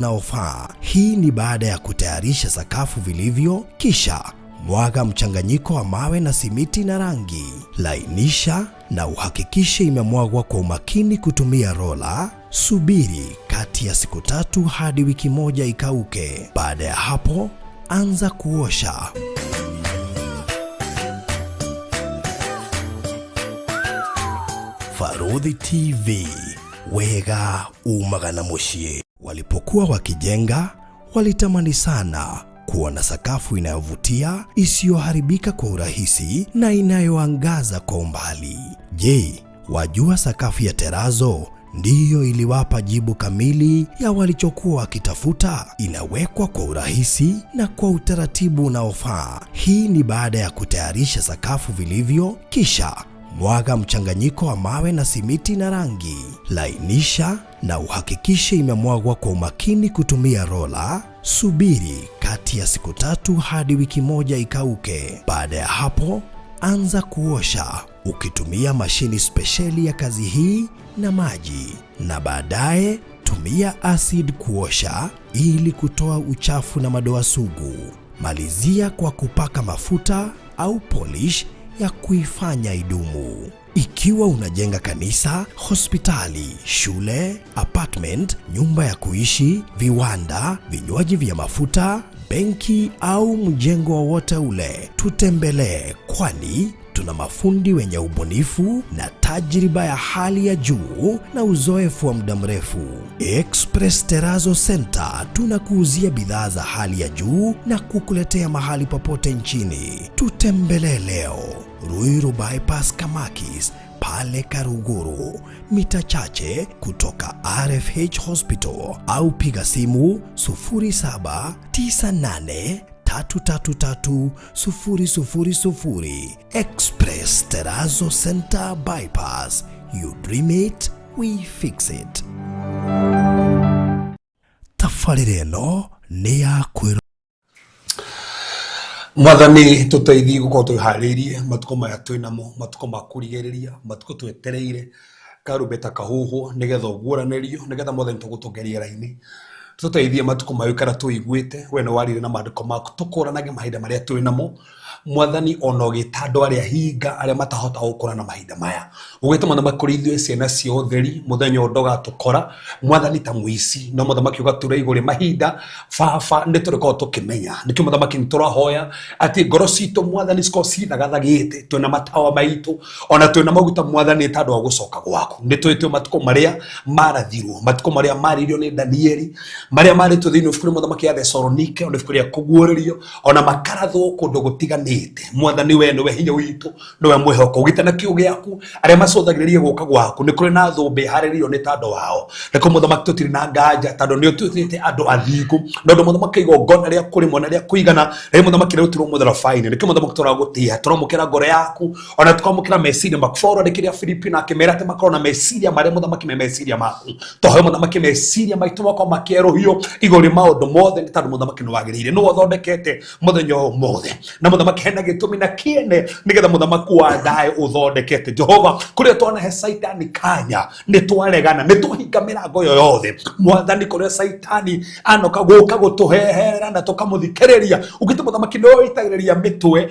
Unaofaa. Hii ni baada ya kutayarisha sakafu vilivyo, kisha mwaga mchanganyiko wa mawe na simiti na rangi. Lainisha na uhakikishe imemwagwa kwa umakini kutumia rola. Subiri kati ya siku 3 hadi wiki 1 ikauke. Baada ya hapo, anza kuosha. Farudhi TV, wega umaga na muciĩ. Walipokuwa wakijenga, walitamani sana kuwa na sakafu inayovutia, isiyoharibika kwa urahisi na inayoangaza kwa umbali. Je, wajua sakafu ya terazo ndiyo iliwapa jibu kamili ya walichokuwa wakitafuta? Inawekwa kwa urahisi na kwa utaratibu unaofaa. Hii ni baada ya kutayarisha sakafu vilivyo, kisha mwaga mchanganyiko wa mawe na simiti na rangi. Lainisha na uhakikishe imemwagwa kwa umakini kutumia rola. Subiri kati ya siku 3 hadi wiki 1 ikauke. Baada ya hapo, anza kuosha ukitumia mashini spesheli ya kazi hii na maji, na baadaye tumia acid kuosha ili kutoa uchafu na madoa sugu. Malizia kwa kupaka mafuta au polish ya kuifanya idumu. Ikiwa unajenga kanisa, hospitali, shule, apartment, nyumba ya kuishi, viwanda, vinywaji vya mafuta, benki au mjengo wowote ule, tutembelee, kwani tuna mafundi wenye ubunifu na tajriba ya hali ya juu na uzoefu wa muda mrefu. Express Terrazzo Center tunakuuzia bidhaa za hali ya juu na kukuletea mahali popote nchini. Tutembelee leo Ruiru Bypass Kamakis pale Karuguru, mita chache kutoka RFH Hospital, au piga simu 0798 333 000. Express Terrazzo Center Bypass. You dream it, we fix it. Tabarĩra ĩno nĩ ya kwĩrorera. Mwathani, tũteithie gũkorwo twĩharĩirie matukũ maya twĩ namo, matukũ ma kũrigĩrĩria, matukũ twetereire karumbeta kahuhwo nĩgetha ũguũranĩrio, nĩgetha Mwathani tũgũtũnge rĩera-inĩ. Tũteithie matukũ maya ũikara tũiguĩte, we nĩ warire na maandĩko maku, tũkũranage mahinda marĩa twĩ namo. Mwathani, ona ũgĩta andũ arĩa hinga, arĩa matahota gũkũrana mahinda maya, ũgĩte Mũthamaki kũrĩ ithuĩ ciana cia ũtheri, mũthenya ũyũ ndũgatũkora Mwathani ta mũici, no Mũthamaki ũgatura igũrũ mahinda. Baba, nĩ tũrĩkorwo tũkĩmenya nĩkĩo Mũthamaki nĩ tũrahoya atĩ ngoro citũ Mwathani cikorwo cithagathagĩte, twĩna matawa maitũ ona twĩna maguta Mwathani, ta andũ a gũcoka gwaku. Nĩ tũĩ twĩ matukũ marĩa marathirwo, matukũ marĩa maririo nĩ Danieli, marĩa marĩtwo thĩinĩ wa ibuku rĩa Mũthamaki ya Thesalonike, ona ibuku rĩa Kũguũrĩrio, ona makarathwo kũndũ gũtiganĩte. Mwathani, we nĩwe hinya witũ, nĩwe mwĩhoko ũgĩte na kiugo gĩaku. Arĩa macũthagĩrĩria gũka gwaku, nĩ kũrĩ na thũmbĩ ĩharĩrĩirio nĩ tandũ wao. Nĩkĩo Mũthamaki tũtirĩ na nganja, tondũ nĩ ũtuĩte andũ athingu, na ũndũ Mũthamaki igongona rĩa kũrĩmwo na rĩa kũigana rĩrĩa Mũthamaki rĩrutirwo mũtharaba-inĩ. Nĩkĩo Mũthamaki tũragũtĩa, tũramũkĩra ngoro yaku, ona tũkamũkĩra meciria maku. Paulo andĩkĩria Filipi na akĩmera atĩ makorwo na meciria marĩa Mũthamaki me meciria maku. Tũhoe Mũthamaki meciria maitũ makorwo makĩerũhio igũrũ rĩa maũndũ mothe, nĩ tondũ Mũthamaki nĩ wagĩrĩire, nĩwe ũthondekete mũthenya ũyũ mothe, na Mũthamaki hena gĩtũmi na kĩene nĩgetha Mũthamaki wa thayũ ũthondekete. Jehova, kũrĩa twanahe Caitani kanya, nĩ twaregana, nĩ twahinga mĩrango ĩyo yothe Mwathani, kũrĩa Caitani anoka gũka gũtũheherera na tũkamũthikĩrĩria. Ũgĩte Mũthamaki nĩwe wĩitagĩrĩria mĩtwe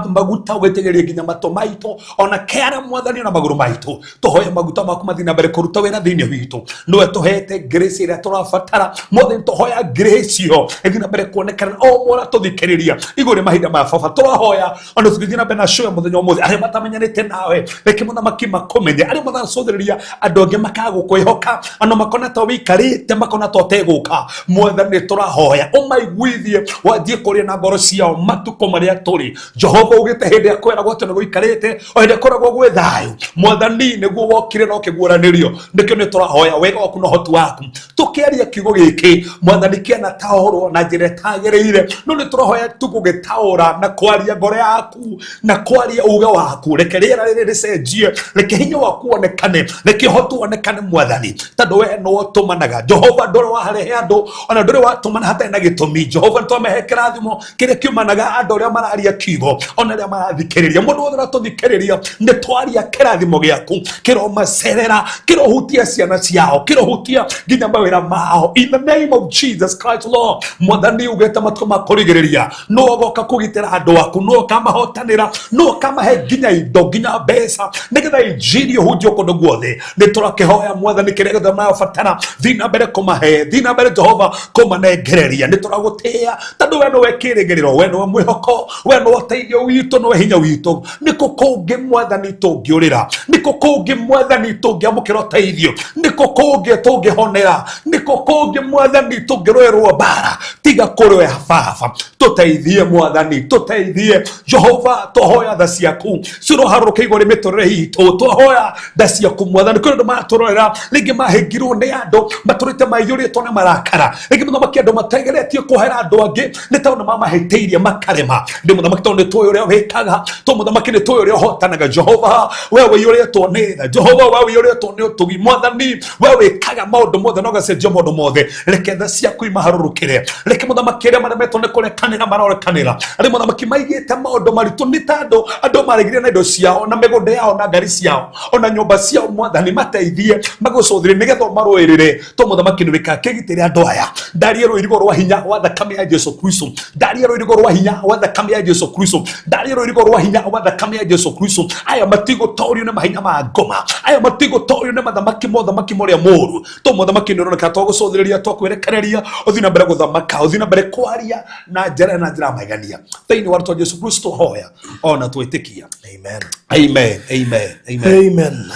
maguta, ũgaitagĩrĩria nginya matũ maitũ ona kĩara Mwathani, ona magũrũ maitũ. Tũhoe maguta maku mathiĩ na mbere kũruta wĩra thĩinĩ witũ. Nĩwe tũhete grace ĩrĩa tũrabatara Mwathani. Tũhoya grace ĩyo ĩthiĩ na mbere kuonekana o mwana tũthikĩrĩria igũrũ rĩa mahinda maya. Baba, tũrahoya ona tũgĩthiĩ na mbere na show ya mũthenya ũmũthĩ, arĩa matamenyanĩte nawe reke Mũthamaki makũmenye, arĩa matacũthĩrĩria andũ angĩ makaga gũkwĩhoka, ona makona ta wĩikarĩte, makona ta ũtegũka. Mwathani, tũrahoya ũmaiguithie wanjie kũrĩa na ngoro ciao matukũ marĩa tũrĩ. Jehova, ugĩte hĩndĩ ya kwĩragwo atĩ nĩ gũikarĩte, o hĩndĩ ĩrĩa kwĩragwo gwĩ thayũ, Mwathani, nĩguo wokire na ũkĩguũranĩrio. Nĩkĩo nĩ tũrahoya wega waku na ũhoti waku. Tũkĩaria kiugo gĩkĩ Mwathani kĩanataũrwo na njĩra ĩtagĩrĩire, no nĩ tũrahoya tu gũgĩtaũra na kwaria ngoro yaku na kwaria uge waku. Reke rĩera rĩrĩ rĩcenjie, reke hinya waku wonekane, reke ũhoti wonekane Mwathani, tondũ we nĩwe ũtũmanaga. Jehova, ndũrĩ warehe andũ ona ndũrĩ watũmana hatarĩ na gĩtũmi. Jehova, nĩ twamahe kĩrathimo kĩrĩa kiumanaga andũ arĩa mararia kiugo ona arĩa marathikĩrĩria. Mũndũ wothe ũratũthikĩrĩria, nĩ twaria kĩrathimo gĩaku kĩromacerera, kĩrohutia ciana ciao, kĩrohutia nginya mawĩra mao, in the name name of Jesus Christ Lord. Mwathani ugete matukũ ma kũrigĩrĩria no agoka kũgitĩra andũ aku, no akamahotanĩra, no akamahe nginya indo nginya mbeca nĩgetha injiri ĩhunjio kũndũ guothe. Nĩ tũrakĩhoya Mwathani kĩrĩa gĩothe marabatara, thiĩ na mbere kũmahe, thiĩ na mbere Jehova kũmanengereria. Nĩ tũragũtĩĩa tondũ we nĩwe kĩrĩgĩrĩro, we nĩwe mwĩhoko, we nĩwe ũteithio witũ, nĩwe hinya witũ. Nĩkũ kũngĩ Mwathani tũngĩũrĩra? Nĩkũ kũngĩ Mwathani tũngĩamũkĩra ũteithio? Nĩkũ kũngĩ tũngĩhonera? Nĩkũ kũngĩ Mwathani tũngĩrũĩrwo mbara tiga kũrĩ we Baba? Tũteithie Mwathani, tũteithie Jehova. Twahoya tha ciaku ciroharũrũke igũrũ mĩtũrĩre itũ, twahoya tha ciaku Mwathani. Kwĩ andũ maratũrorera rĩngĩ mahĩngirwo nĩ andũ matũrĩte maiyũrĩtwo nĩ marakara, rĩngĩ mũthamaki andũ mategeretie kuohera andũ angĩ nĩ tondũ nĩ mamahĩtĩirie makarema. Nĩ mũthamaki tondũ nĩ tũĩ ũrĩa wĩkaga, tondũ mũthamaki nĩ tũĩ ũrĩa ũhotanaga. Jehova we ũiyũrĩtwo nĩ tha, Jehova we ũiyũrĩtwo nĩ ũtugi. Mwathani we wĩkaga maũndũ mothe na ũgacenjia maũndũ mothe. Reke tha ciaku imaharũrũkĩre, reke mũthamaki arĩa maremetwo nĩ kũrekanĩra marorekanĩra, arĩa mũthamaki maigĩte maũndũ maritũ nĩ ta andũ andũ maregire na indo ciao na mĩgũnda yao na ngari ciao ona nyũmba ciao. Mwathani mateithie magũcũthĩre nĩgetha ũmarũĩrĩre, to mũthamaki nĩ wĩkaga kĩgitĩre andũ aya. Ndarie rũirigo rwa hinya wa thakame ya Jesu Kristo, ndarie rũirigo rwa hinya wa thakame ya Jesu Kristo, ndarie rũirigo rwa hinya wa thakame ya Jesu Kristo. Aya matigũtorio nĩ mahinya ma ngoma, aya matigũtorio nĩ mathamaki mothamaki morĩa mũru, to mũthamaki nĩ ũroneka twagũcũthĩrĩria, twakwĩrekereria ũthiĩ na mbere gũthamaka, ũthiĩ na mbere kwaria na njĩra na njĩra ya magegania thĩinĩ wa rĩtwa Jesu Kristo hoya ona twĩtĩkia. Amen. Amen, amen, amen. Amen.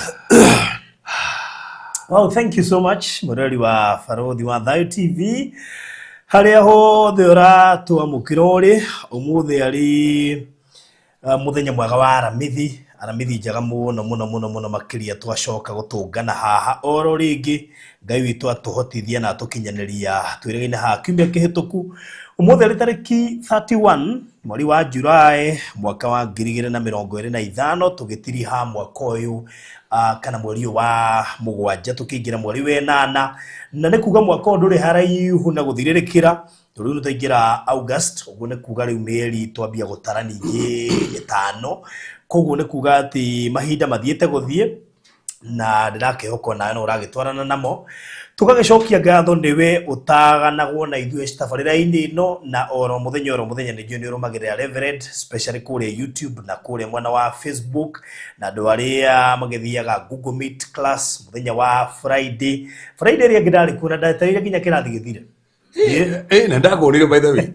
Wow, thank you so much mũrori wa Barũthi wa Thayo TV harĩa hothe ũratwamũkĩra ũrĩ ũmũthĩ arĩ mũthenya mwega wa Aramithi, Aramithi njega mũno mũno mũno mũno makĩria. Twacoka gũtũngana haha oro rĩngĩ, Ngai witũ atũhotithia na atũkinyanĩria twĩrĩgaine haha kiumia kĩhĩtũku. Ũmũthĩ arĩ tarĩki 31 mweri wa Julai mwaka wa 2025, tũgĩtiriha mwaka ũyũ kana mweri ũyũ wa mũgwanja tũkĩingĩra mweri wa ĩnana, na nĩ kuga mwaka ũyũ ndũrĩ haraihu na gũthirĩrĩkĩra. Rĩu nĩ twaingĩra August, ũguo nĩ kuga rĩu mĩeri twambia gũtara ningĩ ĩtano, koguo nĩ kuga atĩ mahinda mathiĩte gũthiĩ na ndĩrakĩhoka nawe no ũragĩtwarana namo. Tũgagĩcokia ngatho nĩwe ũtaganagwo na ithuĩ tabarĩra-inĩ ĩno na oro mũthenya oro mũthenya nĩnjũĩ nĩ ũrũmagĩrĩra Reverend, especially kũrĩa YouTube na kũrĩa mwena wa Facebook na andũ arĩa magĩthiaga Google Meet class mũthenya wa Friday. Friday ĩrĩa ĩngĩ ndarĩ kuo na ndetereire nginya kĩrathi gĩthire. Na ndagũrire by the way.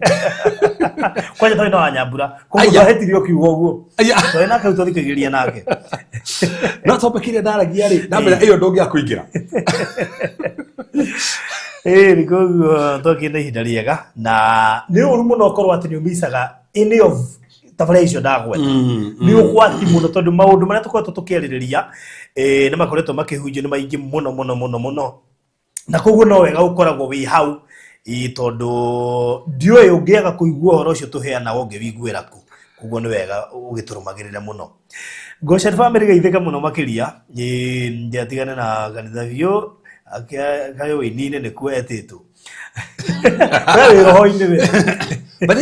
Kwanja twarĩ na Wanyambura koguo Aya. twahĩtirie ũkiuga ũguo. Aya. Twarĩ nake rĩu twathikagĩrĩria nake. No topic ĩrĩa ndaragia rĩ, ndamenya ĩyo ndũngĩakũingĩra. Ĩĩ nĩ koguo twakĩrĩ na ihinda rĩega na nĩ ũru mũno ũkorwo atĩ nĩ ũmicaga any of tabarĩra icio ndagweta. Nĩ ũgwati mũno tondũ maũndũ marĩa tũkoretwo tũkĩarĩrĩria nĩ makoretwo makĩhunjio nĩ maingĩ mũno mũno mũno mũno, na koguo no wega ũkoragwo wĩ hau ĩ, tondũ ndiũĩ ũngĩaga kũigua ũhoro ũcio tũheanaga ũngĩwiguĩra kũ. Koguo nĩ wega ũgĩtũrũmagĩrĩre mũno. Goshen family geithĩka mũno makĩria, ĩ, ndiatigane na kanitha biũ kaĩ ũini-inĩ nĩkuo etĩtwo. We wĩ roho-inĩ we. But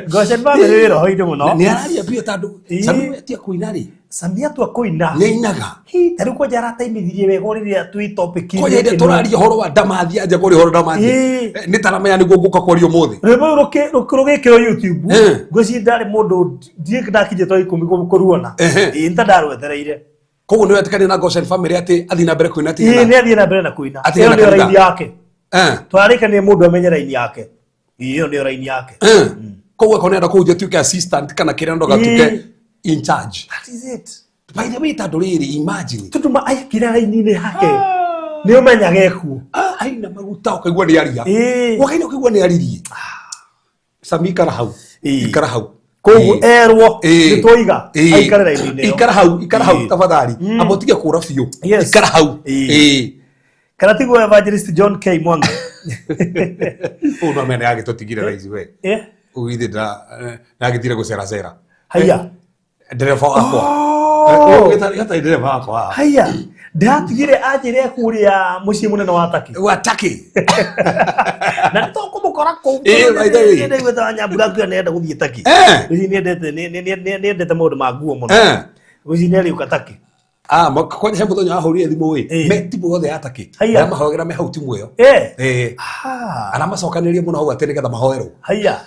Goshen family wĩ roho-inĩ mũno. Nĩ araria biũ tondũ Ĩĩ. Sami atia kũina rĩ, Sami atua kũina nĩ ainaga. Hi, ta rĩu kwanja aratainithirie wega rĩrĩa twĩ topic Kwanja hĩndĩ tũraria ũhoro wa ndamathia anja kũrĩ ũhoro ndamathia. Ĩĩ. Nĩ taramenya nĩguo ngũka kwaria ũmũthĩ. Rwĩmbo rũu rũgĩkĩrwo YouTube Eh. ngwĩciria ndarĩ mũndũ ndiĩ ndakinyĩte wa ikũmi kũruona. Ehe. Ĩĩ nĩ ta ndarwetereire. Koguo nĩ wetĩkania na Goshen family atĩ athiĩ na mbere kũina Ĩĩ tigana. nĩ athiĩ na mbere na kũina. Atigana Ĩyo nĩyo kanitha. raini yake. Eh. Twararĩkania mũndũ amenye raini yake. Ĩĩ ĩyo nĩyo raini yake. Eh. Koguo akorwo nĩarenda kũhunjia atuĩke assistant kana kĩrĩa ndo gatuĩke Ĩĩ. in charge. That is it. By the way tondũ rĩrĩ imagine. Tondũ ma aikira raini-inĩ yake nĩ ũmenyaga ekuo. Ah, aina maguta ũkaigua nĩ aria. Ĩĩ. Wakaina ũkaigua nĩ aririe. Sami ikara hau. Ĩĩ. Ikara hau. Koguo Ĩĩ. erwo Ĩĩ. nĩ twoiga Ĩĩ. aikare raini-inĩ ĩyo. Ikara hau, ikara hau Ĩĩ. tafadhali. Amba ũtige kũra biũ. Yes. Ikara hau. Ĩĩ. Ĩĩ. Kana tiguo Evangelist John K Mwangi. Ũyũ no amenya nĩ agĩtũtigire thaa ici we. Eh, Ũyũ ithe ndagĩthire gũceracera. Haiya. Ndereba wakwa. Oh. Gatarĩ ndereba wakwa. Haiya. Ndatigire anjĩre kũrĩa mũciĩ mũnene wa Turkey. Wa Turkey. Na nĩ tũkũmũkora kũu. Ĩĩ, by the way. Ndaiguĩte Wanyambura akiuga nĩarenda gũthiĩ Turkey. Eh. Ngwĩciria nĩendete maũndũ ma nguo mũno. Eh. Ngwĩciria nĩarĩũka Turkey. Ah, kwanja he muthenya ahũrire thimũ ĩ me timu yothe ya Turkey. Haiya. Aramahoyagĩra me hau timu ĩyo. Ah. Aramacokanĩrĩria mũno hau atĩ nĩgetha mahoerwo. Haiya.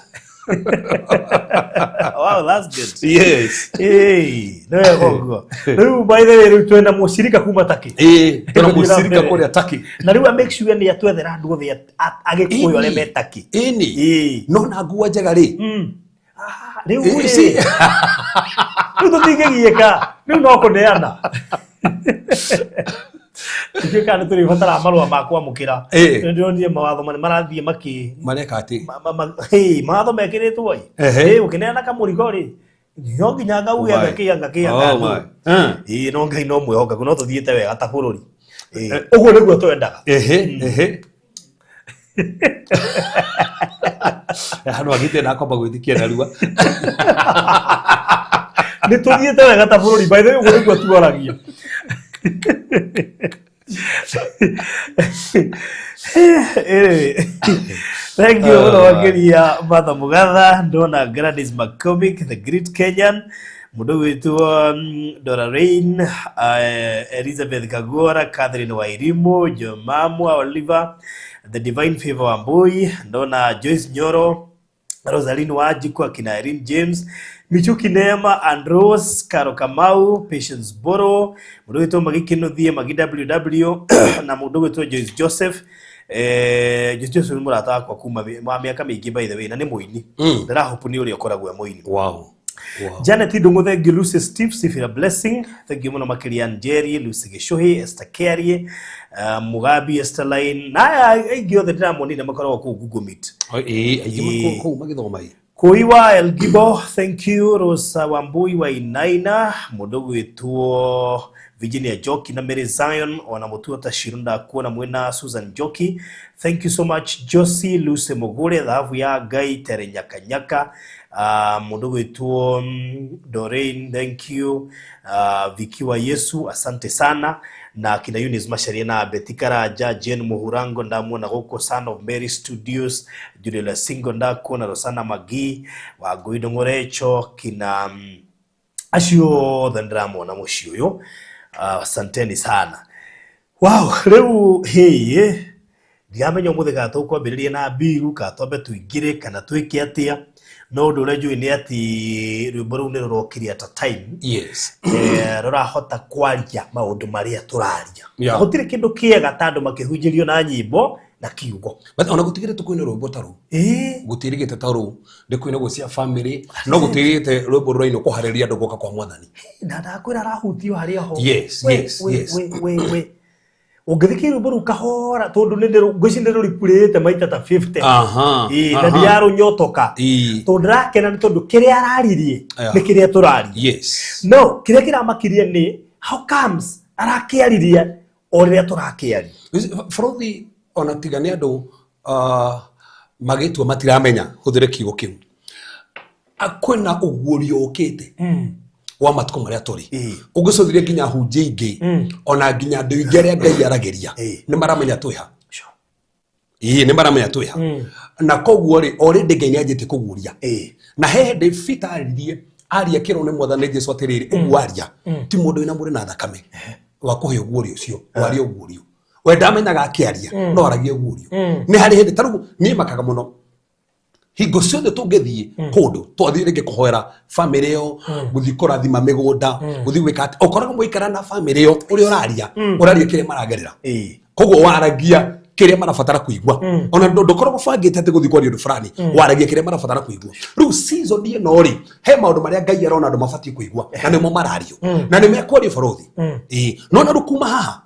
Wow, that's good. Yes. Nĩ wega ũguo. Rĩu by the way, rĩu twĩna mũcirika kuma Turkey. Ĩĩ, twĩna Tũthiĩ na mũcirika mbere. kũrĩa Turkey. Na rĩu a make sure nĩ atwethera andũ othe Agĩkũyũ arĩa me Turkey. Ĩni. No na nguo njega rĩ. Ah, rĩu Ĩ, rĩ rĩu tũtingĩgiĩka, rĩu no kũneana tukiĩ kana nĩ tũrĩbataraga marũa ma kwamũkĩra. Nĩ ndĩronire mawatho marĩa marathiĩ makĩ Mareka atĩ. Mawatho mekĩrĩtwo ĩ. Ũkĩneana kamũrigo rĩ, no nginya ngauge Oh my. anga kĩ anga kĩ Oh anga my. ndũ. Ĩĩ, no Ngai no mwĩhokeku, no tũthiĩte wega ta bũrũri. Ĩĩ, ũguo nĩguo twendaga. Ehe, ehe. Hano agite ndakwamba gwĩtĩkia narua. Nĩ tũthiĩte wega ta bũrũri, by the way, ũguo nĩguo tuoragia. Anyway, thank you mũno makĩria Martha Mũgatha. Ndona Gladys McCormick, the great Kenyan, mũndũ gwĩtwo Dora Rain, Elizabeth Kagora, Catherine Wairimu, Jomamwa Oliver, the Divine Favor Wambui, ndona Joyce Nyoro, Rosaline Wanjiku, akina Irene James, Michuki Neema, and Rose, Karo Kamau, Patience Boro, mũndũ wĩtwo Magi Kinuthie, Magi WW, na mũndũ wĩtwo Joyce Joseph. Joyce Joseph nĩ mũrata wakwa kuma wa mĩaka mĩingĩ, by the way, na nĩ mũini. Ndĩrahopu nĩ ũrĩa ũkoragwo e mũini. Janet Ndung'u, thank you. Lucy Steve, Sifira Blessing, thank you mũno makĩria. Njeri, Lucy Gĩcũhĩ, Esther Kerie, Mugabi Esther Line, na aya aingĩ othe ndĩramonire makoragwo kũu Google Meet. Ĩĩ, aingĩ kũu magĩthoma ĩ. Kuiwa Elgibo, thank you. Rosa Wambui wa Inaina, mũndũ gwĩtwo Virginia Njoki na Mary Zion, ona mũtuo ta Shiro ndakuona mwĩna Susan Njoki. Thank you so much Josie Lucy Mugure, thahabu ya Ngai Tere Nyakanyaka, mũndũ gwĩtwo Doreen, thank you. Viki wa Yesu, asante sana, na kina Eunice Macharia na Betty Karanja, Jane Muhurango ndamuona gũkũ, Son of Mary Studios, Julia Lasingo ndakuona, Rosana Magi wa Ngui Ndong'orecho, kina acio othe ndĩramona mũciĩ ũyũ. Asanteni sana. Wow, rĩu hĩĩ ndiramenya ũmũthĩ kana tũkwambĩrĩria na mbiru kana twambe tũingĩre kana twĩke atĩa, no ũndũ ũrĩa njũĩ nĩ atĩ rwĩmbo rũu nĩ rũrokire at a time rũrahota kwaria maũndũ marĩa tũraria. Gũtirĩ kĩndũ kĩega ta andũ makĩhunjĩrio na nyĩmbo na kiugo. But ona gũtigĩrĩte kwĩna rwĩmbo ta rũu. Gũtirĩgĩte ta rũu nĩ kwĩnagwo cia family, no gũtirĩgĩte rwĩmbo rũrainwo kũharĩria andũ gũka kwa Mwathani. Na ndakwĩra arahutio harĩa ho. Yes, We, yes, we, yes. we, we, we. Ũngĩthikĩrĩria rwĩmbo rũu kahora, tondũ nĩ ngwĩciria nĩ rũripurĩte maita ta 50. Ĩĩ, na ndirarũnyotoka. Tondũ ndĩrakena nĩ tondũ kĩrĩa araririe nĩ kĩrĩa tũraria. No kĩrĩa kĩramakirie nĩ how comes arakĩaririe o rĩrĩa tũrakĩaria. Bũrũri ona tiga nĩ andũ magĩtua matiramenya hũthĩre kiugo kĩu. Kwĩna ũguũrio ũkĩte wa matukũ marĩa tũrĩ. Ũngĩcũthĩrĩria nginya hunjia ingĩ, ona nginya andũ aingĩ arĩa Ngai aragĩria, nĩ maramenya twĩ ha. Ĩĩ, nĩ maramenya twĩ ha. Na koguo rĩ, already Ngai nĩ anjĩtie kũguũria. Na he hĩndĩ Peter aririe, aria kĩrwo nĩ Mwathani Jesũ atĩrĩrĩ, ũguo aria, ti mũndũ wĩna mwĩrĩ na thakame wa kũhe ũguũrio ũcio, waria ũguũrio. We ndamenyaga akĩaria, no aragia ũguũrio. Nĩ harĩ hĩndĩ, ta rĩu niĩ makaga mũno hingo ciothe tũngĩthiĩ kũndũ, twathiĩ rĩngĩ kũhoera family ĩyo, gũthiĩ kũrathima mĩgũnda, gũthiĩ gwĩka atĩ, ũkoraga mũikara na family ĩyo, ũrĩa ũraria, ũraria kĩrĩa maragerera. Koguo waragia kĩrĩa marabatara kũigua. Ona ndũkoragwo ũbangĩte atĩ gũthiĩ kwaria ũndũ fulani, waragia kĩrĩa marabatara kũigua. Rĩu season ĩno rĩ, he maũndũ marĩa Ngai arona andũ mabatiĩ kũigua, na nĩmo marario. Na nĩ mekwario bũrũri. No na rĩu kuma haha,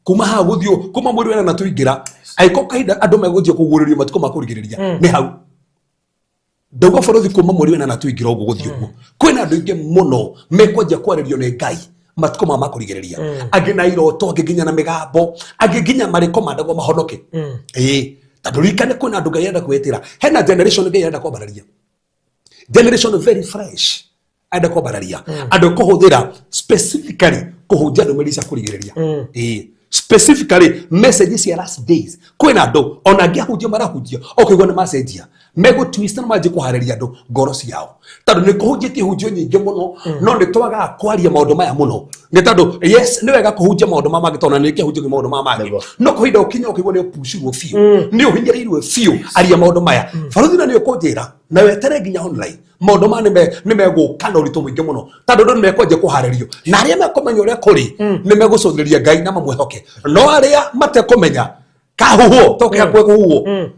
kuma haha gũthiĩ, kuma mweri wa ĩnana tũingĩra, angĩkorwo kahinda andũ megũthiĩ kũguũrĩrio matukũ ma kũrigĩrĩria, nĩ hau. Ndauga bũrũri kuma mweri wa ĩnana tũingĩra ũguo gũthiĩ ũguo. Kwĩna andũ aingĩ mũno mekwanjia kwarĩrio nĩ Ngai matukũ maya ma kũrigĩrĩria. Angĩ na iroto, angĩ nginya na mĩgambo, angĩ nginya marĩ komandagwo mahonoke. Tondũ ririkane kwĩna andũ Ngai arenda kwĩtĩra. Hena generation Ngai arenda kwambararia. Generation very fresh. Arenda kwambararia. Andũ kũhũthĩra specifically kũhunjia ndũmĩrĩri cia kũrigĩrĩria. Specifically message cia last days. Kwĩna andũ ona angĩ ahunjia marahunjia, ũkaigua nĩ macenjia. Megũtwist na manjie kũharĩria andũ ngoro ciao, tondũ nĩ kũhunjĩtie hunjio nyingĩ mũno, no nĩ twagaga kwaria maũndũ maya mũno, nĩ tondũ yes, nĩ wega kũhunjia maũndũ ma mangĩ, tondũ na nĩ kĩhunjio maũndũ ma mangĩ. No kũhinda ũkinya ũkĩigua nĩ ũpucirwo biũ, nĩ ũhinyĩrĩirwo biũ, aria maũndũ maya, baruthi, na nĩ ũkũnjĩra na wetere nginya online. Maũndũ maya nĩ megũka na ũritũ mũingĩ mũno, tondũ andũ nĩ mekwanjia kũharĩrio, na arĩa mekũmenya ũrĩa kũrĩ nĩ megũcũthĩrĩria Ngai na mamwĩhoke, no arĩa matekũmenya kahuhwo toke hakuhĩ kũhuhwo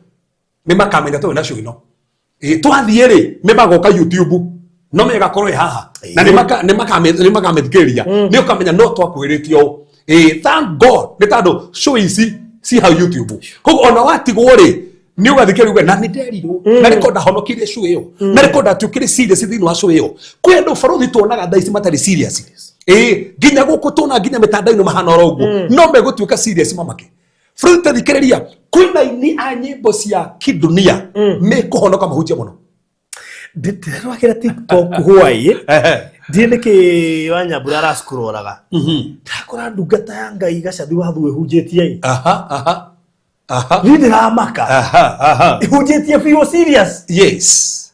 nĩ makamenya tũrĩ na show ĩno. Ĩ, twathiĩ rĩ, nĩ magoka YouTube, no megakorwo ĩ haha na nĩ makamĩthikĩrĩria, nĩ ũkamenya no twakwĩrĩte ũũ. Ĩ, thank God nĩ tondũ show ici ci hau YouTube, koguo ona watigwo rĩ, nĩ ũgathikĩrĩria uge na nĩ nderirwo, na nĩko ndahonokirie show ĩyo, na nĩko ndatuĩkire serious thĩinĩ wa show ĩyo. Kwĩ andũ, barothi, tuonaga thaa ici matarĩ serious. Ĩ, nginya gũkũ tuona nginya mĩtandao-inĩ mahana oro ũguo, no megũtuĩka serious mamake. Bũrũri, tathikĩrĩria, kwĩna aini a nyĩmbo cia kidunia mekũhonoka mahunjia mũno. Ndĩrwakĩra TikTok hwaĩ, ndiĩ nĩkĩ Wanyambura aracikũroraga, ndakora ndungata ya Ngai Gacathi Wathu ĩhunjĩtie ĩ. Aha, aha, aha. Niĩ ndĩramaka. Aha, aha. Ĩhunjĩtie biũ serious.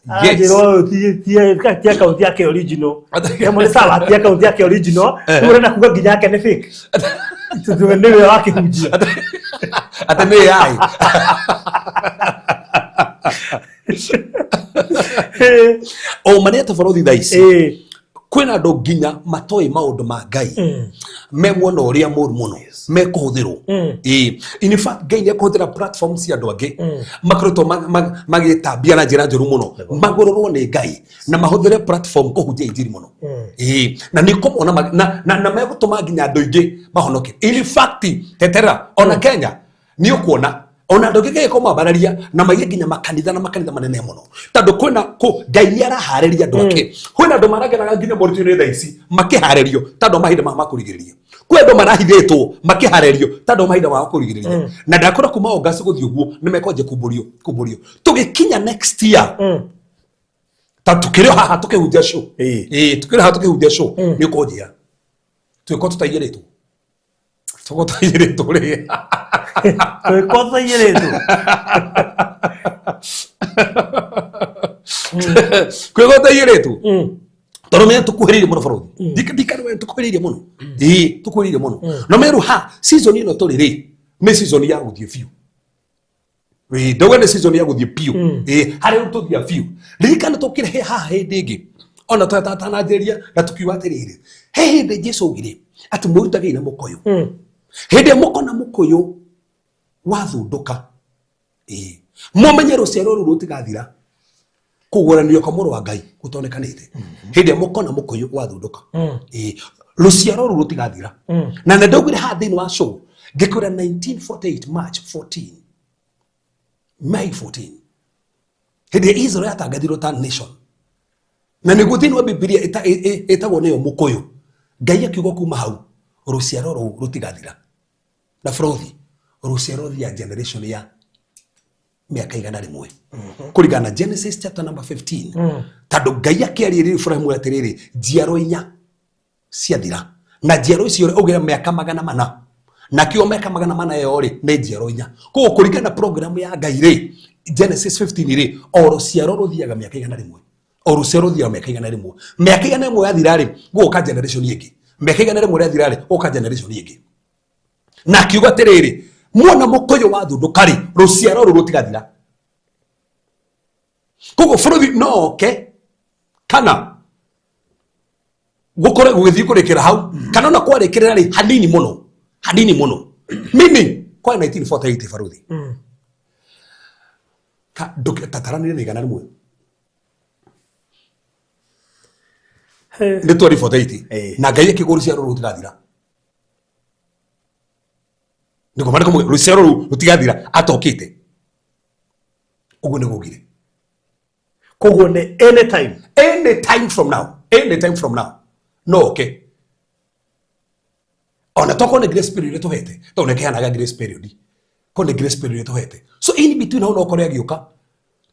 Anjĩrwo ti account yake original. Ĩmwe nĩ sawa, ti account yake original. Rĩu ũrenda kuga nginya yake nĩ fake, tondũ nĩwe wakĩhunjia. Atĩ nĩ AI. O marĩa atĩ, bũrũri, thaa ici kwĩna andũ nginya matoĩ maũndũ ma Ngai, me mwena ũrĩa mũru mũno mekũhũthĩrwo. Ĩĩ, in fact Ngai nĩ ekũhũthĩra platform cia andũ angĩ makoretwo magĩtambia na njĩra njũru mũno, magũrũrwo nĩ Ngai na mahũthĩre platform kũhunjia injiri mũno. Ĩĩ, na nĩ kũmona na megũtũma nginya andũ aingĩ mahonoke. In fact, tetera ona Kenya nĩ ũkuona ona andũ angĩ gĩko mambararia na maige nginya makanitha na makanitha manene mũno, tondũ kwĩna kũ Ngai nĩ araharĩria andũ ake. Kwĩna andũ maragenaga nginya moritũ-inĩ thaa ici makĩharĩrio tondũ mahinda maya ma kũrigĩrĩria. Kwĩ andũ marahithĩtwo makĩharĩrio tondũ mahinda maya ma kũrigĩrĩria, na ndakora kuma August gũthiĩ ũguo nĩ mekwanjia kumbũrio kumbũrio tũgĩkinya next year, ta tukĩrĩ o haha tũkĩhunjia show. Ĩĩ, tukĩrĩ haha tũkĩhunjia show, nĩ ũkũnjĩra twĩko tũtaiyĩrĩtwo, twĩko tũtaiyĩrĩtwo rĩ. Twĩko tũiyĩrĩtwo. Kwĩko tũtaiyĩrĩtwo, tondũ menya tũkuhĩrĩirie mũno, bũrũri, ndikariwe, tũkuhĩrĩirie mũno. Ĩĩ, tũkuhĩrĩirie mũno. No meru ha season ĩno tũrĩ rĩ, nĩ season ya gũthiĩ biũ. Ĩĩ, ndauga nĩ season ya gũthiĩ biũ. Ĩĩ, harĩa rĩu tũthia biũ, ririkana tũkĩrehe haha hĩndĩ ĩngĩ ona twatananjĩrĩria na tukiuga atĩrĩrĩ, he hĩndĩ Jesu augire atĩ mwĩrutagei na mũkũyũ. Hĩndĩ ĩrĩa mũkona mũkũyũ wathundũka, ĩĩ, mũmenye rũciaro rũu rũtigathira kũgũranio kwa mũrũ wa Ngai gũtonekanĩte. Hĩndĩ ĩrĩa mũkona mũkũyũ wathundũka, ĩĩ, rũciaro rũu rũtigathira. Na nĩ ndaugire haha thĩinĩ wa show ngĩkwĩra 1948 March 14, May 14, hĩndĩ ĩrĩa Israel yatangathirwo ta nation, na nĩguo thĩinĩ wa Bibilia ĩtagwo nĩyo mũkũyũ, Ngai akiuga kuma hau rũciaro rũu rũtigathira. Na bũrũthi, rũciaro rũthia generation ya mĩaka 100 kũringana na Genesis chapter number 15, tondũ Ngai akĩarĩria Ibrahimu atĩrĩrĩ, njiaro inya ciathira, na njiaro icio augire mĩaka 400, nakĩo mĩaka 400 ĩyo rĩ, nĩ njiaro inya. Koguo kũringana na program ya Ngai rĩ, Genesis 15 rĩ, o rũciaro rũthiaga mĩaka 100, o rũciaro rũthiaga mĩaka 100. Mĩaka 100 yathira rĩ, gũgoka generation ĩngĩ. Mĩaka 100 yathira rĩ, gũgoka generation ĩngĩ. Na akiuga atĩrĩrĩ, muona mũkũyũ wathundũka rĩ, rũciaro rũu rũtigathira. Koguo bũrũri no oke kana gũkore gũgĩthiĩ kũrĩkĩra hau, kana ona kwarĩkĩrĩra rĩ, hanini mũno, hanini mũno, meaning kwa 1948, baruthi, tataranire na 100 nĩ 2048. Na Ngai akĩgũra rũciaro rũu rũtigathira, nĩguo marĩkũ rũciaro rũu rũtigathira atokĩte ũguo nĩguo ugire. Koguo nĩ anytime. Any time from now, any time from now no oke, ona tokorwo nĩ grace period ĩtũhete, tondũ nĩ kĩhanaga grace period, ko nĩ grace period ĩtũhete. So in between hau no ũkore agĩũka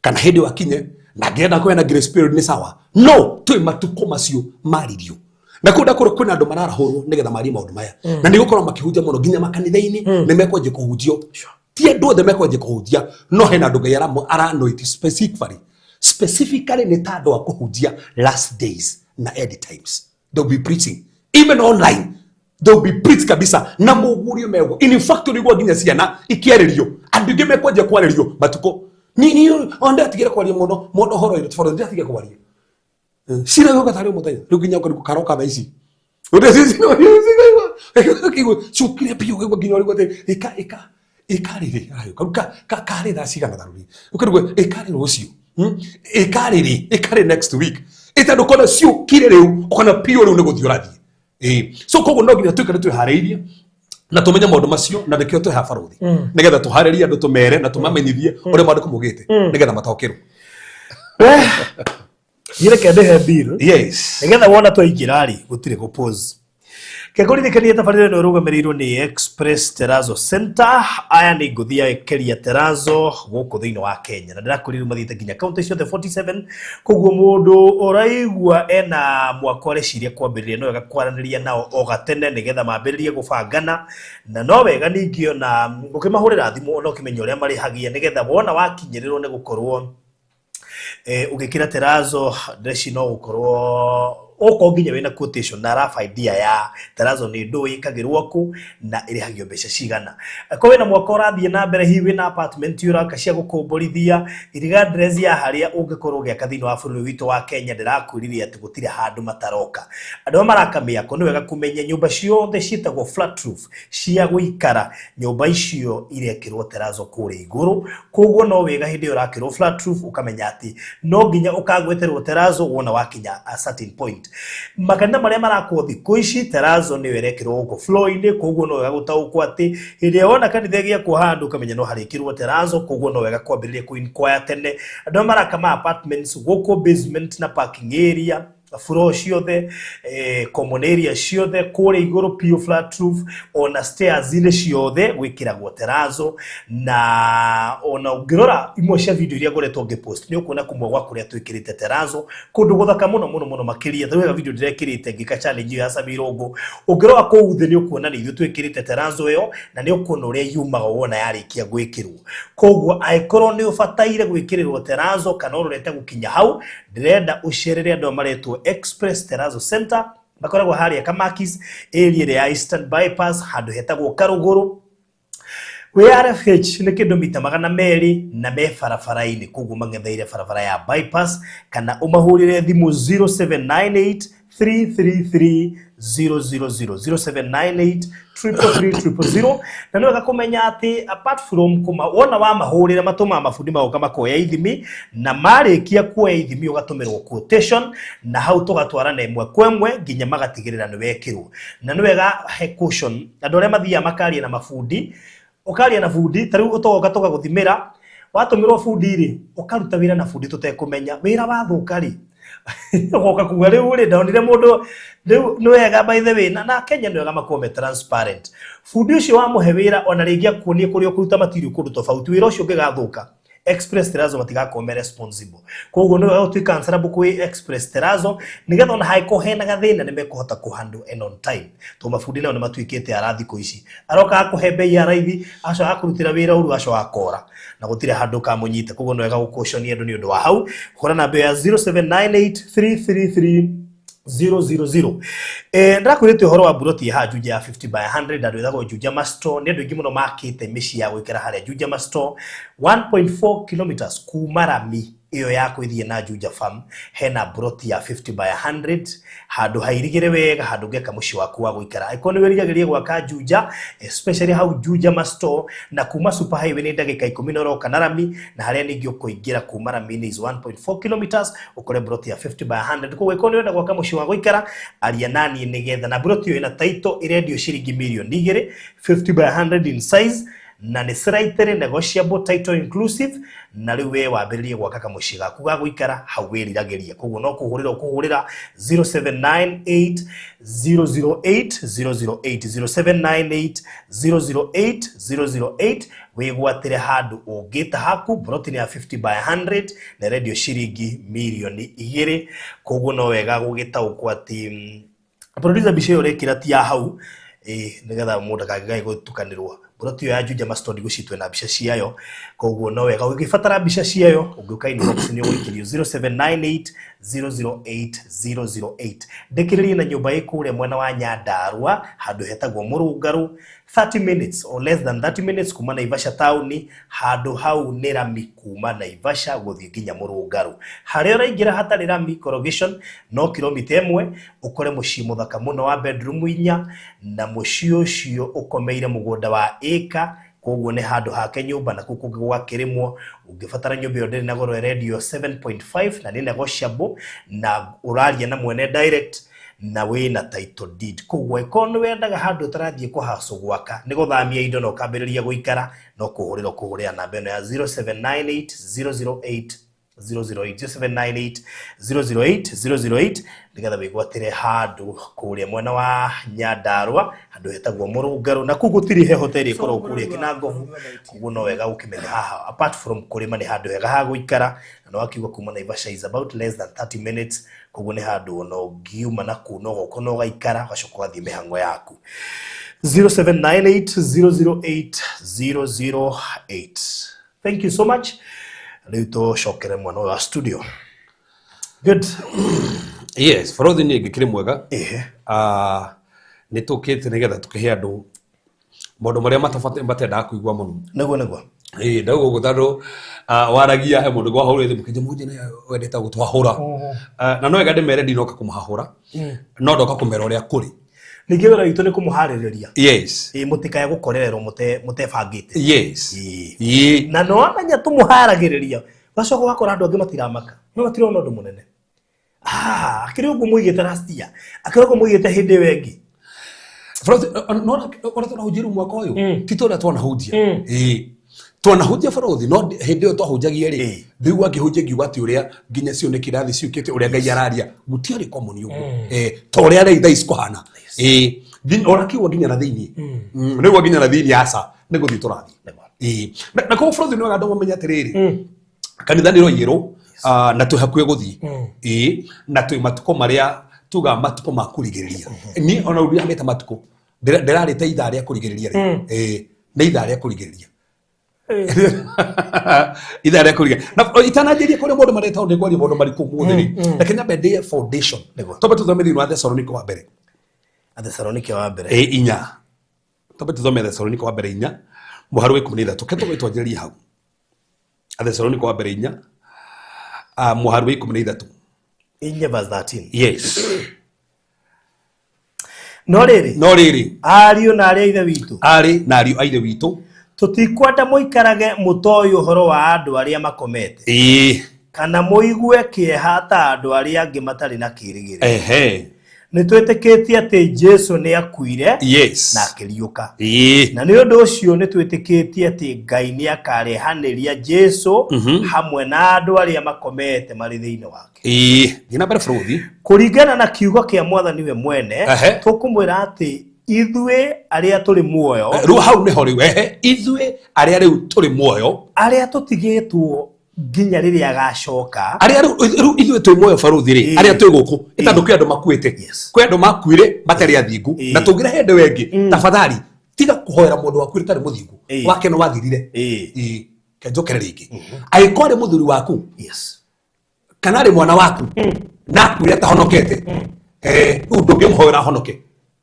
kana hĩndĩ ĩyo akinye, na ngĩenda kwĩna grace period nĩ sawa, no twĩ matukũ macio maririo na kũu ndakũrũ kwĩna andũ mararahũrwo nĩgetha marie maũndũ maya, na nĩ gũkorwo makĩhunjia mũno nginya makanitha-inĩ, nĩ mekwanjia kũhunjio. Ti andũ othe mekwanjia kũhunjia, no hena andũ Ngai aranoint specifically, specifically nĩ ta andũ a kũhunjia last days na end times. They'll be preaching even online, they'll be preach kabisa na mũgurio megwo. In fact, ũrĩgwa nginya ciana ikĩarĩrio, andũ aingĩ mekwanjia kwarĩrio matukũ ni ni onda atigire kwaria mũno mũno ũhoro ĩno tondũ ndiratige kwaria cira gũka tarĩ mũthenya rĩu nginya ũkarigwo karoka thaa ici cukire biũ ũkaigua nginya ũrigwo atĩ ĩka ĩka ĩkarĩrĩ ayo ka karĩ thaa cigana tharũri ũkarigwo ĩkarĩ rũciũ. Ĩkarĩrĩ ĩkarĩ next week ĩtandũ kona ciũkire rĩu ũkona biũ rĩu nĩ gũthiĩ ũrathiĩ. Ĩĩ, so koguo no nginya tuikare twĩharĩirie na tũmenye maũndũ macio, na nĩkĩo twĩ haha, barũthi, nĩgetha tũharĩrie andũ, tũmere na tũmamenyithie ũrĩa maandĩko maugĩte nĩgetha mataũkĩrwo. Reke ndĩhe bill. Yes. Nĩgetha wona twaingĩra rĩ, gũtirĩ gũ pause. Kengũririkanie tabarĩra ĩno ĩrũgamĩrĩirwo nĩ Express Terrazzo Center. Aya nĩ ngũthi ya Keria Terrazzo gũkũ thĩinĩ wa Kenya, na ndĩrakwĩrire mathiĩte nginya kaunti ciothe 47. Koguo mũndũ ũraigua ena mwako areciria kwambĩrĩria, no wega kwaranĩria nao o gatene nĩgetha mambĩrĩrie gũbangana, na no wega ningĩ ona ũkĩmahũrĩra thimũ ona ũkĩmenya ũrĩa marĩhagia, nĩgetha wona wakinyĩrĩrwo nĩ gũkorwo ũgĩkĩra terrazzo ndeci, no gũkorwo okorwo nginya wĩna quotation na rough idea ya terrazzo nĩ ndũ ĩkagĩrwo kũ na ĩrĩhagio mbeca cigana. Korwo wĩna mwaka ũrathiĩ na mbere, hihi wĩna apartment ũraka cia gũkomborithia, regardless ya harĩa ũngĩkorwo ũgĩaka thĩinĩ wa bũrũri witũ wa Kenya, ndĩrakwĩrire atĩ gũtirĩ handũ mataroka. Andũ arĩa maraka mĩako, nĩ wega kũmenya nyũmba ciothe ciĩtagwo flat roof cia gũikara, nyũmba icio irekĩrwo terrazzo kũrĩa igũrũ. Koguo no wega hĩndĩ ĩyo ũrakĩrwo flat roof ũkamenya atĩ no nginya ũkagweterwo terrazzo wona wakinya a certain point. Makanitha marĩa marakwo thikũ ici, terrazzo nĩyo ĩrekĩrwo gũkũ floor-inĩ. Koguo no wega gũtaũkwo atĩ hĩndĩ ĩrĩa wona kanitha ĩgĩakwo handũ, ũkamenya no harĩkĩrwo terrazzo. Koguo no wega kwambĩrĩria kũ inquire tene. Andũ arĩa maraka ma apartments gũkũ basement na parking area, floor ciothe, common area ciothe kũrĩa igũrũ pure flat roof, ona stairs-inĩ ciothe gwĩkĩragwo terrazzo. Na ona ũngĩrora imwe cia video iria ngoretwo ngĩpost, nĩ ũkuona kũmwe gwa kũrĩa twĩkĩrĩte terrazzo, kũndũ gũthaka mũno mũno mũno makĩria. Ta rĩu video ndĩrekĩrĩte ngĩka challenge ĩyo ya Sami Irũngũ, ũngĩrora kũu thĩ nĩ ũkuona nĩ ithuĩ twĩkĩrĩte terrazzo ĩyo, na nĩ ũkuona ũrĩa yumaga wona yarĩkia gwĩkĩrwo. Koguo angĩkorwo nĩ ũbataire gwĩkĩrĩrwo terrazzo kana ũrorete gũkinya hau, ndĩrenda ũcerere andũ aya maretwo Express Terrazzo Center. Makoragwo harĩa Kamakis area ĩrĩa ya Eastern Bypass, handũ hetagwo Karũgũrũ kwĩ RFH, nĩ kĩndũ mita 200 na me barabara-inĩ. Koguo mang'etheire barabara ya bypass, kana ũmahũrĩre thimũ 0798 333 000, 0798 333 000. Na nĩ wega kũmenya atĩ apart from kuma wona wamahũrĩra, matũmaga mabundi magoka makoya ithimi, na marĩkia kuoya ithimi ũgatũmĩrwo quotation, na hau tũgatwarana ĩmwe kwa ĩmwe nginya magatigĩrĩra nĩ wekĩrwo. Na nĩ wega he caution andũ arĩa mathiaga makaria na mabundi. Ũkaria na bundi ta rĩu ũtogoka tũgagũthimĩra, watũmĩrwo bundi rĩ, ũkaruta wĩra na bundi tũtekũmenya, wĩra wathũka rĩ, ũgoka kuga rĩu rĩ ndonire mũndũ. Rĩu nĩ wega, by the way, na Kenya nĩ wega makorwo me transparent. Bundi ũcio wamũhe wĩra, ona rĩngĩ akuonie kũrĩa ũkũruta material kũndũ tofauti, wĩra ũcio ũngĩgathũka, Express Terrazzo matigakorwo me responsible. Koguo nĩ wega gũtuĩka answerable kwĩ Express Terrazzo, nĩgetha ona hangĩkorwo hena gathĩna nĩ mekũhota kũ handle and on time, tondũ mabundi nao nĩ matuĩkĩte ara thikũ ici aroka akũhe bei ya raithi, acoka akũrutĩra wĩra ũru, acoka akora na gũtirĩ handũ ũkamũnyita. Koguo nĩ wega gũkũconia andũ. Nĩ ũndũ wa hau, hũra namba ĩyo ya 0798 333 000. Ndĩrakwĩrĩte ũhoro wa buroti ya Juja ya 50 by 100, andũ ĩtagwo Juja Masto. Nĩ andũ aingĩ mũno makĩte mĩciĩ ya gwĩkĩra harĩa Juja Masto, 1.4 kilometers kuma rami ĩyo ya kwĩthiĩ na Juja Farm. Hena buroti ya 50 by 100, handũ hairigĩre wega, handũ ũngĩaka mũciĩ waku wa gũikara angĩkorwo nĩ wĩriragĩria gwaka Juja, especially hau Juja Masto. Na kuma super highway nĩ ndagĩka 10 na ũroka na rami, na harĩa ningĩ ũkũingĩra kuma rami-inĩ is 1.4 kilometers, ũkore buroti ya 50 by 100. Koguo angĩkorwo nĩ ũrenda gwaka mũciĩ wa gũikara, aria naniĩ nĩgetha. Na buroti ĩyo ĩna title, ĩrendio ciringi mirioni 2, 50 by 100 in size, na nĩ slightly negotiable, title inclusive. Na rĩu we wambĩrĩrie gwaka kamũciĩ gaku ga gũikara hau wĩriragĩria. Koguo no kũhũrĩra ũkũhũrĩra 0798 008 008, 0798 008 008, wĩgwatĩre handũ ũngĩta haku. Broti nĩ ya 50 by 100 na ĩrendio ciringi mirioni 2. Koguo no wega gũgĩtaũkwo atĩ producer, mbica ĩyo ũrekĩra ti ya hau, ĩ nĩgetha mũndũ akangĩgae gũtukanĩrwo. Mburoti ĩyo ya Juja Mastondi gwĩcitwe na mbica ciayo, koguo no wega ũngĩbatara mbica ciayo ũngĩũka inbox nĩ ũgũikĩrio 0798 008 008. Ndĩkĩrĩrie na nyũmba ĩ kũrĩa mwena wa Nyandarua handũ hetagwo Mũrũngarũ, 30 minutes or less than 30 minutes kuma Naivasha taũni. Handũ hau nĩ rami kuma Naivasha gũthiĩ nginya Mũrũngarũ. Harĩa ũraingĩra hatarĩ rami corrugation no kilomita 1 ũkore mũciĩ mũthaka mũno wa bedroom 4, na mũciĩ ũcio ũkomeire mũgũnda wa ĩka, koguo nĩ handũ hake nyũmba na kũu kũngĩ gwakĩrĩmwo. Ũngĩbatara nyũmba ĩyo ndĩrĩ na goro, ĩrendio 7.5 na nĩ negotiable, na ũraria na mwene direct na wĩna title deed. Koguo angĩkorwo nĩ wendaga handũ ũtarathiĩ kũhacũ gwaka, nĩ gũthamia indo na ũkambĩrĩria gũikara, no kũhũrĩra ũkũhũrĩra namba ĩno ya 0798 008 008, 0798 008 008, nĩgetha wĩgwatĩre handũ kũrĩa mwena wa Nyandarua handũ hetagwo Mũrũngarũ, na kũu gũtirĩ heho ta ĩrĩa ĩkoragwo kũrĩa Kĩnangobu. Koguo no wega gũkĩmenya haha apart from kũrĩma nĩ handũ hega ha gũikara, na no wakiuga kuma Naivasha is about less than 30 minutes, koguo nĩ handũ ona ũngiuma na kũu no goka no ũgaikara ũgacoka ũgathiĩ mĩhang'o yaku. 0798 008 008. Thank you so much. Rĩu tũcokere mwana ũyũ wa studio. Good. Yes, borothi niĩ ngĩkĩrĩ mwega. Ehe. Ah, nĩ tũkĩte nĩgetha tũkĩhe andũ maũndũ marĩa matendaga kũigua mũno. Nĩguo nĩguo. Ĩĩ, ndauga ũguo tondũ waragia he mũndũ gwahũrire thimũ kĩnjĩ mũnjĩ nĩ wendete gũtwahũra. Ah, na no wega ndĩmere ndinoka kũmũhahũra, no ndoka kũmera ũrĩa kũrĩ. Ningĩ wĩra witũ nĩ kũmũharĩrĩria. Yes. Ĩĩ, mũtikae gũkorererwo mũtebangĩte. Yes. Ĩĩ. Ĩĩ. Na no amenya tũmũharagĩrĩria, ũgacoka ũgakora andũ angĩ matiramaka, no matirona ũndũ mũnene. Ah, akĩrĩ ũguo mũigĩte last year, akĩrĩ ũguo mũigĩte hĩndĩ ĩyo ĩngĩ. Borothi, nona ũrĩa tũrahunjia rĩu mwaka ũyũ, ti ta ũrĩa twanahunjia. Ĩĩ. Twanahunjia borothi, no hĩndĩ ĩyo twahunjagia rĩ, ndĩigua ngĩhunjia ngiuga atĩ ũrĩa nginya cio nĩ kĩrathi ciũkĩte ũrĩa Ngai araria, gũtiarĩ common ũguo. Ta ũrĩa rĩu thaa ici kũhana. Ĩĩ. Ũrakiuga nginya na thĩiniĩ. Nĩguo nginya na thĩiniĩ aca, nĩ gũthiĩ tũrathiĩ. Ĩĩ. Na koguo borothi nĩ wega andũ mamenye atĩrĩrĩ, kanitha nĩ ĩroiyĩrwo, na twĩ hakuhĩ gũthiĩ. Ĩĩ, na twĩ matukũ marĩa tugaga matukũ ma kũrigĩrĩria. Niĩ ona rĩu ndiramĩta matukũ, ndĩrarĩte ithaa rĩa kũrigĩrĩria rĩ. Ĩĩ, nĩ ithaa rĩa kũrigĩrĩria. Ithaa rĩa kũrigĩrĩria. Na itananjĩrie kũrĩa maũndũ marĩa tondũ nĩ ngwaria maũndũ marikũ ũmũthĩ rĩ, reke nyambe ndĩe foundation. Nĩguo. Twambe tũthome thĩinĩ wa Thessalonike wa mbere. Thessalonike wa mbere. Ĩĩ, 4. Twambe tũthome Thessalonike wa mbere 4, mũhari wa 13. Reke twambe twanjĩrĩrie hau. Thessalonike wa mbere 4, mũhari wa 13. 4 verse 13. Yes. No rĩrĩ. No rĩrĩ. Ariũ na arĩa ithe witũ. Arĩ na ariũ a ithe witũ. Tũtikwenda mũikarage mũtoĩ ũhoro wa andũ arĩa makomete. Ĩĩ. Kana mũigue kĩeha ta andũ arĩa angĩ matarĩ na kĩĩrĩgĩrĩro. Ehe. Nĩ twĩtĩkĩtie atĩ Jesũ nĩ akuire Yes. na akĩriũka. Ĩĩ. Na nĩ ũndũ ũcio nĩ twĩtĩkĩtie atĩ Ngai nĩ akarehanĩria Jesũ hamwe na andũ arĩa makomete marĩ thĩinĩ wake. Ĩĩ. Thiĩ na mbere bũrũthi. Kũringana na kiugo kĩa Mwathani we mwene, Ehe. tũkũmwĩra atĩ ithuĩ arĩa tũrĩ muoyo, Rĩu hau nĩho rĩu, ehe, ithuĩ arĩa rĩu tũrĩ muoyo, arĩa tũtigĩtwo nginya rĩrĩa agacoka, arĩa rĩu ithuĩ twĩ muoyo barũthi rĩ, arĩa twĩ gũkũ, nĩ tondũ kwĩ andũ makuĩte. Yes. Kwĩ andũ makuire matarĩ athingu, na tũngĩrehe ndĩwe ĩngĩ, tafadhali tiga kũhoera mũndũ wakuire ũtarĩ mũthingu, wake nĩ wathirire. Ĩĩ. Reke njokere rĩngĩ. Angĩkorwo arĩ mũthuri waku, Yes. kana arĩ mwana waku, na akuire atahonokete, rĩu ndũngĩmũhoera ahonoke.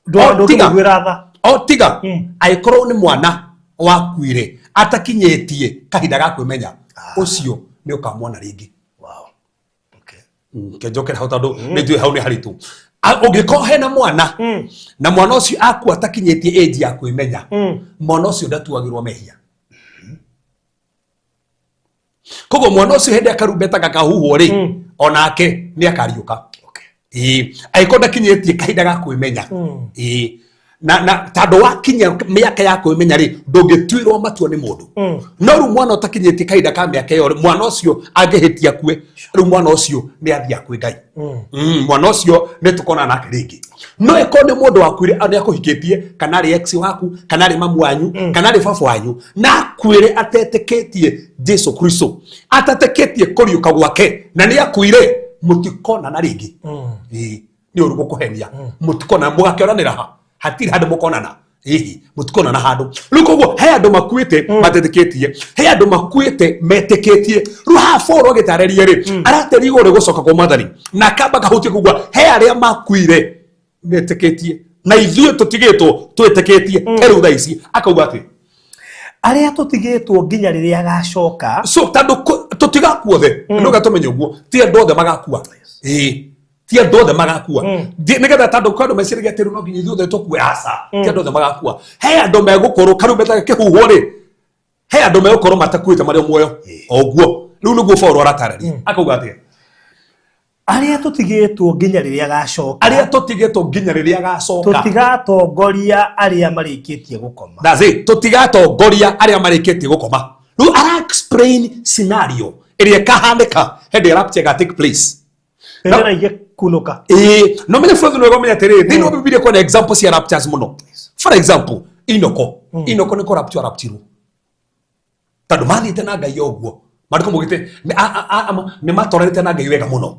Ndũngĩmũiguĩra tha. O tiga, angĩkorwo nĩ mwana wakuire atakinyĩtie kahinda ga kwĩmenya, ũcio nĩ ũkamwona rĩngĩ. Wow. Okay. Reke njokere hau tondũ nĩ njũĩ hau nĩ haritũ. Ũngĩkorwo hena mwana, na mwana ũcio akua atakinyĩtie age ya kwĩmenya, mwana ũcio ndatuagĩrwo mehia. Koguo mwana ũcio hĩndĩ akarumbeta gakahuhwo rĩ, onake nĩ akariũka. Okay. Ĩĩ, angĩkorwo ndakinyĩtie kahinda ga kwĩmenya. Ĩĩ. Na tondũ wakinya mĩaka ya kwĩmenya rĩ, ndũngĩtuĩrwo matua nĩ mũndũ. No rĩu mwana ũtakinyĩtie kahinda ka mĩaka ĩyo rĩ, mwana ũcio angĩhĩtia akue, rĩu mwana ũcio nĩ athiĩ kwĩ Ngai. Mwana ũcio nĩ tũkona nake rĩngĩ. No ĩkorwo nĩ mũndũ wakuire, nĩ akũhikĩtie, kana arĩ ex waku, kana arĩ mamu wanyu, kana arĩ baba wanyu, na akuire atetĩkĩtie Jesu Kristo, atetĩkĩtie kũriũka gwake, na nĩ akuire, mũtikonana rĩngĩ. Ĩĩ, nĩ ũru gũkũhenia. Mũtikona, mũgakĩonanĩra ha? Hatirĩ handũ mũkonana. Hihi mutikona na handu. Riu koguo he andu makuite matetikitie, he andu makuite metikitie. Riu haha Paul agitariria ri, arateria iguru gucoka kwa Mwathani na akamba kahutie kugua he aria makuire metikitie na ithuĩ tũtigĩtwo twĩtĩkĩtie riu thaa ici. Akauga atĩ arĩa tũtigĩtwo nginya rĩrĩa agacoka. So tondũ tũtigakua othe, no gatũmenye ũguo, ti andũ othe magakua. Ĩĩ, ti andũ othe magakua. Nĩgetha tondũ kwĩ andũ meciragia atĩ rĩu no nginya ithuĩ othe tũkue. Aca, ti andũ othe magakua. He andũ megũkorwo karumbeta gakĩhuhwo rĩ, he andũ megũkorwo matakuĩte marĩ o muoyo o ũguo. Rĩu nĩguo Paul aratarĩria. Akauga atĩa? Arĩa tũtigĩtwo nginya rĩrĩa agacoka, arĩa tũtigĩtwo nginya rĩrĩa agacoka, tũtigatongoria arĩa marĩkĩtie gũkoma. That's it. Tũtigatongoria arĩa marĩkĩtie gũkoma. Rĩu ara explain scenario ĩrĩa ĩkahanĩka hĩndĩ ĩrĩa rapture ĩga take place. Bendera igĩkunũka. Ĩĩ, no menye bũrũri nĩ ũmenya atĩrĩrĩ, thĩinĩ wa Bibilia kwĩna example cia raptures mũno. For example, Inoko. Inoko nĩ kũrapture raptirwo tondũ mathiĩte na Ngai o ũguo. Maandĩko maugĩte nĩ matwaranĩte na Ngai wega mũno,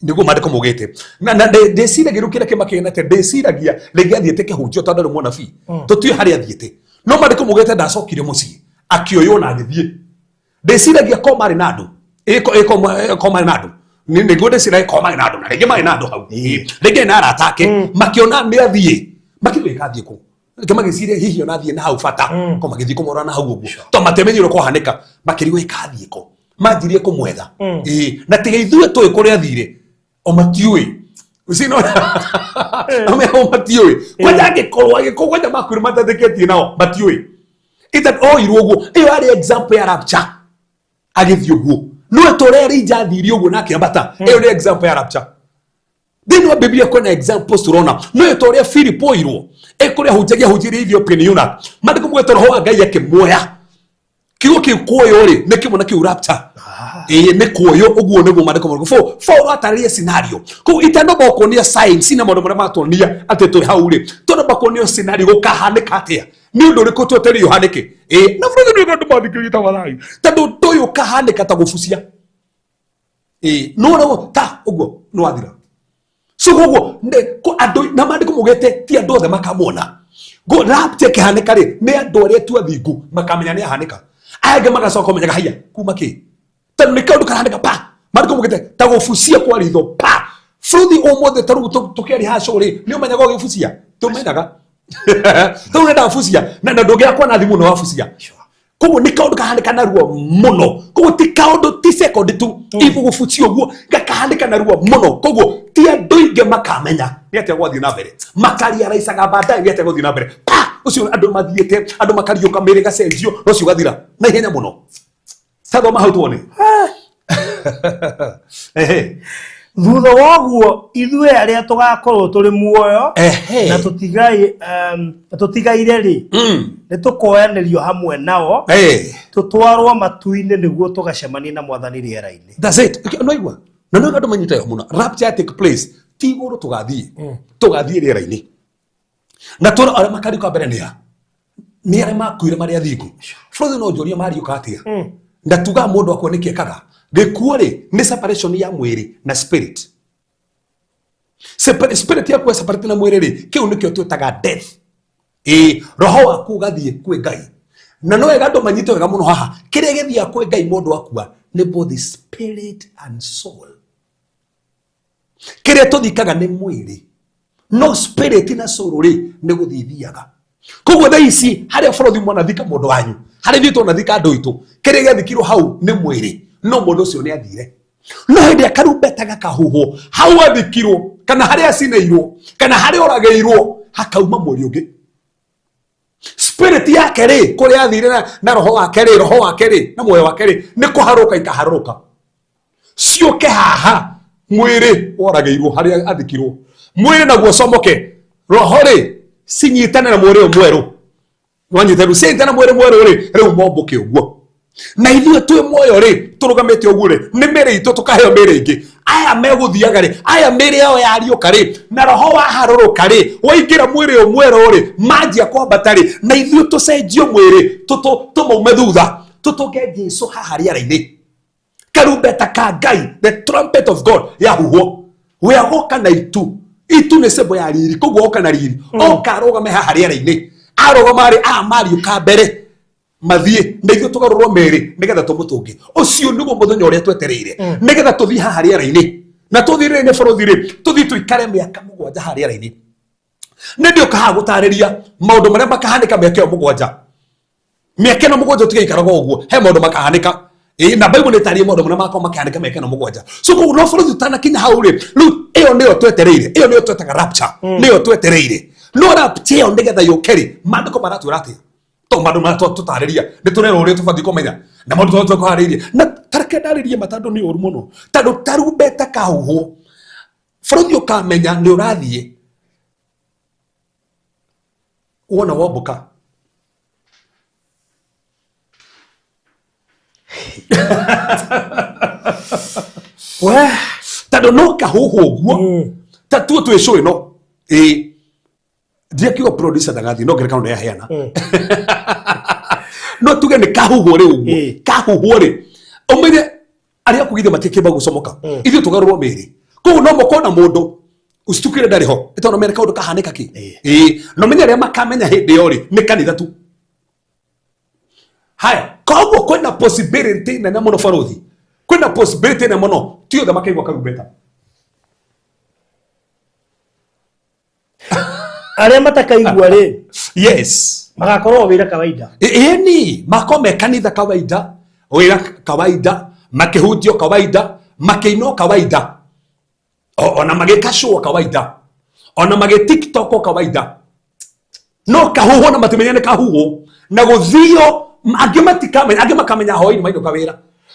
nĩguo maandĩko maugĩte. Na ndĩciragia rĩu kĩrĩa kĩmakĩgena atĩ ndĩciragia rĩngĩ athiĩte kĩhunjio tondũ arĩ mũnabii, tũtiũĩ harĩa athiĩte, no maandĩko maugĩte ndacokire mũciĩ, akĩoywo na agĩthiĩ. Ndĩciragia ko marĩ na andũ. Ĩ, ko marĩ na andũ. Nĩguo ndĩciragia ko marĩ na andũ, na rĩngĩ marĩ na andũ hau. Rĩngĩ na arata ake makĩona nĩ athiĩ, makĩrĩ athiĩ kũ, rĩngĩ magĩciria hihi ona athiĩ na hau bata ko magĩthiĩ kũmũrora na hau ũguo to matiamenyire kũhanĩka, makĩrigwo ĩkathiĩ kũ, manjirie kũmwetha. Ĩ, na tiga ithuĩ tũĩ kũrĩa athire, o matiũĩ. Sino o matiũĩ kwanja angĩkorwo angĩkorwo kwanja makuire matatĩkĩtie nao matiũĩ ita oirwo ũguo. Ĩyo yarĩ example ya rapture, agĩthiĩ ũguo no tũrĩa Elijah athire ũguo na akĩambata. Ĩyo nĩ example ya rapture. Thĩinĩ wa Biblia kwĩna examples tũrona no ĩta ũrĩa Philip oirwo ĩ kũrĩa ahunjagia, ahunjĩria Ethiopian eunuch. Maandĩko maugĩte roho wa Ngai akĩmuoya. Kiugo kĩu kuoywo rĩ, nĩ kĩmwe na kĩu rapture. Ĩĩ, nĩ kuoywo ũguo nĩguo maandĩko marũgũ. Paul atarĩria scenario koguo itanamba kuonia science na maũndũ marĩa matuonia atĩ twĩ hau rĩ, tũnamba kuonio scenario gũkahanĩka atĩa, nĩ ũndũ ũrĩkũ twetereire ũhanĩke. Ĩĩ, na bũrũri nĩ andũ mathikĩrĩria ta warai tondũ ũndũ ũyũ ũkahanĩka ta gũbucia. Ĩĩ, no no ta ũguo nĩ wathira. So koguo andũ na maandĩko maugĩte ti andũ othe makamwona. Go rapture ĩkĩhanĩka rĩ, nĩ andũ arĩa tu athingu makamenya nĩ ahanĩka. Aya angĩ magacoka kũmenyaga haiya kuma kĩ, tondũ nĩ kaũndũ karahanĩka pa. Maandĩko maugĩte ta gũbucia kwa ritho pa. Bũrũri ũmũthĩ ta rĩu tũkĩaria haha show rĩ, nĩ ũmenyaga ũgĩbucia? Tũmenyaga tondũ nĩ ndabucia na ndũngĩakwa na thimũ nĩ wabucia. Koguo nĩ kaũndũ kahanĩka narua mũno. Koguo ti kaũndũ ti sekondi tu igũgũbucia ũguo, gakahanĩka narua mũno. Koguo ti andũ aingĩ makamenya nĩ atĩa gwathiĩ na mbere, makariaraicaga baadaye nĩ atĩa gwathiĩ na mbere pa ũcio. Andũ mathiĩte, andũ makariũka, mĩrĩ ĩgacenjio, na ũcio ũgathira na ihenya mũno. Tathoma hau tuone. Ehe. Thutha wa ũguo ithuĩ arĩa tũgakorwo tũrĩ muoyo na tũtigaire rĩ, nĩ tũkoyanĩrio hamwe nao, tũtwarwo matu-inĩ nĩguo tũgacemanie na Mwathani rĩera-inĩ. That's it. No igua. Na no andũ manyite mũno. Rapture take place. Ti igũrũ tũgathiĩ. Tũgathiĩ rĩera-inĩ. Na tũrĩ arĩa makariũka mbere nĩ a? Nĩ arĩa makuire marĩ athingu. Bũrũri no njũrie mariũka atĩa? Na tuga mũndũ akua nĩkĩ ekaga? Gĩkuũ rĩ, nĩ separation ya mwĩrĩ na spirit. Spirit yaku separate na mwĩrĩ rĩ, kĩu nĩkĩo twĩtaga death. Ĩĩ, roho waku ũgathiĩ kwĩ Ngai. Na no wega andũ manyite wega mũno haha, kĩrĩa gĩthiaga kwĩ Ngai mũndũ akua nĩ both spirit and soul. Kĩrĩa tũthikaga nĩ mwĩrĩ, no spirit na soul rĩ, nĩ gũthiĩ ithiaga. Koguo thaa ici harĩa bũrũri mwanathika mũndũ wanyu, harĩa ithuĩ twanathika andũ aitũ, kĩrĩa gĩathikirwo hau nĩ mwĩrĩ, no mũndũ ũcio nĩ athire. No hĩndĩ ĩrĩa karumbeta gakahuhwo, hau athikirwo kana harĩa acinĩirwo kana harĩa oragĩirwo hakauma mwĩrĩ ũngĩ. Spirit yake rĩ, kũrĩa athire na roho wake rĩ, roho wake rĩ na muoyo wake rĩ, nĩ kũharũrũka ikaharũrũka ciũke haha mwĩrĩ woragĩirwo harĩa athikirwo. Mwĩrĩ naguo comoke, roho rĩ cinyitane na mwĩrĩ ũyũ mwerũ. Wanyita rĩu cianyitana na mwĩrĩ mwerũ rĩ, rĩu mombũke ũguo. Na ithuĩ twĩ muoyo rĩ, tũrũgamĩte ũguo rĩ, nĩ mĩrĩ itũ tũkaheo mĩrĩ ĩngĩ. Aya megũthiaga rĩ, aya mĩrĩ yao yariũka rĩ na roho waharũrũka rĩ, waingĩra mwĩrĩ ũyũ mwerũ rĩ, manjia kwambata rĩ, na ithuĩ tũcenjio mwĩrĩ, tũmaume thutha tũtũnge Jesu haha rĩera-inĩ. Karumbeta ka Ngai, the trumpet of God, yahuhwo, we agoka na itu. Itu nĩ symbol ya riri, koguo oka na riri, oka arũgame haha rĩera-inĩ. Arũgama rĩ, aya mariũka mbere mathiĩ na ithuĩ tũgarũrwo mĩĩrĩ nĩgetha tũmũtũnge. Ũcio nĩguo mũthenya ũrĩa twetereire, nĩgetha tũthiĩ haha rĩera-inĩ, na tũthiĩ rĩera-inĩ bũrũri rĩ, tũthiĩ tũikare mĩaka 7 haha rĩera-inĩ. Nĩ ndĩũka haha gũtarĩria maũndũ marĩa makahanĩka mĩaka ĩyo 7. Mĩaka ĩno 7 tũtigaikaraga ũguo, he maũndũ makahanĩka. Ĩĩ, na Bible nĩ ĩtarĩrie maũndũ marĩa magakorwo makĩhanĩka mĩaka ĩno 7. So koguo no bũrũri ũtanakinya hau rĩ, rĩu ĩyo nĩyo twetereire, ĩyo nĩyo twetaga rapture, nĩyo twetereire. No rapture ĩyo nĩgetha yũke rĩ, maandĩko maratwĩra atĩa? To maũndũ marĩa tũtarĩria nĩ tũrerwo ũrĩa tũbatiĩ kũmenya na maũndũ tũrĩa tũharĩirie. Na tareke ndarĩrie ma, tondũ nĩ ũru mũno, tondũ tarumbeta kahuhwo bũrũri ũkamenya nĩ ũrathiĩ wona wombũka. We. Tondũ no kahuhwo ũguo, ta tuo twĩ show ĩno ĩĩ, ndiakiuga producer ndagathiĩ, no ngerekano nĩyaheana, no tuge nĩ kahuhwo rĩ ũguo, kahuhwo rĩ, ũmenye arĩa akugithia matikĩmba gũcomoka, ithuĩ tũgarũrwo mĩĩrĩ. Koguo no mũkona mũndũ ũcitukire ndarĩ ho, ĩtondũ mene kaũndũ kahanĩka kĩ. Ĩĩ, no menye arĩa makamenya hĩndĩ ĩyo rĩ, nĩ kanitha tu. Haya, koguo kwĩna possibility nene mũno barothi, kwĩna possibility nene mũno ti othe makaigua karumbeta. Arĩa matakaigua rĩ, magakorwo wĩra kawaida. Ĩni makorwo me kanitha kawaida, wĩra kawaida, makĩhunjio kawaida, makĩinwo kawaida, ona magĩka show kawaida, ona magĩ TikTok kawaida, no kahuhwo na matimenya nĩ kahuhwo na gũthio. Angĩ matikamenya, angĩ makamenya hwaĩ-inĩ mainũka wĩra,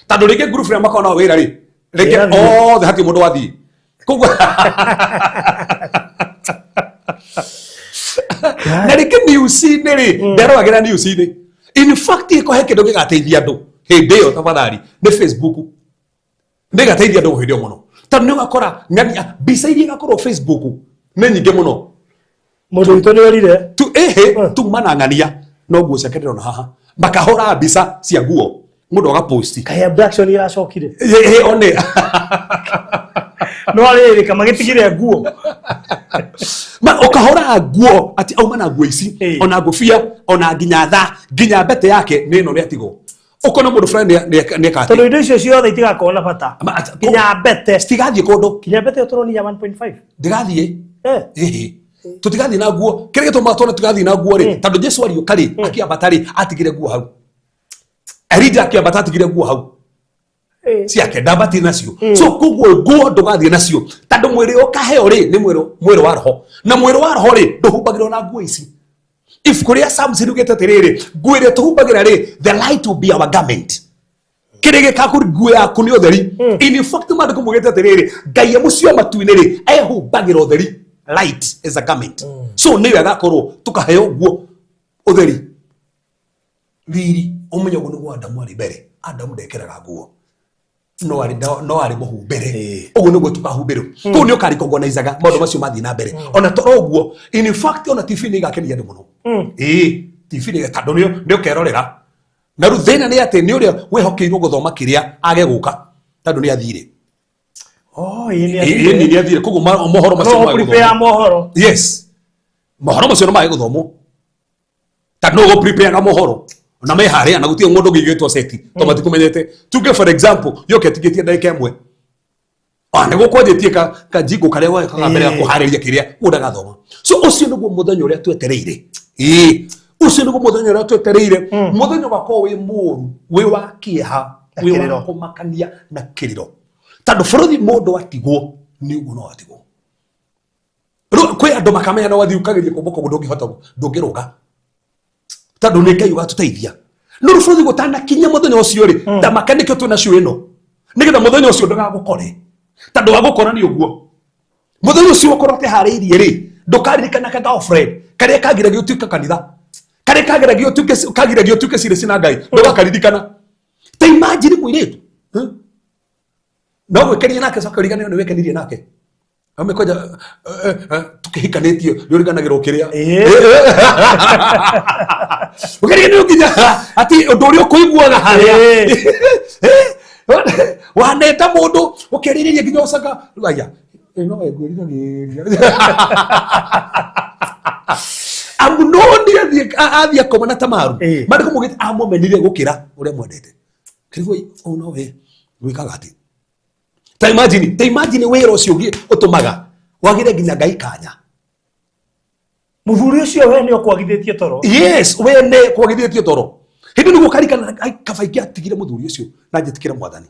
tondũ rĩngĩ group ĩrĩa makoragwo nao wĩra rĩ, rĩngĩ Ĩrathiĩ. othe hatirĩ mũndũ wathiĩ. Koguo na rĩngĩ news-inĩ rĩ, nderoragĩra news-inĩ. In fact, ĩko he kĩndũ gĩgateithia andũ hĩndĩ ĩyo tafadhali nĩ Facebook. Nĩ ĩgateithia andũ hĩndĩ ĩyo mũno, tondũ nĩ ũgakora ng'ania mbica iria igakorwo Facebook nĩ nyingĩ mũno. Mũndũ witũ nĩ orire. Tu ehe, tuma na ng'ania no nguo ciake ndĩrona haha, makahũra mbica cia nguo, mũndũ agaposti. Kaĩ abduction iracokire? Ĩĩ, one. No rĩrĩ, kamagĩtigire nguo. Ma ũkahũra nguo atĩ auma na nguo ici, ona ngũbia, ona nginya tha, nginya mbete yake nĩ ĩno nĩ atigwo, ũkona mũndũ fulani nĩ eka Tondũ atĩ indo icio ciothe itigakorwo na bata. Nginya mbete. Citigathiĩ kũndũ. Nginya mbete ĩyo tũronire ya 1.5. Ndĩgathiĩ. Eh. Ĩhĩ, tũtigathiĩ na nguo. Kĩrĩa gĩtũmaga tuone tũtigathiĩ na nguo rĩ, tondũ Jesu ariũka rĩ, akĩambata rĩ, atigire nguo hau. Elija akĩambata atigire nguo hau ciake, ndambatire nacio. So koguo nguo ndũgathiĩ nacio, tondũ mwĩrĩ ũkaheo rĩ, nĩ mwĩrĩ wa roho, na mwĩrĩ wa roho rĩ, ndũhumbagĩrwo na nguo ici. Ibuku rĩa Psalms riugĩte atĩrĩrĩ, nguo ĩrĩa tũhumbagĩra rĩ, the light will be our garment. Kĩrĩa gĩkaku nguo yaku nĩ ũtheri. In fact, maandĩko maugĩte atĩrĩrĩ, Ngai e mũciĩ wa matu-inĩ rĩ, ehumbagĩra ũtheri, light is a garment. So nĩyo ĩgakorwo tũkaheo nguo ũtheri riri. Ũmenye ũguo nĩguo Adamu arĩ mbere. Adamu ndekĩraga nguo, no arĩ no arĩ mũhumbĩre. Ũguo nĩguo tũkahumbĩrwo. Kũu nĩ ũkarikogonaizaga maũndũ macio mathiĩ na mbere. Ona toro ũguo, in fact, ona TV nĩ igakenia andũ mũno. Ĩĩ, TV nĩ tondũ nĩ ũkerorera. Na rĩu thĩna nĩ atĩ nĩ ũrĩa wĩhokeirwo gũthoma kĩrĩa age gũka, tondũ nĩ athire. Oh, ĩĩ, nĩ Ĩĩ, athire. nĩ athire. Koguo mohoro macio No no mage prepare gũthomwo. mohoro. Yes, mohoro macio no mage gũthomwo, tondũ no ũgũ-prepare mohoro na me harĩa na gũtirĩ mũndũ ũngĩigĩtwo seti, to matikũmenyete. Tuge for example yoke tigĩtie ndagĩka 1, ah, nĩ gũkwanjĩtie ka kajingo karĩa wekaga mbere ya kũharĩria kĩrĩa ũndagathoma. So ũcio nĩguo mũthenya ũrĩa twetereire. Ĩĩ, ũcio nĩguo mũthenya ũrĩa twetereire, mũthenya ũgakorwo wĩ mũũru, wĩ wa kĩeha, Na wĩ wa kĩrĩro. kũmakania na kĩrĩro, tondũ bũrũri mũndũ atigwo nĩ ũguo no atigwo. Rĩu kwĩ andũ makamenya no wathiĩ ũkageria kũmbũka ũguo, ndũngĩhota, ndũngĩrũga, tondũ nĩ Ngai ũgatũteithia. No rĩu bũrũri gũtanakinya mũthenya ũcio rĩ, ndamaka nĩkĩo twĩna cio ĩno, nĩgetha mũthenya ũcio ndũgagũkore, tondũ wagũkora nĩ ũguo mũthenya ũcio ũkorwo ũteharĩirie rĩ, ndũkaririkana ka girlfriend karĩa kagiragia ũtuĩke kanitha, karĩa kagiragia ũtuĩke cirĩ na Ngai, ndũgakaririkana. Ta imagine mũirĩtu, No gwĩkenia nake, coka ũriganĩrwo nĩ wĩkenirie nake. Amekoja tukihikanĩtie nĩ ũriganagĩrwo kĩrĩa ũkĩriganĩrwo nginya atĩ ũndũ ũrĩa ũkũiguaga harĩa waneta mũndũ ũkerirĩria nginya ũcaka aya no ngwĩriragĩria. Amunoni athiĩ akoma na Tamaru. Maandĩko maugĩte amũmenire gũkĩra ũrĩa mwendete. Kĩrigwo ũũ no we gwĩkaga atĩ ta imagine, ta imagine wĩra ũcio ũngĩ ũtũmaga wagĩre nginya Ngai kanya. Mũthuri ũcio we nĩ ũkwagithĩtie toro. Yes, we nĩ kwagithĩtie toro. Hĩndĩ nĩguo karikana kaba ingĩatigire mũthuri ũcio na njĩtĩkĩre mwathani.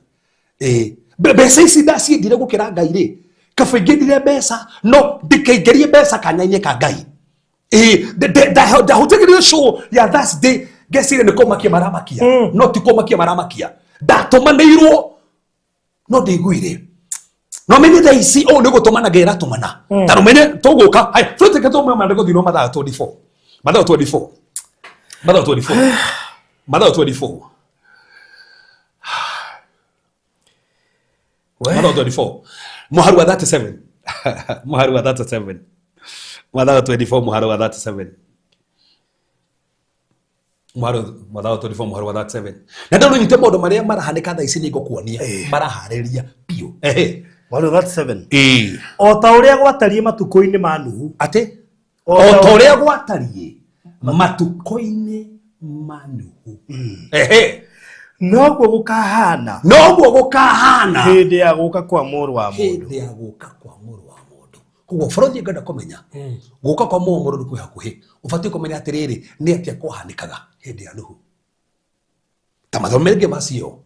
Mbeca ici ndaciendire gũkĩra Ngai rĩ, kaba ingĩendire mbeca no ndikaingĩrie mbeca kanya-inĩ ka Ngai. Ndahũthĩrire show ya Thursday ngeciria nĩ kũmakia maramakia, no ti kũmakia maramakia, ndatũmanĩirwo no ndiguire. No menye thaa ici ũũ nĩ gũtũmana ngera tũmana, ta rũmenye tũgũka. Haya, tũtĩke tũmwe maandĩko thĩinĩ wa Mathayo 24, Mathayo 24, Mathayo 24, Mathayo 24. Mathayo 24 mũhari wa 37, mũhari wa 37, Mathayo 24 mũhari wa 37, mũhari, Mathayo 24 mũhari wa 37. Na ndå nyite maũndũ marĩa marahanĩka thaa ici nĩ ngũkuonia maraharĩria biũ. Ehe. Mũhari wa 37. O ta ũrĩa gwatariĩ matukũ-inĩ ma Nuhu. Atĩ o ta ũrĩa gwatariĩ matukũ-inĩ ma Nuhu. Ehe. Noguo gũkahana. Noguo gũkahana hĩndĩ ya gũka kwa mũrũ wa mũndũ. Hĩndĩ ya gũka kwa mũrũ wa mũndũ. Koguo bũrũri ngenda kũmenya gũka kwa mũrũ wa mũndũ kwĩ hakuhĩ, ũbatiĩ kũmenya atĩrĩrĩ, nĩ atĩa kwahanĩkaga hĩndĩ ya Nuhu. Ta mathomo mengĩ macio.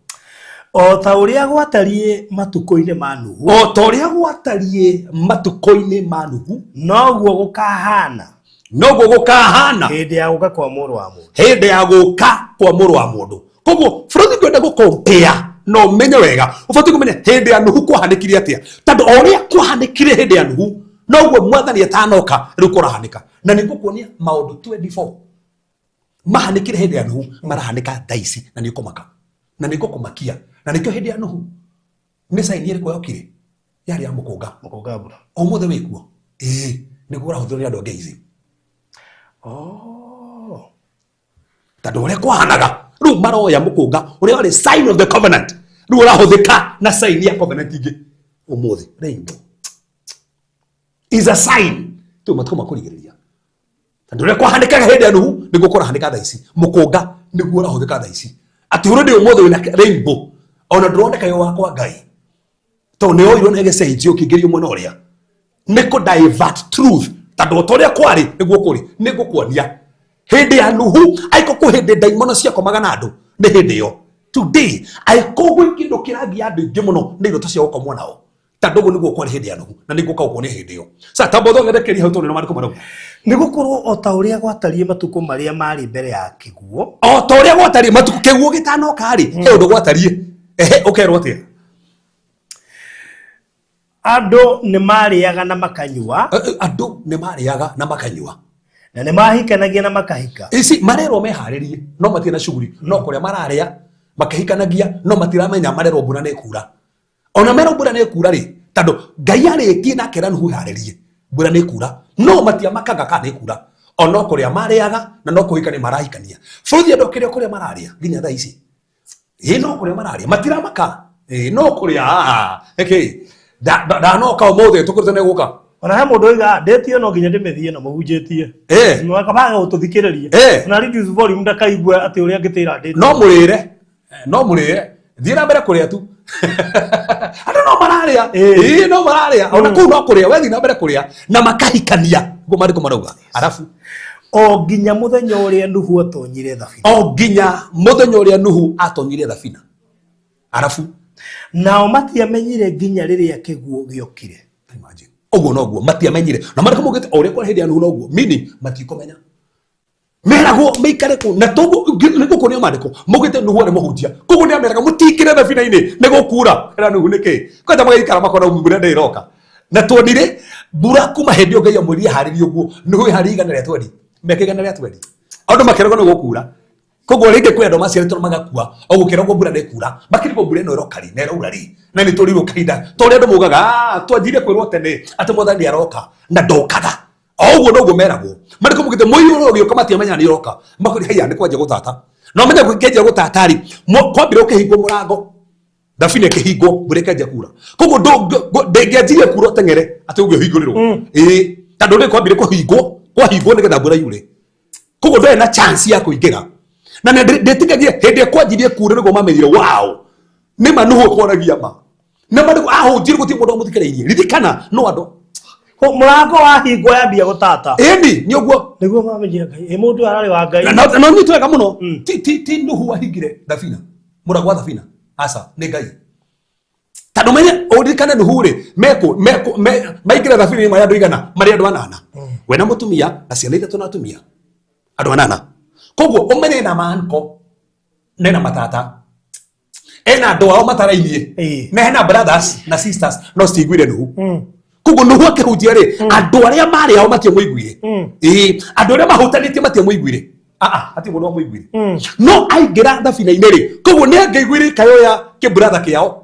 O ta ũrĩa gwatariĩ matukũ-inĩ ma Nuhu. O ta ũrĩa gwatariĩ matukũ-inĩ ma Nuhu. Noguo gũkahana. Noguo gũkahana hĩndĩ ya gũka kwa mũrũ wa mũndũ. Hĩndĩ ya gũka kwa mũrũ wa mũndũ. Koguo bũrũri ngwenda gũkompea na ũmenye wega, ũbatiĩ kũmenya hĩndĩ ya Nuhu kwahanĩkire atĩa, tondũ o ũrĩa kwahanĩkire hĩndĩ ya Nuhu noguo mwathani atanoka rĩu kũrahanĩka. Na nĩ ngũkuonia maũndũ 24 mahanĩkire hĩndĩ ya Nuhu marahanĩka thaa ici, na nĩ ũkũmaka na nĩ ngũkũmakia. Na nĩkĩo hĩndĩ ya Nuhu nĩ saini ĩrĩkũ yokire? Yarĩ ya mũkũnga. Mũkũnga mbura. Ũmũthĩ wĩkuo ĩĩ nĩguo ũrahũthĩrwo nĩ andũ angĩ ici. Tondũ ũrĩa kwahanaga rĩu maroya mũkũnga ũrĩa warĩ sign of the covenant, rĩu ũrahũthĩka na sign ya covenant ingĩ ũmũthĩ. Rainbow is a sign tu matukũ makũrigĩrĩria, tondũ ũrĩa kwahanĩkaga hĩndĩ ya Nuhu nĩguo kũrahanĩka thaa ici. Mũkũnga nĩguo ũrahũthĩka thaa ici, atĩ ũrĩ ũmũthĩ wĩna rainbow ona ndũroneka wĩ wakwa Ngai, tondũ nĩ oirwo na ĩgĩcenjio ũkĩingĩrio mwena ũrĩa nĩ kũ divert truth, tondũ o ta ũrĩa kwarĩ nĩguo kũrĩ. Nĩ ngũkuonia hĩndĩ ya Nuhu aiko kwĩ hĩndĩ ndaimono ciakomaga na andũ, nĩ hĩndĩ ĩyo. Today aiko gwĩ kĩndũ kĩrangia andũ aingĩ mũno nĩ iroto cia gũkomwo nao, tondũ ũguo nĩguo kwarĩ hĩndĩ ya Nuhu, na nĩ ngũka gũkuonia hĩndĩ ĩyo. Sa tamba ũthondekerie hau, tondũ nĩ maandĩko marauga nĩ gũkorwo o ta ũrĩa gwatariĩ matukũ marĩa marĩ mbere ya kĩguũ. O ta ũrĩa gwatariĩ matukũ kĩguũ gĩtanoka rĩ, he ũndũ gwatariĩ. Ehe, ũkerwo atĩa? Andũ nĩ marĩaga na makanyua. Andũ nĩ marĩaga na makanyua, na nĩ mahikanagia na makahika. Ici marerwo meharĩrie no matirĩ na shughuli, no kũrĩa mararĩa makĩhikanagia, no matiramenya marerwo mbura nĩ kura. Ona merwo mbura nĩ kura rĩ, tondũ Ngai arĩtie na akera Nuhu harĩrie mbura nĩ kura, no matiamakaga kana nĩ kura. Ona kũrĩa marĩaga na no kũhikania marahikania. Bũrũri andũ kĩrĩa kũrĩa mararĩa nginya thaa ici, ĩ no kũrĩa mararĩa matiramaka, ĩ no kũrĩa ĩkĩ ndanoka ũmũthĩ tũkũrĩte nĩ gũka. Ona he mũndũ oiga ndĩtie no nginya ndĩmĩthiĩ na mũhunjĩtie. Akabaga gũtũthikĩrĩria. Na reduce volume ndakaigue atĩ ũrĩa ngĩtĩra ndĩtie. No mũrĩre, no mũrĩre, thiĩ na mbere kũrĩa tu. Andũ no mararĩa, ĩ no mararĩa ona kũu no kũrĩa, we thiĩ na mbere kũrĩa na makahikania, ũguo maandĩko marauga. Arabu o nginya mũthenya ũrĩa Nuhu atonyire thabina. O nginya mũthenya ũrĩa Nuhu atonyire thabina. Arabu nao matiamenyire nginya rĩrĩa kĩguũ gĩokire. Imagine. Ũguo noguo matiamenyire, na maandĩko maugĩte o ũrĩa kwarĩ hĩndĩ ya Nuhu noguo, meaning matikumenya. Meragwo meikare kũu na toguo nĩ gũkũ nĩo maandĩko maugĩte Nuhu arĩ mũhunjia, koguo nĩ ameraga mũtingĩre thabina-inĩ nĩ gũkura. Era Nuhu nĩkĩ kwenda magaikara makona mbura ndĩ ĩroka, na tuonire mbura kuma hĩndĩ ĩyo Ngai amwĩrire harĩrie ũguo. Nuhu harĩ 120, mĩaka 120, andũ makeragwo nĩ gũkura. Koguo rĩngĩ kwĩ andũ maciarĩtwo magakua o gũkĩragwo mbura nĩ kura, makĩrigwo mbura ĩno ĩroka rĩ na ĩraura rĩ, na nĩ tũrirwo kahinda ta ũrĩa andũ maugaga, twanjire kwĩrwo tene atĩ mwathani aroka na ndokaga. O ũguo noguo meragwo marĩkũ mũgĩte mũiyũro ũgĩũka matiamenya nĩ ũroka, makũria haiya nĩ kwanjia gũtata. Na ũmenye gũkĩanjia gũtata rĩ, kwambire ũkĩhingwo mũrango, thabina ĩkĩhingwo, mbura ĩkĩanjia kura. Koguo ndĩngĩanjirie kura ũteng'ere atĩ ũngĩhingũrĩrwo, ĩĩ, tondũ rĩ kwambire kũhingwo. Kwahingwo nĩgetha mbura yure. Koguo ndwarĩ na chance ya kũingĩra. Na ndĩtĩkagie hĩndĩ ĩrĩa kwanjirie kuura nĩguo mamenyire wow. Nĩ ma Nuhu akwaragia ma. Na ma nĩguo ahunjire gũtirĩ mũndũ wamũthikĩrĩirie. Ririkana no andũ. Mũrango wahingwo yambia gũtata. Ĩni nĩ ũguo. Nĩguo mamenyire Ngai. Ĩ mũndũ ararĩ wa Ngai. Na ũnyite wega mũno. Ti Nuhu wahingire thabina. Mũrango wa thabina. Aca, nĩ Ngai. Tondũ menye ũririkane Nuhu rĩ, mekũ mekũ maingĩra thabina-inĩ marĩ andũ igana, marĩ andũ anana. We na mũtumia na ciana ithatũ na atumia. Andũ anana. Koguo ũmenye na manko nena matata. Ena andũ ao matarainie. Na hena brothers na sisters no citiguire Nuhu. Koguo Nuhu akĩhunjia rĩ, andũ arĩa marĩ ao matiamũiguire. Andũ arĩa mahutanĩtie matiamũiguire. Hatirĩ mũndũ wamũiguire. No aingĩra thabina-inĩ rĩ, koguo nĩ angĩaiguire ikayo ya kĩbratha kĩao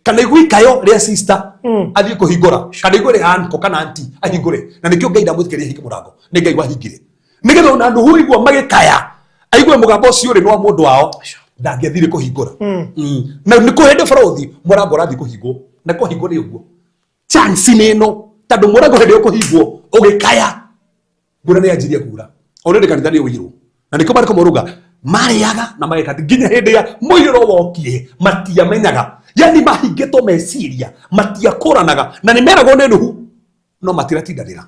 kana igue ikayo rĩa sister athiĩ kũhingũra kana igue rĩa uncle kana auntie ahingũre. Na nĩkĩo Ngai ndamwĩtĩkĩria ahinge mũrango, nĩ Ngai wahingire nĩgetha ona Nuhu igua magĩkaya aigue mũgambo ũcio rĩ nĩ wa mũndũ wao, ndangĩathire kũhingũra. Na nĩ kũ hĩndĩ barũthi mũrango ũrathiĩ kũhingwo, na kũhingwo nĩ ũguo chance nĩ ĩno, tondũ mũrango hĩndĩ ĩyo kũhingwo ũgĩkaya mbura nĩ yanjirie kuura. Already kanitha nĩ ũirwo, na nĩkĩo marĩko moruga marĩaga na mageka nginya hĩndĩ ya mũiyũro wokire matiamenyaga, yani mahingĩtwo meciria, matiakũranaga na nĩ meragwo nĩ Nuhu no matiratindanĩra.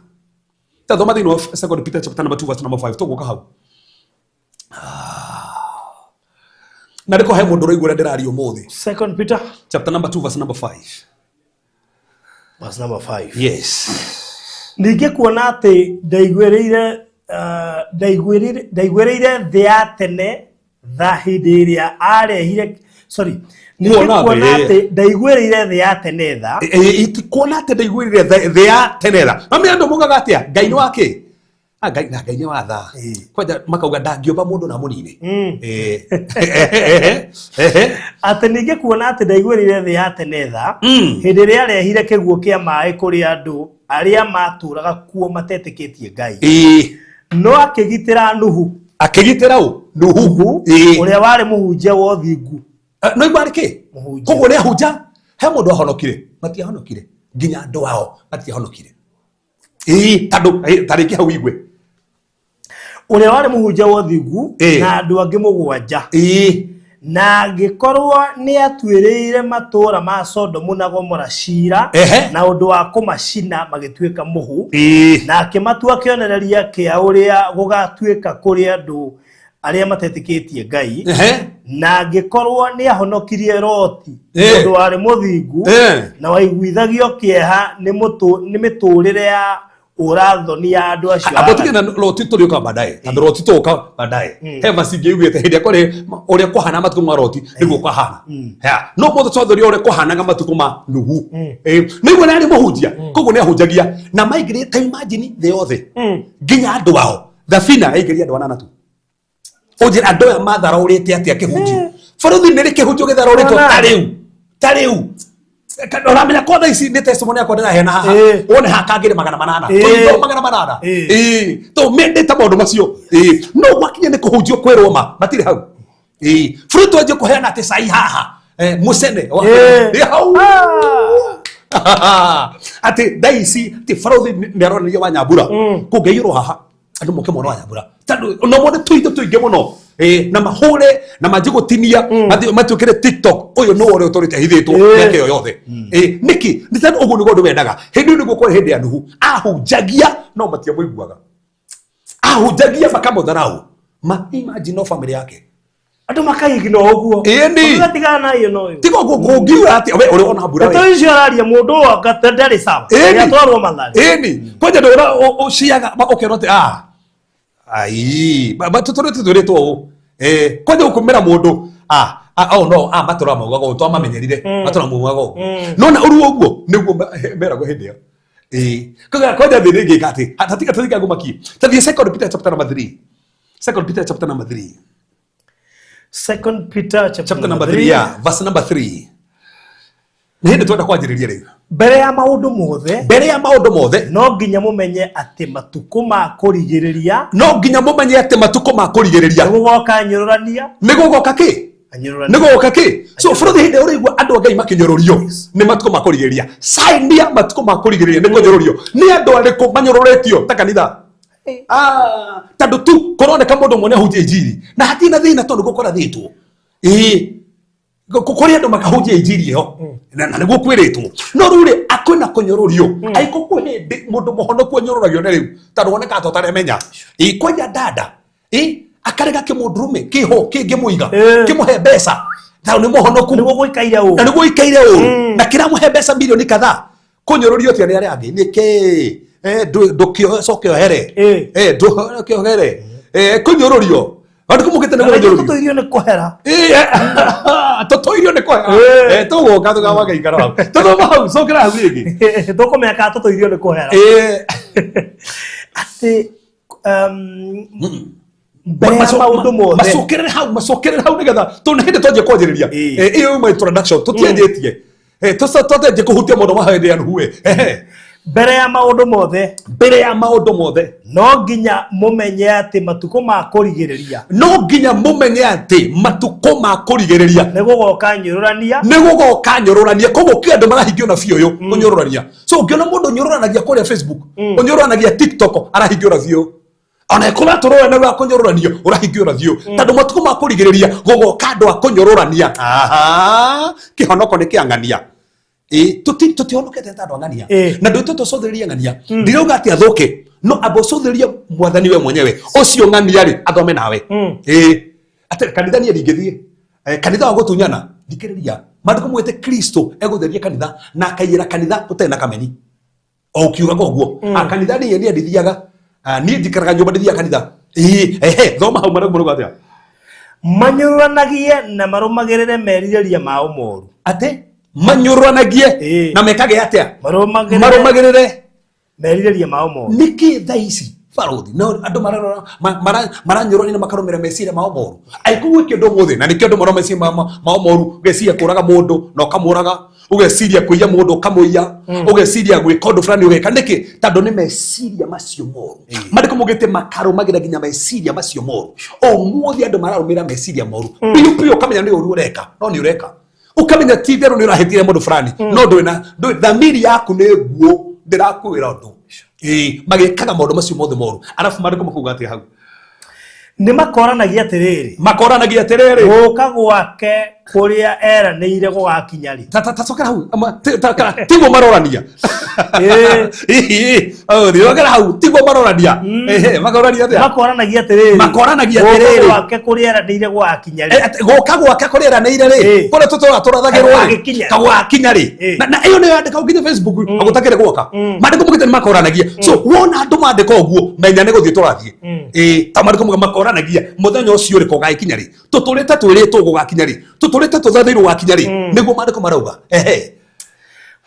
Ta thoma thĩinĩ wa Second Peter chapter number 2 verse number 5, tũgũka hau. Na nĩko he mũndũ ũraigua ũrĩa ndĩraria ũmũthĩ. Second Peter chapter number 2 verse number 5. Verse number 5. Yes. Ningĩ kuona atĩ ndaiguĩrĩire thĩ ya tene tha hĩndĩ ĩrĩa arehire, sorry, ningĩ Kuona kuona atĩ, atĩ ndaiguĩrĩire thĩ ya tene tha. Kuona atĩ ndaiguĩrĩire thĩ ya tene tha. Mami andũ mugaga atĩa? Ngai nĩ wa kĩ? Ngai na Ngai nĩ wa tha. Kwanja makauga ndangĩũmba mũndũ na mũnini. Atĩ ningĩ kuona atĩ ndaiguĩrĩire thĩ ya tene tha, hĩndĩ ĩrĩa arehire kĩguũ kĩa maĩ kũrĩ andũ arĩa matũraga kuo matetĩkĩtie Ngai. No akĩgitĩra Nuhu. Akĩgitĩra ũ? Nuhu. Ũrĩa warĩ mũhunjia wa ũthingu. No igua arĩ kĩ? Mũhunjia. Koguo nĩ ahunja, he mũndũ ahonokire, matiahonokire. Nginya andũ ao matiahonokire. Tondũ, ta rĩngĩ hau igue. Ũrĩa warĩ mũhunjia wa ũthingu na andũ angĩ mũgwanja. Na angĩkorwo nĩ atuĩrĩire matũũra ma Sodomu na Gomora cira na ũndũ wa kũmacina magĩtuĩka mũhu, na akĩmatua kĩonereria kĩa ũrĩa gũgatuĩka kũrĩ andũ arĩa matetĩkĩtie Ngai. Na angĩkorwo nĩ ahonokirie Loti, mũndũ warĩ mũthingu na waiguithagio kĩeha nĩ mĩtũũrĩre ya ũrathoni ya andũ acio Abo tuge na Loti tũrĩũka baadaye, tondũ Loti tũgũka baadaye. He verse ingĩ yugĩte hĩndĩ ĩrĩa kwarĩ ũrĩa kwahana matukũ ma Loti nĩguo kwahana. No mũndũ twathoria ũrĩa kwahanaga matukũ ma Nuhu. Nĩguo nĩ arĩ mũhunjia, koguo nĩ ahunjagia na maingĩrĩte, ta imagine thĩ yothe nginya andũ ao thabina yaingĩria andũ anana tu. Ũnjĩre andũ aya matharaũrĩte atĩa kĩhunjio? Bũrũri nĩ rĩ kĩhunjio gĩtharaũrĩtwo ta rĩu? Ta rĩu. Ũramenya kwa thaa ici nĩ testimony yakwa ndĩraheana haha. Wone haha kangĩrĩ 800. Tũindo 800. Tũ mendete maũndũ macio. No gwakinya nĩ kũhunjio kwĩrwo ma, matirĩ hau. Bũrũri twanjie kũheana atĩ cai haha. Mũcene. Hau. Atĩ thaa ici atĩ bũrũri nĩ aronania wa Nyambura. Kũngĩiyũrwo haha andũ moke mona wa Nyambura. Tondũ no mone tũindo tũingĩ mũno. Na mahũre na manjie gũtinia, matuĩkĩre TikTok. Ũyũ nĩ ũrĩa ũtũrĩte ahithĩtwo mĩaka ĩyo yothe. Nĩkĩ? Nĩ tondũ ũguo nĩguo andũ mendaga. Hĩndĩ ĩyo nĩguo kwarĩ hĩndĩ ya Nuhu. Ahunjagia no matiamũiguaga. Ahunjagia makamũtharau. Ma imagine no family yake. Andũ makaigino ũguo. Ũgatigana na iyo no ũyũ. Tiga ũguo kũngiura atĩa? We ũrĩ ona mbura we. Ndeto icio araria mũndũ ũyũ anga ndarĩ sawa. Nĩatwarwo Mathare. Kwanja ndũra ũciaga ũkerwo atĩ, ai, tũtũrĩte twĩrĩtwo ũũ. Kwanja ũkũmĩra mũndũ, oh no, matũra maugaga ũũ, twamamenyerire, matũra maugaga ũũ. No na ũruo ũguo nĩguo meragwo hĩndĩ ĩyo. Kwanja thĩ rĩngĩ atĩ, tatiga ngũmakie. Tathiĩ Second Peter chapter number 3. Second Peter chapter number 3. Second Peter chapter Chapter number 3, yeah, verse number 3. Nĩ hĩndĩ twenda kwanjĩrĩria rĩu. Mbere ya maũndũ mothe, Mbere ya maũndũ mothe, no nginya mũmenye atĩ matukũ ma kũrigĩrĩria, no nginya mũmenye atĩ matukũ ma kũrigĩrĩria, nĩ gũgoka nyũrũrania. Nĩ gũgoka kĩ? Anyũrũrania. Nĩ gũgoka kĩ? So bũrũri hĩndĩ ĩrĩa ũraigua andũ a Ngai makĩnyũrũrio nĩ matukũ ma kũrigĩrĩria. Sign ya matukũ ma kũrigĩrĩria nĩ kũnyũrũrio. Nĩ andũ arĩkũ manyũrũrĩtio ta kanitha? Ah, tondũ tu kũroneka mũndũ ũmwe nĩ ahunjia injiri na hatirĩ na thĩna tondũ gũkorathĩtwo ĩĩ kũrĩ andũ makahunjia injiri ĩyo na nĩguo kwĩrĩtwo. No rĩu rĩ akwĩna kũnyũrũrio aiko kwĩ hĩndĩ mũndũ mũhonoku anyũrũragio nĩ rĩu tondũ wonekaga ta ũtaremenya. Ĩ kwanja dada ĩ akarega kĩmũndũrũme kĩho kĩngĩmũiga kĩmũhe mbeca tondũ nĩ mũhonoku. Nĩguo gũikaire ũũ. Na nĩguo ikaire ũru na kĩramũhe mbeca milioni kadhaa kũnyũrũrio atĩa nĩ arĩa angĩ nĩ kĩ ndũkĩcoke ohere. Ndũcoke ohere. Kũnyũrũrio andũ kũmũkĩte nĩ kũnyũrũrio. Tũtũirio nĩ kũhera. Tũtũirio nĩ kũhera. Tũgũka tũkamagaikara hau tũthoma hau cokera hau rĩngĩ. Tũkũmenya kana tũtũirio nĩ kũhera. Atĩ mbere ya maũndũ mothe macokerere hau, macokerere hau nĩgetha tondũ nĩ hĩndĩ twanjia kwanjĩrĩria. Ĩyo yuma introduction tũtianjĩtie. Tũtanjie kũhutia maũndũ ma hĩndĩ ya Nuhu. Mbere ya maũndũ mothe. Mbere ya maũndũ mothe. No nginya mũmenye atĩ matukũ ma kũrigĩrĩria. No nginya mũmenye atĩ matukũ ma kũrigĩrĩria. Nĩ gũgoka nyũrũrania. Nĩ gũgoka nyũrũrania. Koguo kĩ andũ marahingio na biũ ũyũ kũnyũrũrania. So ũngĩona mũndũ ũnyũrũranagia kũrĩa Facebook, ũnyũrũranagia TikTok, arahingio na biũ. Ona ĩkorwo atũrũra na wa kũnyũrũranio ũrahingio na biũ tondũ matukũ ma kũrigĩrĩria gũgoka andũ a kũnyũrũrania. Aha, kĩhonoko nĩ kĩang'ania. Ĩ tũtihonokete ta andũ ang'ania. Na ndũĩtwo tũcũthĩrĩrie ng'ania. Ndirauga atĩ athũke no amba ũcũthĩrĩrie mwathani we mwenyewe ũcio ng'ania rĩ athome nawe. Ĩ atĩ kanitha niĩ ndingĩthiĩ. Kanitha wa gũtunyana thikĩrĩria maandĩko mwĩte Kristo egũtheria kanitha na akaiyĩra kanitha ũtarĩ na kameni o ũkiugaga ũguo. Kanitha niĩ niĩ ndithiaga. Niĩ njikaraga nyũmba ndithiaga kanitha. Ĩĩ ehe thoma hau marĩa mũrauga atĩa. Manyũrũranagie na marũmagĩrĩre merirĩria mao moru. Atĩ manyũrũranagie na mekage atĩa? Marũmagĩrĩre merirĩria mao moru. Nĩkĩ thaa ici barothi no andũ mararora maranyũrũrania na makarũmĩrĩra meciria mao moru aiko gwĩka ũndũ ũmũthĩ na nĩkĩo andũ marora meciria mao moru ũgeciria kũraga mũndũ na ũkamũraga ũgeciria kũiya mũndũ ũkamũiya ũgeciria gwĩka ũndũ fulani ũgeka nĩkĩ tondũ nĩ meciria macio moru mandĩko maugĩte makarũmagĩra nginya meciria macio moru ũmũthĩ andũ mararũmĩrĩra meciria moru biũ biũ ũkamenya nĩ ũru ũreka no nĩ ũreka ũkamenya ti itherũ nĩ ũrahĩtire mũndũ fulani no ndũrĩ na ndũrĩ thamiri yaku nĩ nguũ ndĩrakwĩra ũndũ. Ĩĩ magĩkaga maũndũ macio mothe moru arabu mandĩko makuga atĩa hau? Nĩ makoranagia atĩrĩrĩ. Makoranagia atĩrĩrĩ. Gũka gwake kũrĩa eranĩire gũgakinya rĩ? Ta ta cokera hau tiguo marorania. Cokera hau tiguo marorania. Ehe makoranagia atĩa? Makoranagia atĩrĩrĩ. Makoranagia atĩrĩrĩ. Gũka gwake kũrĩa eranĩire gũgakinya rĩ? Gũka gwake kũrĩa eranĩire rĩ kũrĩa tũtũra tũrathagĩrwo rĩ kagwakinya rĩ na ĩyo nĩyo yandĩka nginya Facebook gũtakĩrĩ gwoka mandĩko mugĩte nĩ makoranagia. So wona andũ mandĩka ũguo menya nĩ gũthiĩ tũrathiĩ. Ĩĩ ta mandĩko makoranagia mũthenya ũcio rĩ kũgagĩkinya rĩ tũtũrĩte twĩrĩtwo gũgakinya rĩ tũtũrĩte tũthathĩirwo gũgakinya rĩ nĩguo mandĩko marauga. Ehe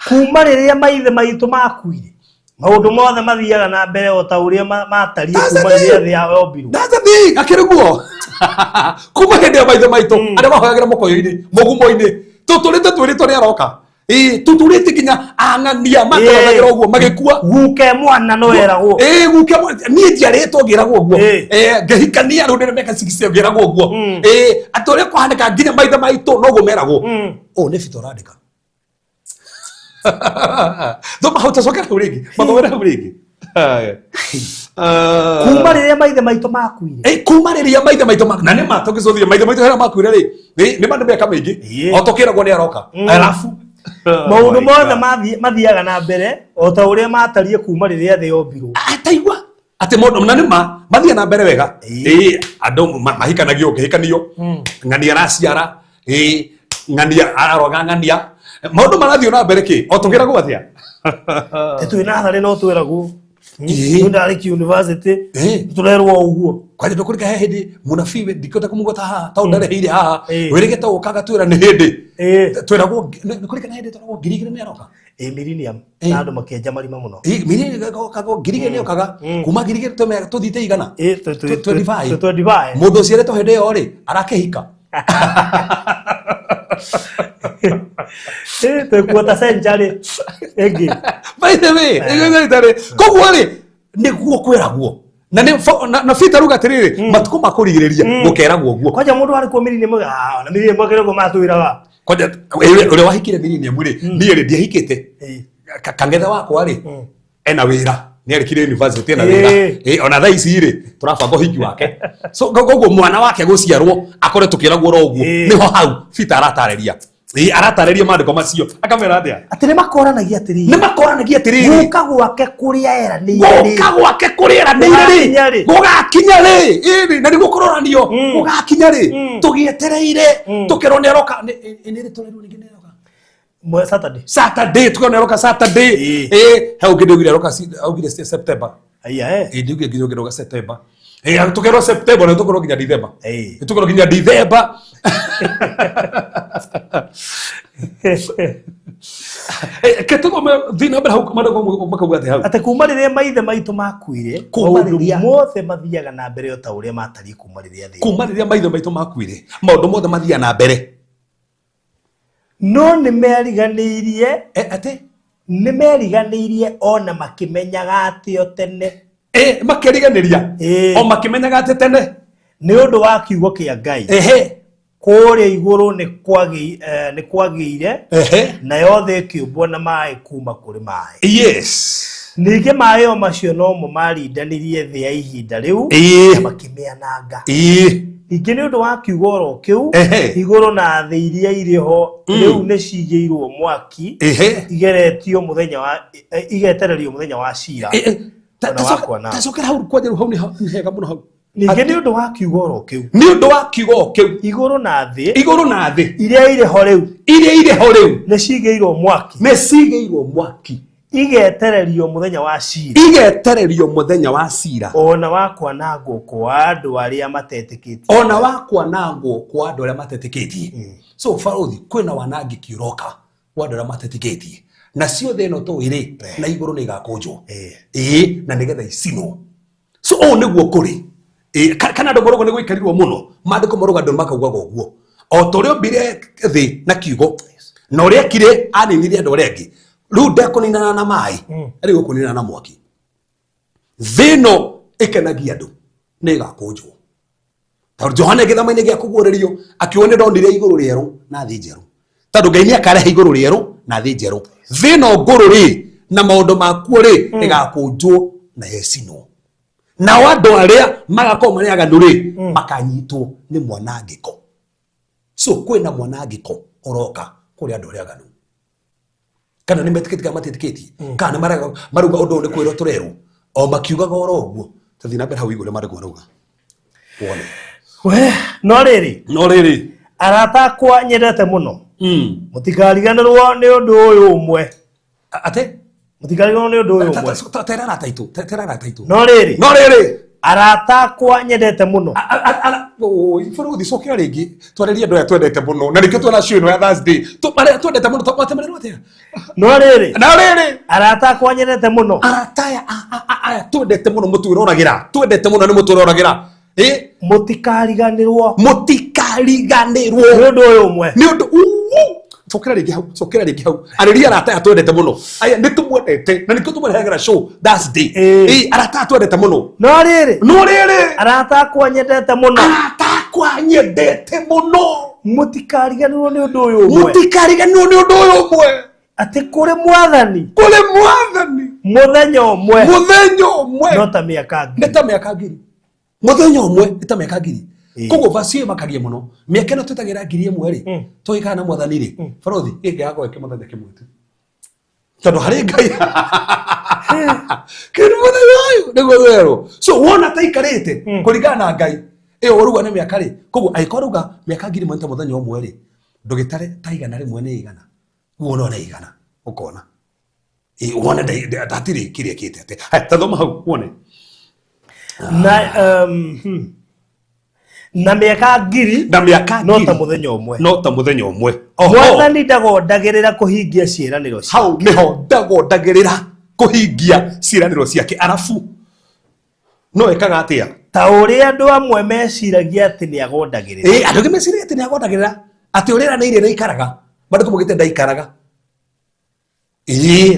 kuma rĩrĩa maithe maitũ makuire maũndũ mothe mathiaga na mbere o ta ũrĩa matariĩ kuma rĩrĩa thĩ yombirwo. That's the thing akĩrĩ guo kuma hĩndĩ ya maithe maitũ arĩa mahoyagĩra mũkoyo-inĩ mũgumo-inĩ tũtũrĩte twĩrĩtwo nĩ aroka. Ĩĩ tũtũrĩte nginya ang'ania matũrathagĩra ũguo magĩkua. Guke mwana no eragwo. Ĩĩ guke niĩ njiarĩtwo ngĩragwo ũguo. Ngĩhikania rĩu ndĩrĩ mĩaka 60 ngĩragwo ũguo. Ĩĩ atĩ ũrĩa kũhanĩka nginya maithe maitũ noguo meragwo. Ũũ nĩ Peter ũrandĩka. Thoma hau tacokera hau rĩngĩ mathomere hau rĩngĩ. Kuma rĩrĩa maithe maitũ makuire. Kuma rĩrĩa maithe maitũ na nĩ ma tũgĩcũthia maithe maitũ rĩrĩa makuire rĩ nĩ ma nĩ mĩaka mĩingĩ o tũkĩragwo nĩ aroka arabu maũndũ mothe mathiaga na mbere o ta ũrĩa matariĩ kuma rĩrĩa thĩ yombirwo. Ataigua atĩ mũndũ na nĩ ma mathiĩ na mbere wega. Ĩĩ andũ mahikanagio ũkĩhikanio ng'ania araciara ĩĩ ng'ania aroga ng'ania maũndũ marathiĩ na mbere kĩ o tũkĩragwo atĩa? Twĩ natharĩ no twĩragwo. Nĩ ndarĩkia university tũrerwo ũguo. Kwanja ndũkũrika he hĩndĩ mũnabii ndikũenda kũmũgweta haha tondũ ndareheire haha wĩrĩgĩte gũka agatwĩra nĩ hĩndĩ twĩragwo nĩ kũrika he hĩndĩ twĩragwo 2000 nĩ aroka. Millennium na andũ makĩenja marima mũno. Millennium 2000 nĩ okaga kuma 2000 tũthiĩte igana 25 25 mũndũ ũciarĩtwo hĩndĩ ĩyo rĩ arakĩhika. Twĩkuota century ĩngĩ. By the way, koguo rĩ nĩguo kwĩragwo na nĩ na Peter ruga atĩrĩrĩ matukũ ma kũrigĩrĩria gũkeragwo ũguo. Kwanja mũndũ arĩ kuo millennium na millennium akĩragwo matwĩraga. Kwanja ũrĩa wahikire millennium rĩ niĩ rĩ ndiahikĩte kangetha wakwa rĩ ena wĩra. Nĩ arĩkirie university na wĩra. Ona thaa ici rĩ, tũrabanga ũhiki wake. So koguo mwana wake gũciarwo akore tũkĩragwo oro ũguo. Nĩho hau Peter aratarĩria. Aratarĩria maandĩko macio. Akamera atĩa? Atĩ nĩ makoranagia atĩrĩrĩ. Nĩ makoranagia atĩrĩrĩ. Gũka gwake kũrĩa eranĩire rĩ. Gũka gwake kũrĩa eranĩire Gũgakinya rĩ. rĩ. Gũgakinya rĩ. Ĩĩ, na nĩguo kũroranio. Gũgakinya rĩ. Tũgĩetereire. Tũkerwo nĩ aroka. Nĩ rĩ tũrerwo rĩngĩ nĩ aroka? Saturday. Saturday, tukerwo nĩ aroka Saturday. Ĩĩ, he ũngĩ ndaugire aroka augire September. Aya eh. Ĩĩ, ndiugire nginya ũngĩ September. Ĩĩ, tũkerwo September na tũkerwo nginya December. Tũkerwo nginya December. Ke tũthome thiĩ na mbere hau maandĩko makauga atĩ hau. Atĩ kuma rĩrĩa maithe maitũ makuire, Kuma maũndũ rĩrĩa- mothe mathiaga na mbere o ta ũrĩa matariĩ kuma rĩrĩa thĩ. Kuma rĩrĩa maithe maitũ makuire, maũndũ mothe mathiaga na mbere. No nĩ meriganĩirie, Atĩ? Nĩ meriganĩirie ona makĩmenyaga atĩ o tene. Makeriganĩria. O makĩmenyaga atĩ tene. Nĩ ũndũ wa kiugo kĩa Ngai. Kũrĩa igũrũ nĩ kwagĩire, nayo thĩ ĩkĩũmbwo na maĩ kuma kũrĩ maĩ. Ningĩ maĩ o macio nomo marindanirie thĩ ya ihinda rĩu, na makĩmĩananga. Ningĩ nĩ ũndũ wa kiugo oro kĩu, igũrũ na thĩ iria irĩ ho rĩu nĩ cigĩirwo mwaki, igeretio mũthenya wa, igetererio mũthenya wa cira. Ona wa kwanangwo. Tacokera hau kwanja rĩu hau nĩ hega mũno hau. Ningĩ nĩ ũndũ wa kiugo oro kĩu. Nĩ ũndũ wa kiugo o kĩu. Igũrũ na thĩ. Igũrũ na thĩ. Iria irĩ ho rĩu. Iria irĩ ho rĩu. Nĩ cigĩirwo mwaki. Nĩ cigĩirwo mwaki. Igetererio mũthenya wa cira. Igetererio mũthenya wa cira. Ona wa kwanangwo kwa andũ arĩa matetĩkĩtie. Ona wa kwanangwo kwa andũ arĩa matetĩkĩtie. So barothi kwĩna wanangĩki ũroka wa andũ arĩa matetĩkĩtie. Nacio thĩ ĩno tũĩ rĩ, na igũrũ nĩ igakũnjwo. Na nĩgetha icinwo. So ũũ nĩguo kũrĩ. Kana andũ marauga nĩ gũikarirwo mũno, maandĩko marauga andũ makaugaga ũguo. O ta ũrĩa ombire thĩ na kiugo, na ũrĩa ekire aninire andũ arĩa angĩ. Rĩu ndekũninana na maĩ, rĩu ekũninana na mwaki. Thĩ ĩno ĩkenagia andũ nĩ ĩgakũnjwo. Tondũ Johana gĩthama-inĩ gĩa kũguũrĩrio akiuga nĩ ndonire igũrũ rĩerũ na thĩ njerũ. Tondũ Ngai nĩ akarehe igũrũ rĩerũ na thĩ njerũ. Thĩ ĩno ngũrũ rĩ, na maũndũ makuo rĩ, ĩgakũnjwo na ĩcinwo. Nao andũ arĩa magakorwo marĩ aganu rĩ, makanyitwo nĩ mwanangĩko. So kwĩna mwanangĩko ũroka kũrĩ andũ arĩa aganu. Kana nĩ metĩkĩtie kana matiĩtĩkĩtie, kana nĩ marauga ũndũ ũyũ nĩ kwĩrwo tũrerwo, o makiugaga oro ũguo. Tũthiĩ na mbere hau igũrũ maandĩko marauga. Wone. We, no rĩrĩ. No rĩrĩ. Arata akwa nyendete mũno. Mũtikariganĩrwo nĩ ũndũ ũyũ ũmwe. Atĩ? Mũtikariganĩrwo nĩ ũndũ ũyũ ũmwe. Tera arata aitũ, tera arata aitũ. No rĩrĩ. No rĩrĩ. Arata akwa nyendete mũno. Bũrũthi cokera rĩngĩ. Twarĩrie andũ aya twendete mũno. Na nĩkĩo twena show ĩno ya Thursday. Arĩa twendete mũno, twatemererwo atĩa? No rĩrĩ. No rĩrĩ. Arata akwa nyendete mũno. Arata aya, aya twendete mũno mũtwĩroragĩra. Twendete mũno nĩ mũtwĩroragĩra. Mũtikariganĩrwo. Mũtikariganĩrwo. Nĩ ũndũ ũyũ ũmwe. Nĩ ũndũ uu. Cokera rĩngĩ hau, cokera rĩngĩ hau. Arĩria arata aya twendete mũno. Aya nĩ tũmwendete na nĩkĩo tũmũrehagĩra show Thursday. Arata aya twendete mũno. No rĩrĩ. No rĩrĩ. Arata akwa nyendete mũno. Arata akwa nyendete mũno. Mũtikariganĩrwo nĩ ũndũ ũyũ ũmwe. Mũtikariganĩrwo nĩ ũndũ ũyũ ũmwe. Atĩ kũrĩ mwathani. Kũrĩ mwathani. Mũthenya ũmwe. Mũthenya ũmwe. No ta mĩaka ngiri. Nĩ ta mĩaka ngiri. Mũthenya ũmwe nĩ ta mĩaka ngiri. Koguo verse ĩyo ĩmakagia mũno. Mĩaka ĩno twĩtagĩra ngiri ĩmwe rĩ, tũgĩikara na mwathani rĩ, barothi, gĩkĩ gĩgakorwo kĩ mũthenya kĩmwe tu. Tondũ harĩ Ngai. Kĩndũ mũthenya ũyũ nĩguo twerwo. So wona ta ikarĩte kũringana na Ngai, ĩyo ũrauga nĩ mĩaka rĩ, koguo angĩkorwo ũrauga mĩaka ngiri ĩmwe nĩ ta mũthenya ũmwe rĩ, ndũgĩtare ta igana rĩmwe nĩ igana. Wona nĩ igana, ũkona. Wone hatirĩ kĩrĩa kĩte atĩ. Haya, ta thoma hau, wone. Na, na mĩaka ngiri, Na mĩaka no ta ngiri. mũthenya ũmwe. No ta mũthenya ũmwe. Oho. Mwathani ndagondagĩrĩra kũhingia ciĩranĩro ciake. Hau nĩho ndagondagĩrĩra kũhingia ciĩranĩro ciake. Arabu no ekaga atĩa? Ta ũrĩa andũ amwe meciragia atĩ nĩ agondagĩrĩra. Andũ angĩ meciragia atĩ nĩ agondagĩrĩra. Atĩ ũrĩa eranĩire nĩ aikaraga. Maandĩko maugĩte ndaikaraga.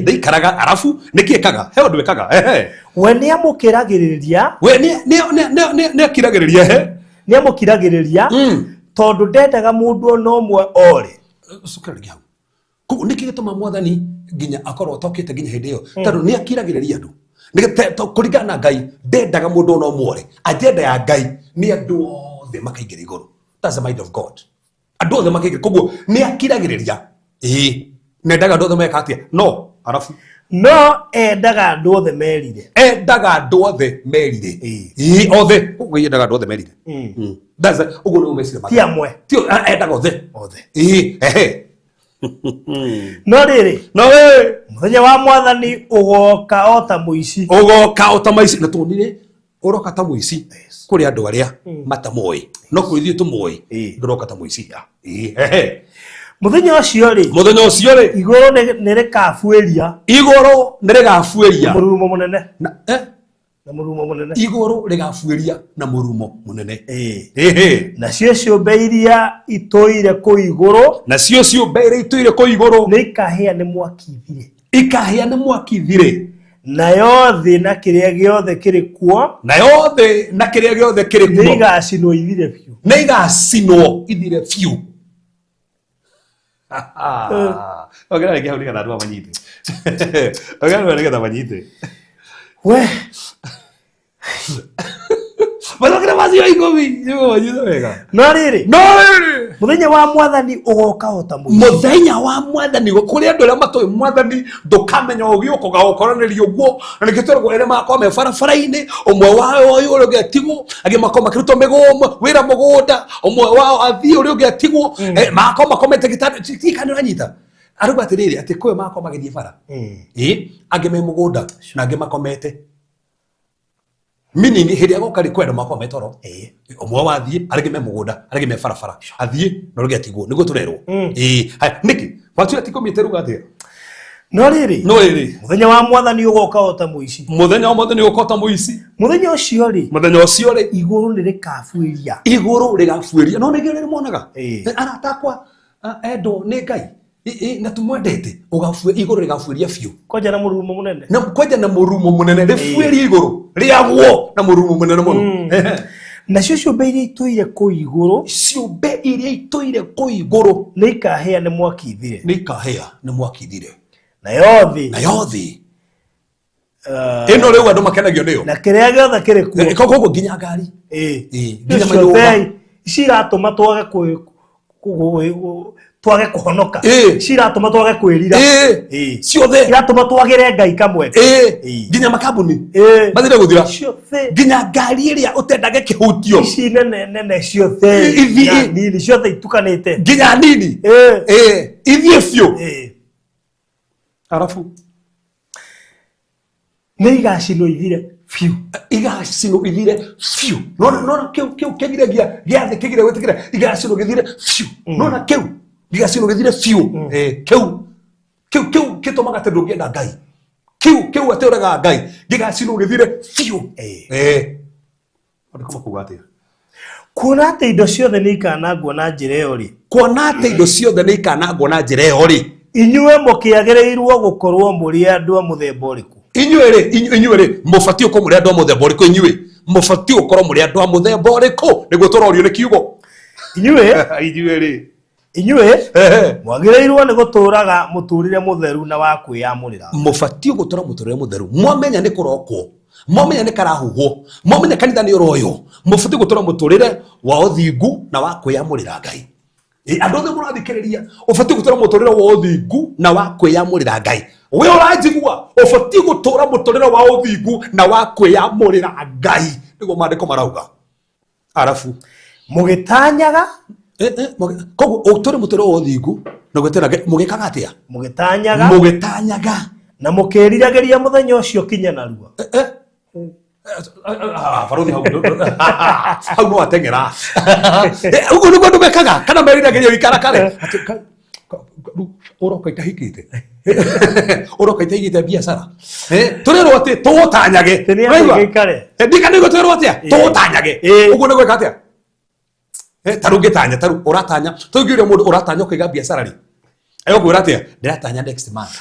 Ndaikaraga. Arabu nĩkĩ ekaga? He ũndũ ekaga. Ehe. We nĩ amũkĩragĩrĩria. We nĩ akiragĩrĩria, ehe. Nĩ amũkiragĩrĩria, tondũ ndendaga mũndũ ona ũmwe ore. Cokera rĩngĩ hau. Koguo nĩkĩ gĩtũma mwathani nginya akorwo atokĩte nginya hĩndĩ ĩyo? Tondũ nĩ akiragĩrĩria andũ. Kũringana na Ngai ndendaga mũndũ ona ũmwe ore. Agenda ya Ngai nĩ andũ othe makaingĩra igũrũ. That's the mind of God. Andũ othe makaingĩra, koguo nĩ akiragĩrĩria. Ĩĩ, nendaga andũ othe meka atĩa? No arabu No endaga andũ othe merire. Endaga andũ othe merire. Ĩĩ. Ĩĩ, othe. Koguo endaga andũ othe merire. That's ũguo nĩguo meciria make. Ti amwe. Ti endaga othe. Othe. Ĩĩ, ehe. No rĩrĩ, no we mũthenya wa mwathani ũgoka o ta mũici. Ũgoka o ta maici. Na tuonire ũroka ta mũici kũrĩ andũ arĩa matamoĩ, no kũrĩ ithuĩ tũmoĩ, ndũroka ta mũici. Ĩĩ, ehe. Mũthenya ũcio rĩ, Mũthenya ũcio rĩ, igũrũ nĩ rĩkabuĩria igũrũ nĩ rĩgabuĩria mũrurumo mũnene. Na, eh, Na mũrurumo mũnene. Igũrũ rĩgabuĩria na mũrumo mũnene. Ĩhĩ. Nacio ciũmbe iria itũire kũu igũrũ Nacio ciũmbe iria itũire kũu igũrũ nĩ ikahĩa nĩ mwaki ithire. Ikahĩa nĩ mwaki ithire. Nayo thĩ na kĩrĩa gĩothe kĩrĩ kuo Nayo thĩ na kĩrĩa gĩothe kĩrĩ nĩ kuo igacinwo ithire biũ. Nĩ igacinwo ithire biũ. Ongera rĩngĩ hau nĩgetha andũ aya manyite. Ongera rĩngĩ nĩgetha manyite. We. Macokere macio 10 nĩguo manyite wega. No rĩrĩ, No rĩrĩ, mũthenya wa mwathani ũgoka o ta mũici. Mũthenya wa mwathani, kũrĩ andũ arĩa matoĩ mwathani, ndũkamenya ũgĩũka ũgaũkoranĩria ũguo. Na nĩkĩo tweragwo erĩ makorwo me barabara-inĩ, ũmwe wao ũyũ, ũrĩa ũngĩ atigwo, angĩ makorwo makĩrutwo mĩgũnda wĩra mũgũnda, ũmwe wao athiĩ, ũrĩa ũngĩ atigwo. Makorwo makomete gĩtanda tikana ũranyita arauga atĩrĩrĩ, atĩ kwĩ makorwo magĩthiĩ bara, ĩ angĩ me mũgũnda na angĩ makomete, meaning hĩndĩ ĩrĩa agoka rĩ, kwĩ andũ makorwo me toro. Ũmwe wathiĩ, arĩa angĩ me mũgũnda, arĩa angĩ me barabara, athiĩ na ũrĩa ũngĩ atigwo, nĩguo tũrerwo. Ĩĩ, haya, nĩkĩ watu ati 10 ĩruga atĩa? No rĩrĩ, No rĩrĩ, mũthenya wa mwathani ũgoka o ta mũici. Mũthenya wa mwathani ũgoka ta mũici. Mũthenya ũcio rĩ, Mũthenya ũcio rĩ, igũrũ nĩ rĩkabuĩria. Igũrũ rĩgabuĩria. No nĩkĩo rĩrĩ monaga arata akwa, endwo nĩ Ngai, na tumwendete, igũrũ rĩgabuĩria biũ. Kwanja na mũrurumo mũnene. Na kwanja na mũrurumo mũnene, rĩbuĩrie igũrũ rĩagwo na mũrurumo mũnene mũno. Nacio ciũmbe iria itũire kũu igũrũ Ciũmbe iria itũire kũu igũrũ nĩ ikahĩa nĩ mwaki ithire. Nĩ ikahĩa nĩ mwaki ithire. Nayo thĩ Nayo thĩ ĩno rĩu andũ makenagio nĩyo na kĩrĩa gĩothe kĩrĩ kuo. Koguo nginya ngari, nginya Icio manyũmba. Ici iratũma twage twage kũhonoka. Ici iratũma twage kwĩrira. Ciothe. Iratũma twagĩre Ngai kamweke. Nginya makambuni mathire gũthira. Ciothe. Nginya ngari ĩrĩa ũtendage kĩhutio. Ici nene nene ciothe na nini ciothe itukanĩte. Nginya nini. Ithiĩ biũ. Arabu Nĩ igacinwo ithire biũ. Igacinwo ithire biũ. Nona, nona kĩu kĩu kĩgiragia gĩathĩ kĩgira gwĩtĩkĩra igacinwo gĩthire biũ. Nona kĩu igacinwo gĩthire biũ. Kĩu kĩu kĩu gĩtũmaga atĩ ndũngĩenda Ngai, kĩu kĩu atĩ ũregaga Ngai, gĩgacinwo gĩthire biũ. Maandĩko makuga atĩa? Kuona atĩ indo ciothe nĩ ikanangwo na njĩra ĩyo rĩ, Kuona atĩ indo ciothe nĩ ikanangwo na njĩra ĩyo rĩ, inyuĩ mũkĩagĩrĩirwo gũkorwo mũrĩ andũ a mũthemba ũrĩkũ? Inyuĩ rĩ, inyuĩ rĩ, mũbatiĩ gũkorwo mũrĩ andũ a mũthemba ũrĩkũ? Inyuĩ mũbatiĩ gũkorwo mũrĩ andũ a mũthemba ũrĩkũ nĩguo tũrorio nĩ kiugo? Inyuĩ Inyuĩ rĩ, inyuĩ mwagĩrĩirwo nĩ gũtũũraga mũtũũrĩre mũtheru na wa kwĩyamũrĩra. Mũbatiĩ gũtũra mũtũrĩre mũtheru. Mwamenya nĩ kũrokwo, mwamenya nĩ karahuhwo, mwamenya kanitha nĩ ũroywo, mũbatiĩ gũtũra mũtũrĩre wa ũthingu na wa kwĩyamũrĩra Ngai. Andũ othe mũrathikĩrĩria, ũbatiĩ gũtũra mũtũrĩre wa ũthingu na wa kwĩyamũrĩra Ngai. We ũranjigua, ũbatiĩ gũtũra mũtũrĩre wa ũthingu na wa kwĩyamũrĩra Ngai, nĩguo maandĩko marauga. Arabu mũgĩtanyaga Koguo ũtũre mũtũrĩre wa ũthingu na gwĩtĩra Ngai, mũgĩkaga atĩa? Mũgĩtanyaga. Mũgĩtanyaga. Na mũkĩriragĩria mũthenya ũcio kinya narua. Barothi hau hau no ateng'era. Ũguo nĩguo andũ mekaga kana meriragĩria gũikara kare. Atĩ rĩu ũroka itahikĩte, ũroka itahikĩte biacara. Tũrerwo atĩ tũũtanyage. Atĩ nĩ Ũraigua? gĩikare. Ndika nĩguo twerwo atĩa? Tũũtanyage. Ũguo nĩguo ĩka atĩa? Ta rĩu ngĩtanya, ta rĩu ũratanya, ta rĩu ngĩũria mũndũ ũratanya ũkaiga biacara rĩ, egũkwĩra atĩa? Ndĩratanya next month.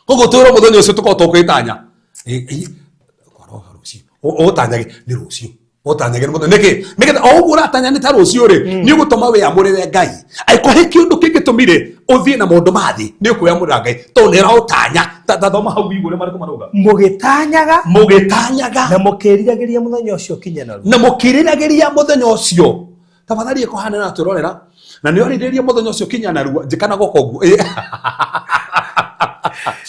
Koguo twĩrwo mũthenya ũcio tũkorwo tũkwĩtanya. Kwaroha rũciũ. Ũtanyage nĩ rũciũ. Ũtanyage nĩ mũthenya nĩkĩ nĩgetha o ũguo ũratanya nĩ ta rũciũ rĩ nĩ ũgũtũma wĩamũrĩre Ngai. Angĩkorwo he kĩũndũ kĩngĩtũmire ũthiĩ na maũndũ ma thĩ nĩ ũkwĩamũrĩra Ngai tondũ nĩ ũraũtanya. Ta thoma hau igũrũ marĩkũ marauga. Mũgĩtanyaga. Mũgĩtanyaga. Na mũkĩriragĩria mũthenya ũcio ũkinye narua. Na mũkĩriragĩria mũthenya ũcio. Tafadhali ĩkũhana na twĩrorera na nĩ ũrirĩria mũthenya ũcio kinya narua njĩka na guoko ũguo.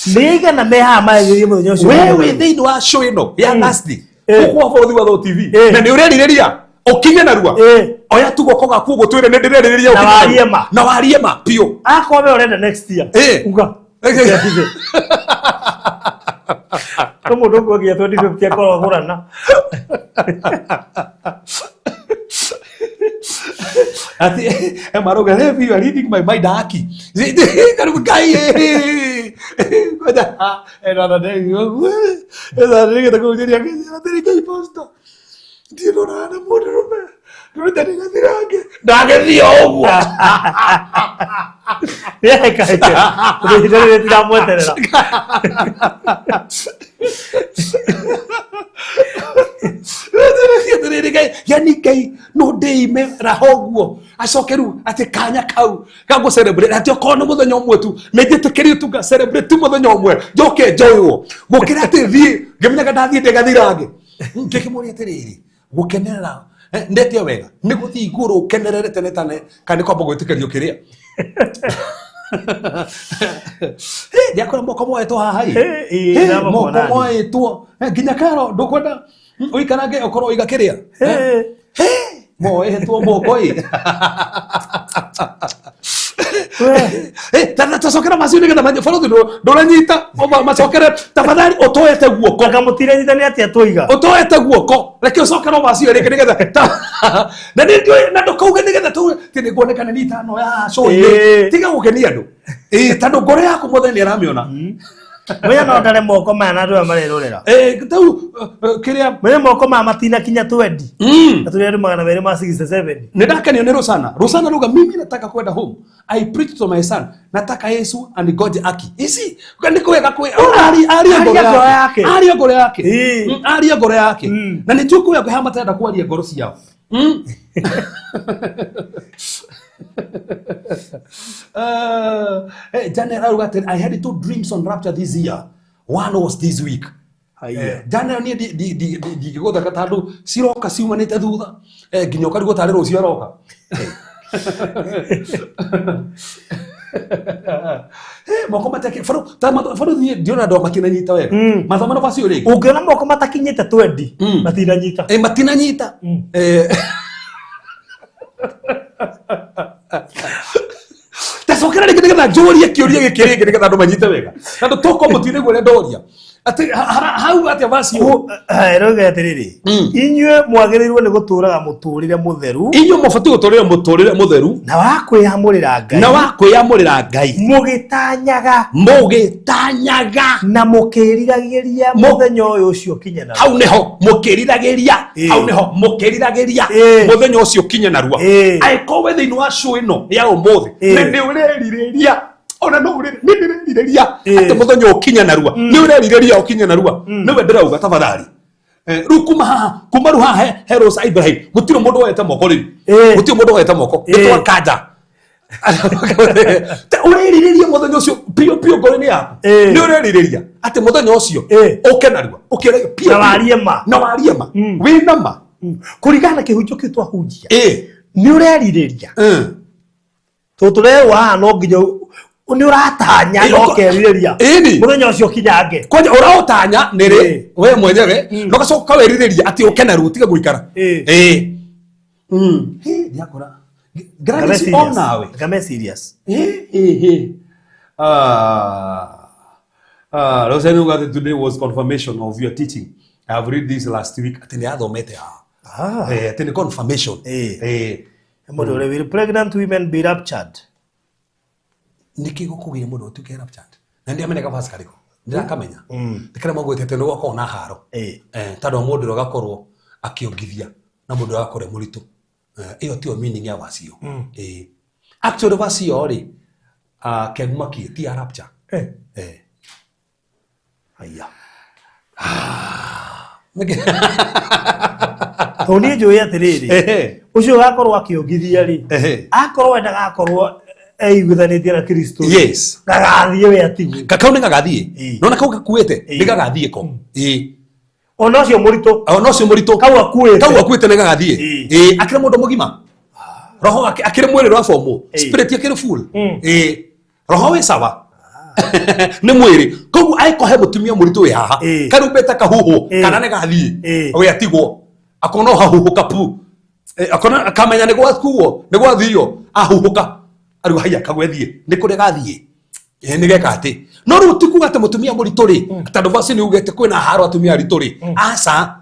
Nĩ aigana me haha marĩrĩrie mũthenya ũcio We ũkinye wĩ narua? thĩinĩ wa show ĩno ya Thursday Eh. gũkũ wa bũrũri wa Thũ TV Eh. na nĩ ũrerirĩria ũkinye narua. Oya tu guoko gaku ũguo twĩre nĩ ndĩrerirĩria Na ũkinye narua. warie ma. Na warie ma biũ. Akorwo we ũrenda next year. Uga. Ũkĩambithie. No mũndũ ũguo nginya 2050 akorwo agũrana. Ati marauga hey, you are reading my mind aki. Karibu Ngai. Ngoja ena na ndegi ũguo. Ena ndegi kũhunjĩria kĩnjĩra atĩrĩ Ngai pastor. Ndiĩ na mũndũrũme. Ndũrĩte ndĩgathirange. Ndagĩthiĩ o ũguo. Nĩekaite. Tondũ ihinda rĩrĩ rĩtiramweterera. Atĩrĩrĩ Ngai, yani Ngai no ndĩime raha ũguo acoke rĩu atĩ kanya kau ga gũ celebrate atĩ okorwo nĩ mũthenya ũmwe tu nĩ njĩtĩkĩrio tu nga celebrate tu mũthenya ũmwe njoke njoywo gũkĩra atĩ thiĩ ngĩmenyaga ndathiĩ ndĩgathirange. Ngĩkĩmũria atĩrĩrĩ gũkenerera ndetie wega nĩ gũthiĩ igũrũ ũkenerere tene tene kana nĩ kwamba gwĩtĩkĩrio kĩrĩa. Ndiakora moko moetwo haha ĩ. Ĩ, Hey, ndamũkona moko niĩ. moetwo nginya karo ndũkwenda ũikarange ũkorwo ũiga kĩrĩa. Moetwo moko ĩ. Tacokera macio nĩgetha manye balothi ndũranyita macokere tafadhali ũtoete guoko. Anga mũtiranyitanĩ atĩa tũiga. Ũtoete guoko reke ũcokere macio rĩngĩ nĩgetha na nĩ ndiũĩ na ndũkauge nĩgetha tu ti nĩ kuonekana nĩ itano ya show-inĩ. Tiga gũkenia andũ. Tondũ ngoro yaku mwathani nĩ aramĩona. Menya no ndare moko maya na andũ aya marerorera. Tau kĩrĩa Menya moko maya matinakinya 20. Na tũrĩ andũ 267. Nĩ ndakenio nĩ Rosana. Rosana ruga mimi nataka kwenda home. I preach to my son. Nataka Yesu anigoje aki. Ici nĩ kwega kwĩ ari ari ngoro yake. Ari ngoro yake. Ari ngoro yake. Na nĩ njũĩ kwĩ angĩ haha matarenda kwaria ngoro ciao. Daniel aruga atĩ I had two dreams on rapture this year. One was this week. Daniel niĩ ndingĩgũtheka tondũ ciroka ciumanĩte thutha nginya ũkarigwo tarĩ rũciũ aroka. Moko mateke baro niĩ ndiona andũ matinanyita wega. Mathoma na bacio rĩngĩ. Ũngĩona moko matakinyĩte 20 matinanyita. Matinanyita. Tacokera rĩngĩ nĩgetha njũrie kĩũria gĩkĩ rĩngĩ nĩgetha andũ manyite wega. Tondũ toko mũtirĩguo ũrĩa ndoria. Atĩ hau atĩa bacio. Ĩroiga atĩrĩrĩ, inyuĩ mwagĩrĩirwo nĩ gũtũũraga mũtũũrĩre mũtheru. Inyuĩ mũbatiĩ gũtũũrĩra mũtũũrĩre mũtheru. Na wa kwĩyamũrĩra Ngai. Na wa kwĩyamũrĩra Ngai. Mũgĩtanyaga. Mũgĩtanyaga. Na mũkĩriragĩria mũthenya ũyũ ũcio ũkinye narua. Hau nĩho mũkĩriragĩria. Hau nĩho mũkĩriragĩria mũthenya ũcio ũkinye narua. Angĩkorwo wĩ thĩinĩ wa show ĩno ya ũmũthĩ nĩ ũrerirĩria. Ona no ũrĩ nĩ ndĩrerirĩria atĩ mũthenya ũkinye narua. Nĩ ũrerirĩria ũkinye narua. Nĩwe ndĩrauga tafadhali. Rĩu kuma haha kuma rĩu haha he Rosa Ibrahim gũtirĩ mũndũ woete moko rĩu. Gũtirĩ mũndũ woete moko. Nĩ twakanja. Ũrerirĩria mũthenya ũcio biũ biũ ngoro-inĩ yaku. Nĩ ũrerirĩria atĩ mũthenya ũcio ũke narua. Ũkĩoragia biũ. Na warie ma. Na warie ma. Wĩna ma. Kũringana na kĩhunjio kĩu twahunjia. Nĩ ũrerirĩria. Tondũ tũrerwo haha no nginya nĩ ũratanya na ũkerirĩria mũthenya ũcio ũkinyange. Kwanja ũraũtanya nĩ rĩ we mwenyewe na ũgacoka ũkawerirĩria atĩ ũke narua ũtige gũikara. Ndiakora. Gladys o nawe. Ngame serious. Rosa Nuga today was confirmation of your teaching. I have read this last week. Atĩ nĩ athomete haha. Atĩ nĩ confirmation. Mũndũ ũrĩa will pregnant women be raptured? Nĩkĩ gũkũgĩire mũndũ ũtuĩke raptured? Na ndiamenyaga verse karĩkũ. Ndirakamenya. Nĩ karĩa maugĩte atĩ nĩ gũgakorwo na haro. Tondũ mũndũ ũrĩa ũgakorwo akĩongithia na mũndũ ũrĩa ũgakorwo e mũritũ. Ĩyo tiyo meaning ya verse ĩyo. Actually verse ĩyo rĩ, kemakie ti ya rapture. Aya. Tondũ niĩ njũĩ atĩrĩrĩ, ũcio ũgakorwo akĩongithia rĩ, akorwo we ndagakorwo eiguithanĩtie na Kristo rĩ, gagathiĩ we atigwo. Kakau nĩ gagathiĩ. Nona kau gakuĩte nĩ gagathiĩ ko. Ĩĩ. Ona ũcio mũritũ. Ona ũcio mũritũ. Kau akuĩte. Kau akuĩte nĩ gagathiĩ. Ĩĩ, akĩrĩ mũndũ mũgima. Roho wake akĩrĩ mwĩrĩ ũrabomwo. Spirit akĩrĩ full. Ĩĩ. Roho wĩ sawa. Nĩ mwĩrĩ. Koguo angĩkorwo he mũtumia mũritũ wĩ haha, karumbeta kahuhwo kana nĩ gathiĩ. We atigwo. Akona o hahuhũka pu. Akona akamenya nĩ gwakuo, nĩ gwathio, ahuhũka. Ariu haiya kagwethiĩ. Nĩ kũrĩa gathiĩ. Nĩ geka atĩ. No rĩu ti kuga atĩ mũtumia mũritũ rĩ, tondũ verse nĩ ugĩte kwĩna haro atumia aritũ rĩ. Aca.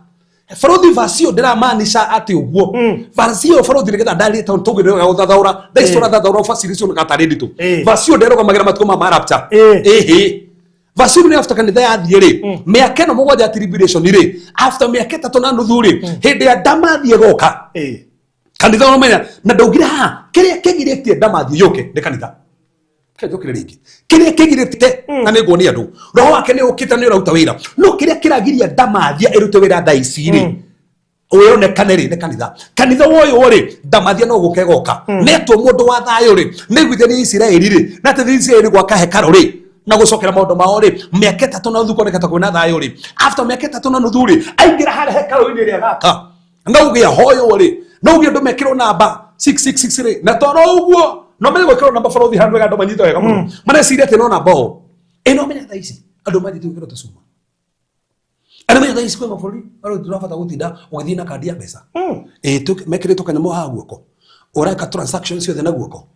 Barothi verse ĩyo ndĩramaanisha atĩ ũguo. Verse ĩyo barothi nĩgetha ndarĩ tondũ tũngĩrega gũthathaũra. Thaa ici tũrathathaũra verse iria cionekaga tarĩ nditũ. Verse ĩyo ndĩrũgamagĩra matukũ ma rapture. Ĩhĩ. Verse ĩyo nĩ after kanitha yathiĩ rĩ, mĩaka ĩno mũgwanja ya tribulation rĩ, after mĩaka 3.5 rĩ, hĩndĩ ya ndamathi ĩgoka. Kanitha ũramenya, na ndaugire haha, kĩrĩa kĩgirĩtie ndamathi yũke nĩ kanitha. Kĩrĩa rĩngĩ. Kĩrĩa kĩgirĩte, na nĩ nguonia andũ. Roho wake nĩ ũkĩte nĩ ũraruta wĩra. No kĩrĩa kĩragiria ndamathia ĩrute wĩra thaa ici rĩ, wĩonekane rĩ nĩ kanitha. Kanitha woywo rĩ, ndamathia no gũka ĩgoka. Netwo mũndũ wa thayũ rĩ, nĩguithania Isiraeli rĩ, na atĩ Isiraeli gwaka hekarũ rĩ, na gũcokera maũndũ mao rĩ, mĩaka 3.5 koneka ta kwĩna thayũ rĩ. After mĩaka 3.5 rĩ, aingĩra harĩa hekarũ-inĩ ĩrĩa gaka. Na uge ahoywo rĩ, na uge andũ mekĩrwo namba 666 rĩ, na toro ũguo, no menye gwĩkĩrwo namba barothi handũ wega andũ manyite wega mũno. Mareciria atĩ no namba o. Ĩ no menya thaa ici andũ manjĩtie gwĩkĩrwo tũcuma. Andũ menya thaa ici kwĩ mabũrũri marĩa ndũrabata gũtinda ũgĩthiĩ na kandi ya mbeca. Ĩ mekĩrĩtwo kanyamũ haha guoko. Ũreka transaction ciothe na guoko.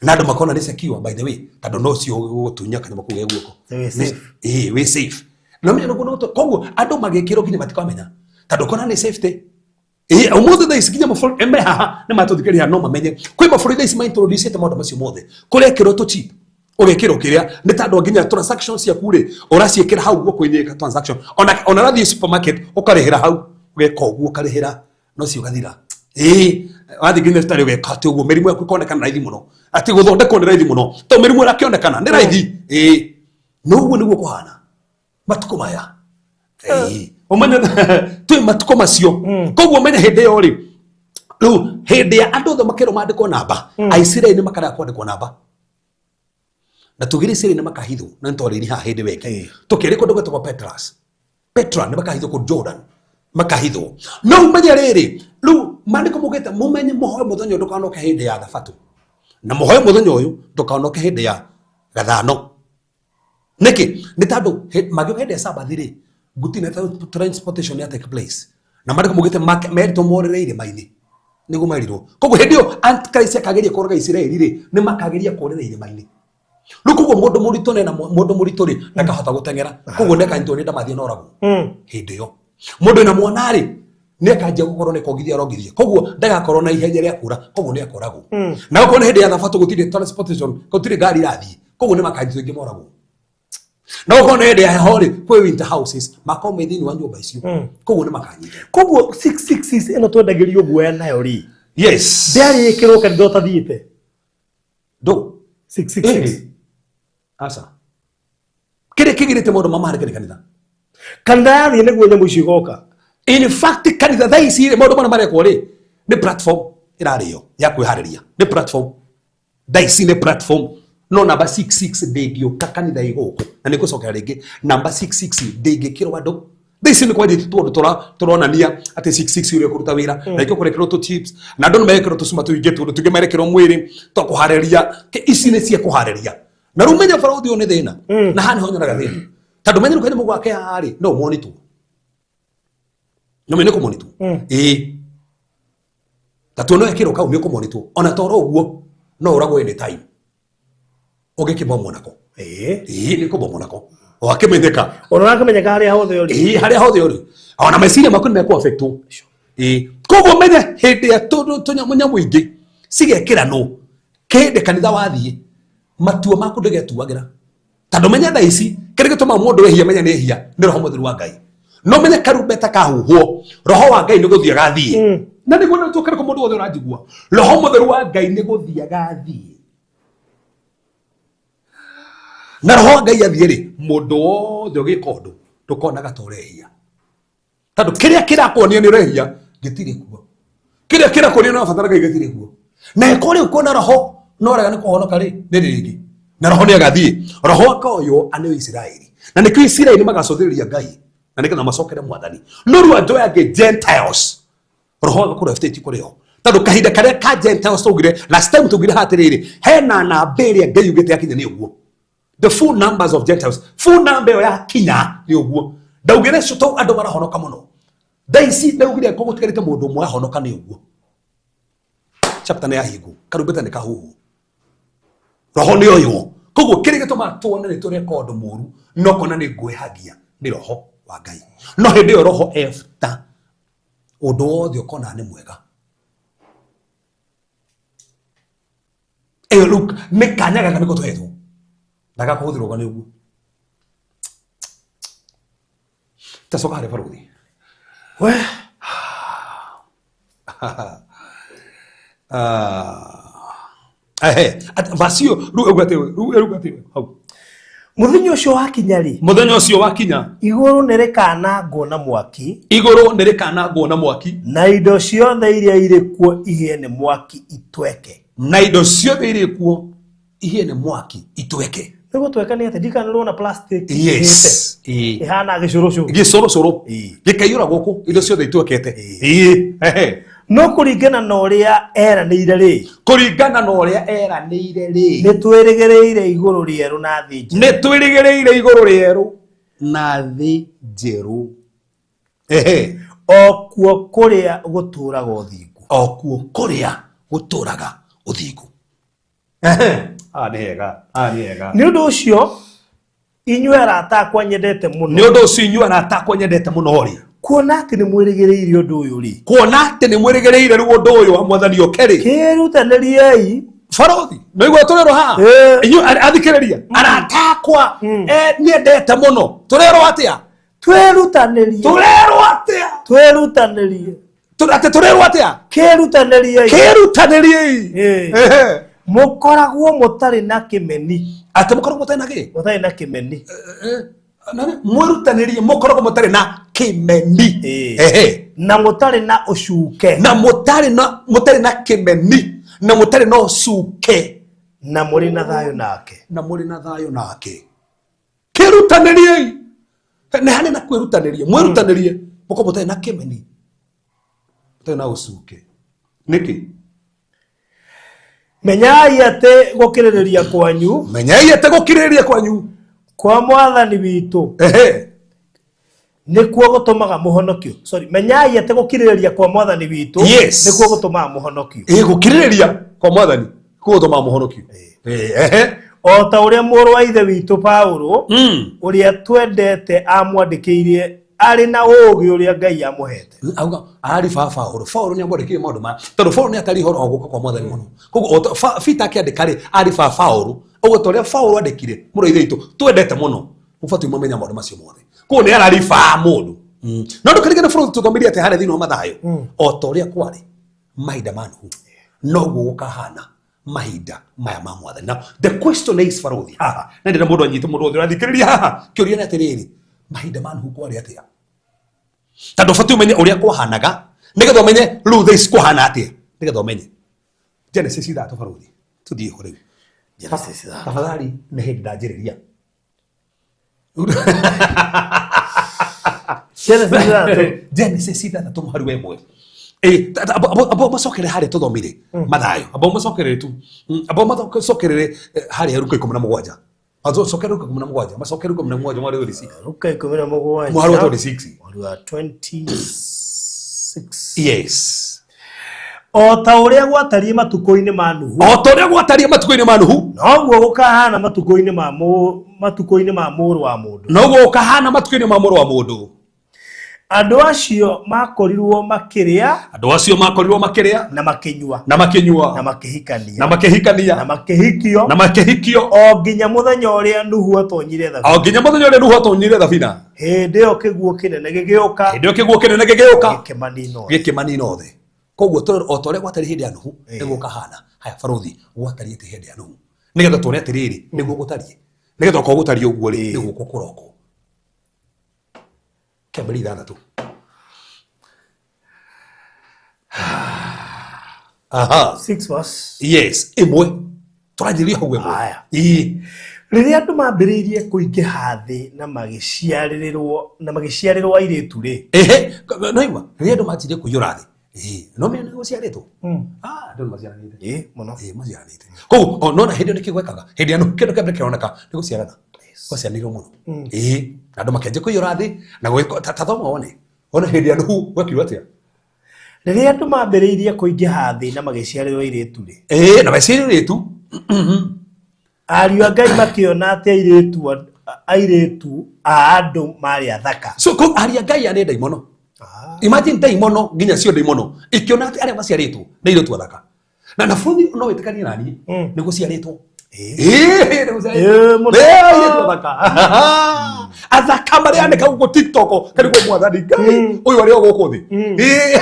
Na andũ makona nĩ secure by the way, tondũ no cio gũtunya kanyamũ kau ge guoko. Wĩ safe. Ĩ wĩ safe. No menya nĩguo no koguo andũ magĩkĩrwo nginya matikamenya. Tondũ kona nĩ safety. Ĩ ũmũthĩ thaa ici nginya mabũrũri me haha nĩ matũthikĩrĩria no mamenye. Kwĩ mabũrũri thaa ici ma introduce maũndũ macio mothe. Kũrekĩrwo tũ chip. Ũgekĩrwo kĩrĩa nĩ tondũ nginya transaction ciaku rĩ ũraciĩkĩra hau guoko-inĩ ka transaction. Ona ũrathiĩ supermarket ũkarĩhĩra hau. Ũgeka ũguo ũkarĩhĩra no cio ũgathira. Ĩ wathiĩ nginya thibitarĩ ũgeka atĩ ũguo mĩrimũ yaku ĩkonekana raithi mũno. Atĩ gũthondekwo nĩ raithi mũno. Tondũ mĩrimũ ĩrakĩonekana nĩ raithi. Ĩ no ũguo nĩguo kũhana matukũ maya. Ĩ ũmenye twĩ matukũ macio. Koguo ũmenye hĩndĩ ĩyo rĩ, rĩu hĩndĩ ya andũ othe makerwo mandĩkwo namba, Aisiraeli nĩ makarega kwandĩkwo namba. Na tugire Isiraeli nĩ makahithwo, na nĩtwarĩrie haha hĩndĩ ĩyo ĩngĩ. Tũkĩrĩ kũndũ gwĩtagwo Petras. Petra nĩ makahithwo kũu Jordan. Makahithwo. No ũmenye rĩrĩ, rĩu maandĩko maugĩte mũmenye mũhoe mũthenya ũyũ ndũkanoke hĩndĩ ya Thabatũ. Na mũhoe mũthenya ũyũ ndũkanoke hĩndĩ ya gathano. Nĩkĩ? Nĩ tondũ mangĩũka hĩndĩ ya Sabathi rĩ, gũtirĩ na transportation ya take place. Na maandĩko maugĩte meritwo morĩre irĩma-inĩ. Nĩguo merirwo. Koguo hĩndĩ ĩyo Antichrist akageria kũraga Isiraeli rĩ, nĩ makageria kũrĩra irĩma-inĩ. Rĩu koguo mũndũ mũritũ nena mũndũ mũritũ rĩ, ndakahota gũteng'era. Koguo nĩ akanyitwo nĩ ndamathia na oragwo. Hĩndĩ ĩyo. Mũndũ wĩna mwana rĩ, nĩ akanjia gũkorwo nĩ kongithia arongithia. Koguo ndagakorwo na ihenya rĩa kũra, koguo nĩ akoragwo. Na okorwo nĩ hĩndĩ ya Thabatũ gũtirĩ transportation, gũtirĩ ngari irathiĩ. Koguo nĩ makanyitwo ingĩ moragwo. Na okorwo nĩ hĩndĩ ya heho rĩ, kwĩ winter houses, makorwo me thĩinĩ wa nyũmba icio. Koguo nĩ makanyitwo. Koguo 666 ĩno twendagĩrio guoya nayo rĩ, Yes. ndĩarĩ ĩkĩrwo kanitha ũtathiĩte. Ndũ. 666. Aca. Kĩrĩa kĩgirĩte maũndũ mamarĩke nĩ kanitha. Kanitha yathiĩ nĩguo nyamũ icio igoka. In fact kanitha thaa ici rĩ, maũndũ marĩa marekwo rĩ, nĩ platform ĩrarĩo ya kwĩharĩria. Nĩ platform. Thaa ici nĩ platform. No namba 66 ndĩngĩũka kanitha ĩ gũkũ. Na nĩ ngũcokera rĩngĩ. Namba 66 ndĩngĩkĩrwo andũ. Thaa ici nĩ kwanjĩtie tũndũ tũronania atĩ 66 ũrĩa ũkũruta wĩra. Na ikĩo kũrekĩrwo tũ chips. Na andũ nĩ merekĩrwo tũcuma tũingĩ tũndũ tũngĩ merekĩrwo mwĩrĩ twa kũharĩria. Ici nĩ cia kũharĩria. Na rĩu menya barũthi ũyũ nĩ thĩna. Na haha nĩho nyonaga thĩna. Tondũ menya rĩu kanyamũ gwake haha rĩ, no ũmonitwo. No menya nĩ kũmonitwo. Ĩĩ. Ta tuona ekĩrwo kau nĩ ũkũmonitwo. Ona toro ũguo no ũragwo anytime. Ũngĩkĩmomwo nako. Ĩĩ nĩ kũmomwo nako. Wakĩmenyeka. Ona ũrakĩmenyeka harĩa hothe ũrĩ. Ĩĩ harĩa hothe ũrĩ. Ona meciria maku nĩ mekũ-affectwo. Ĩĩ. Koguo menye hĩndĩ ya tũnyamũ nyamũ ingĩ cigekĩranwo kĩndĩ kanitha wathiĩ matua maku ndũgetuagĩra. Tondũ menya thaa ici kĩrĩa gĩtũmaga mũndũ ehia menya nĩ ehia nĩ roho mũtheru wa Ngai. No menya karumbeta kahuhwo roho wa Ngai nĩ gũthiĩ agathiĩ. Na nĩguo nĩ tũkĩrĩ kũ mũndũ wothe ũranjigua. Roho mũtheru wa Ngai nĩ gũthiĩ agathiĩ. Na roho wa Ngai athiĩ rĩ, mũndũ wothe ũgĩka ũndũ ndũkonaga ta ũrehia. Tondũ kĩrĩa kĩrakuonia nĩ ũrehia Gĩtirĩ kuo. Kĩrĩa kĩrakũrio nĩ wabatara Ngai gĩtirĩ kuo. Na ĩkorwo rĩu kuona roho no rega nĩ kũhonoka rĩ, nĩ rĩngĩ. Na roho nĩ agathiĩ. Roho akoywo aneo Isiraeli. Na nĩkĩo Isiraeli magacũthĩrĩria Ngai na nĩgetha macokere mwathani. No rĩu andũ aya angĩ Gentiles roho agakorwo efutĩtie kũrĩ o. Tondũ kahinda karĩa ka Gentiles twaugire last time twaugire haha atĩrĩrĩ, hena namba ĩrĩa Ngai augĩte yakinya nĩ ũguo. The full numbers of Gentiles. Full number ĩyo yakinya nĩ ũguo. Ndaugire to andũ marahonoka mũno. Thaa ici ndaugire ko gũtigarĩte mũndũ ũmwe ahonoka nĩ ũguo. Chapter nĩ yahingwo, karumbeta nĩ kahuhwo. Roho nĩ oywo. Koguo kĩrĩa gĩtũmaga tuone nĩ tũreka ũndũ mũru no kona nĩ ngwĩhagia nĩ roho wa Ngai. No hĩndĩ ĩyo roho efta ũndũ wothe ũkona nĩ mwega. Ĩyo rĩu nĩ kanya gaka nĩko tũhetwo. Ndagakũhũthĩrwo nĩ ũguo. Tacoka harĩ barũthi. We. Ehe, verse ĩyo rĩu ĩuga atĩ rĩu ĩruga atĩ hau. Mũthenya ũcio wakinya rĩ, Mũthenya ũcio wakinya, igũrũ nĩ rĩkanangwo na mwaki, igũrũ nĩ rĩkanangwo na mwaki, na indo ciothe iria irĩ kuo ihĩe nĩ mwaki itweke. Na indo ciothe irĩ kuo ihĩe nĩ mwaki itweke. Nĩ gũtweka nĩ atĩ ndikanĩrwo na plastic. Yes. Ĩĩ. Ĩhana gĩcũrũcũ. Gĩcũrũcũrũ. Ĩĩ. Gĩkaiyũra gũkũ indo ciothe itwekete. Ĩĩ. Ĩĩ. Ehe. No kũringana na ũrĩa eranĩire rĩ, Kũringana na ũrĩa eranĩire rĩ, nĩ twĩrĩgĩrĩire igũrũ rĩerũ na thĩ njerũ. Nĩ twĩrĩgĩrĩire igũrũ rĩerũ na thĩ njerũ. Ehe. O kuo kũrĩa gũtũũraga ũthingu. O kuo kũrĩa gũtũũraga ũthingu. Ehe. Ah, nĩ hega. Ah, nĩ hega. Nĩ ũndũ ũcio inyuĩ arata akwa nyendete mũno, Nĩ ũndũ ũcio inyuĩ arata akwa nyendete mũno rĩ, kuona atĩ nĩ mwĩrĩgĩrĩire ũndũ ũyũ rĩ, kuona atĩ nĩ mwĩrĩgĩrĩire rĩu ũndũ ũyũ wa mwathani ũke rĩ, kĩĩrutanĩriei. Barothi no igua tũrerwo haha. Ĩĩ. Inyuĩ athikĩrĩria arata akwa nyendete mũno, tũrerwo atĩa? Twĩrutanĩrie. Tũrerwo atĩa? Twĩrutanĩrie. Atĩ tũrerwo atĩa? Kĩĩrutanĩriei. Kĩĩrutanĩriei. Ĩĩ. Ehe. Mũkoragwo mũtarĩ na kĩmeni. Atĩ mũkoragwo mũtarĩ na kĩ? Mũtarĩ na kĩmeni. Mwĩrutanĩrie mũkoragwo mũtarĩ na kĩmeni. Ĩĩ. Ehe. Na mũtarĩ na ũcuke. Na mũtarĩ na mũtarĩ na kĩmeni na mũtarĩ na ũcuke. Na mũrĩ na thayũ nake. Na mũrĩ na thayũ nake. Kĩĩrutanĩriei. Nĩ harĩ na kwĩrutanĩria. Mwĩrutanĩrie mũkorwo mũtarĩ na kĩmeni. Mũtarĩ na ũcuke. Nĩkĩ? Menyai atĩ gũkirĩrĩria kwanyu, Menyai atĩ gũkirĩrĩria kwanyu kwa mwathani witũ Ehe. nĩkuo gũtũmaga mũhonokio. Sorry, menyai atĩ gũkirĩrĩria kwa mwathani witũ Yes. nĩkuo gũtũmaga mũhonokio. Ĩ, gũkirĩrĩria kwa mwathani kuo gũtũmaga mũhonokio. Ehe. O ta ũrĩa mũrũ wa ithe witũ Paulo ũrĩa twendete amwandĩkĩire arĩ na ũũgĩ ũrĩa Ngai amũhete. Auga arari ba Paulo. Paulo nĩ amwandĩkĩire maũndũ maya tondũ Paulo nĩ atari ũhoro wa gũka kwa mwathani mũno. Koguo o ta Peter akĩandĩka rĩ, arĩ ba Paulo. Ũguo ta ũrĩa Paulo andĩkire mũrũ wa ithe witũ twendete mũno, ũbatiĩ mũmenye maũndũ macio mothe. Koguo nĩ arari ba mũndũ. No ndũkarigane bũrũri tũthomirie atĩ harĩa thĩinĩ wa Mathayo, o ta ũrĩa kwarĩ mahinda ma Nuhu noguo gũkahana mahinda maya ma mwathani. Now the question is, barothi haha na ndĩra mũndũ anyite mũndũ wothe ũrathikĩrĩria haha, kĩũria nĩ atĩrĩrĩ, mahinda ma Nuhu kwarĩ atĩa? Tondũ ũbatiĩ ũmenye ũrĩa kwahanaga nĩgetha ũmenye rĩu thaa ici kwahana atĩa, nĩgetha ũmenye. Genesis 3 barothi, tũthiĩ ho rĩu. Genesis 3. Tafadhali nĩ hĩndĩ ndanjĩrĩria. Genesis 3. Genesis 6 mũhari wa 1. Abo macokere harĩa tũthomire Mathayo, abo macokerere tu, abo macokerere harĩa Luka 17, macokere Luka 17, macokere Luka 17 mwari wa 26. Luka 17. Mwari wa 26. Mwari wa 26. Yes. O ta ũrĩa gwatariĩ matukũ-inĩ ma Nuhu, O ta ũrĩa gwatariĩ matukũ-inĩ ma Nuhu, noguo gũkahana matukũ-inĩ ma matukũ-inĩ ma mũrũ wa mũndũ. Noguo gũkahana matukũ-inĩ ma mũrũ wa mũndũ. Andũ acio makorirwo makĩrĩa, Andũ acio makorirwo makĩrĩa, na makĩnyua, na makĩnyua, na makĩhikania, na makĩhikania, na makĩhikio, na makĩhikio, o nginya mũthenya ũrĩa Nuhu atonyire thabina. O nginya mũthenya ũrĩa Nuhu atonyire thabina. Hĩndĩ ĩyo kĩguũ kĩnene gĩgĩũka, Hĩndĩ ĩyo kĩguũ kĩnene gĩgĩũka, gĩkĩmanina othe. Gĩkĩmanina othe. Koguo o ta ũrĩa gwatariĩ hĩndĩ ya Nuhu nĩguo gũkahana. Haya barothi, gwatariĩ atĩ hĩndĩ ya Nuhu nĩgetha tuone atĩrĩrĩ nĩguo gũtariĩ, nĩgetha okorwo gũtariĩ ũguo rĩ, nĩguo gũkũrokwo. Kĩambĩrĩria 6. Aha. 6 verse. Yes, ĩmwe tũranjĩrĩria hau ĩmwe. Aya. Ĩĩ. Rĩrĩa andũ mambĩrĩirie kũingĩha thĩ na magĩciarĩrĩrwo na magĩciarĩrwo airĩtu rĩ. Ehe, no igua rĩrĩa andũ manjirie kũiyũra thĩ. Ĩĩ, no menya nĩ gũciarĩtwo. Ah, andũ nĩ maciaranĩte. Ĩĩ, mũno. Ĩĩ, maciaranĩte. Koguo o, nona hĩndĩ ĩyo nĩkĩ gwekaga? Hĩndĩ ĩyo kĩndũ kĩa mbere kĩroneka nĩ gũciarana. Gwaciaranirwo mũno. Ĩĩ, na andũ makĩanjia kũiyũra thĩ na gwĩka ta thoma wone. Wone hĩndĩ ya Nuhu gwekirwo atĩa? Rĩrĩa andũ mambĩrĩirie kũingĩha thĩ na magĩciarĩrwo airĩtu rĩ. Ĩĩ, na maciarĩrwo airĩtu. Ariũ a Ngai makĩona atĩ airĩtu a andũ marĩ athaka. So kũu ariũ a Ngai arĩ ndaimono. Imagine ndaimono nginya cio ndaimono ikiona atĩ arĩa maciarĩtwo nĩ airĩtu athaka. Na bũthi no wĩtĩkanie na niĩ nĩ gũciarĩtwo. Ĩĩ, nĩ gũciarĩtwo. Ĩĩ, mũno. Ĩĩ, airĩtu athaka. Athaka marĩa andĩka gũkũ TikTok karigwo mwathani Ngai ũyũ arĩ o gũkũ thĩ. Ĩĩ.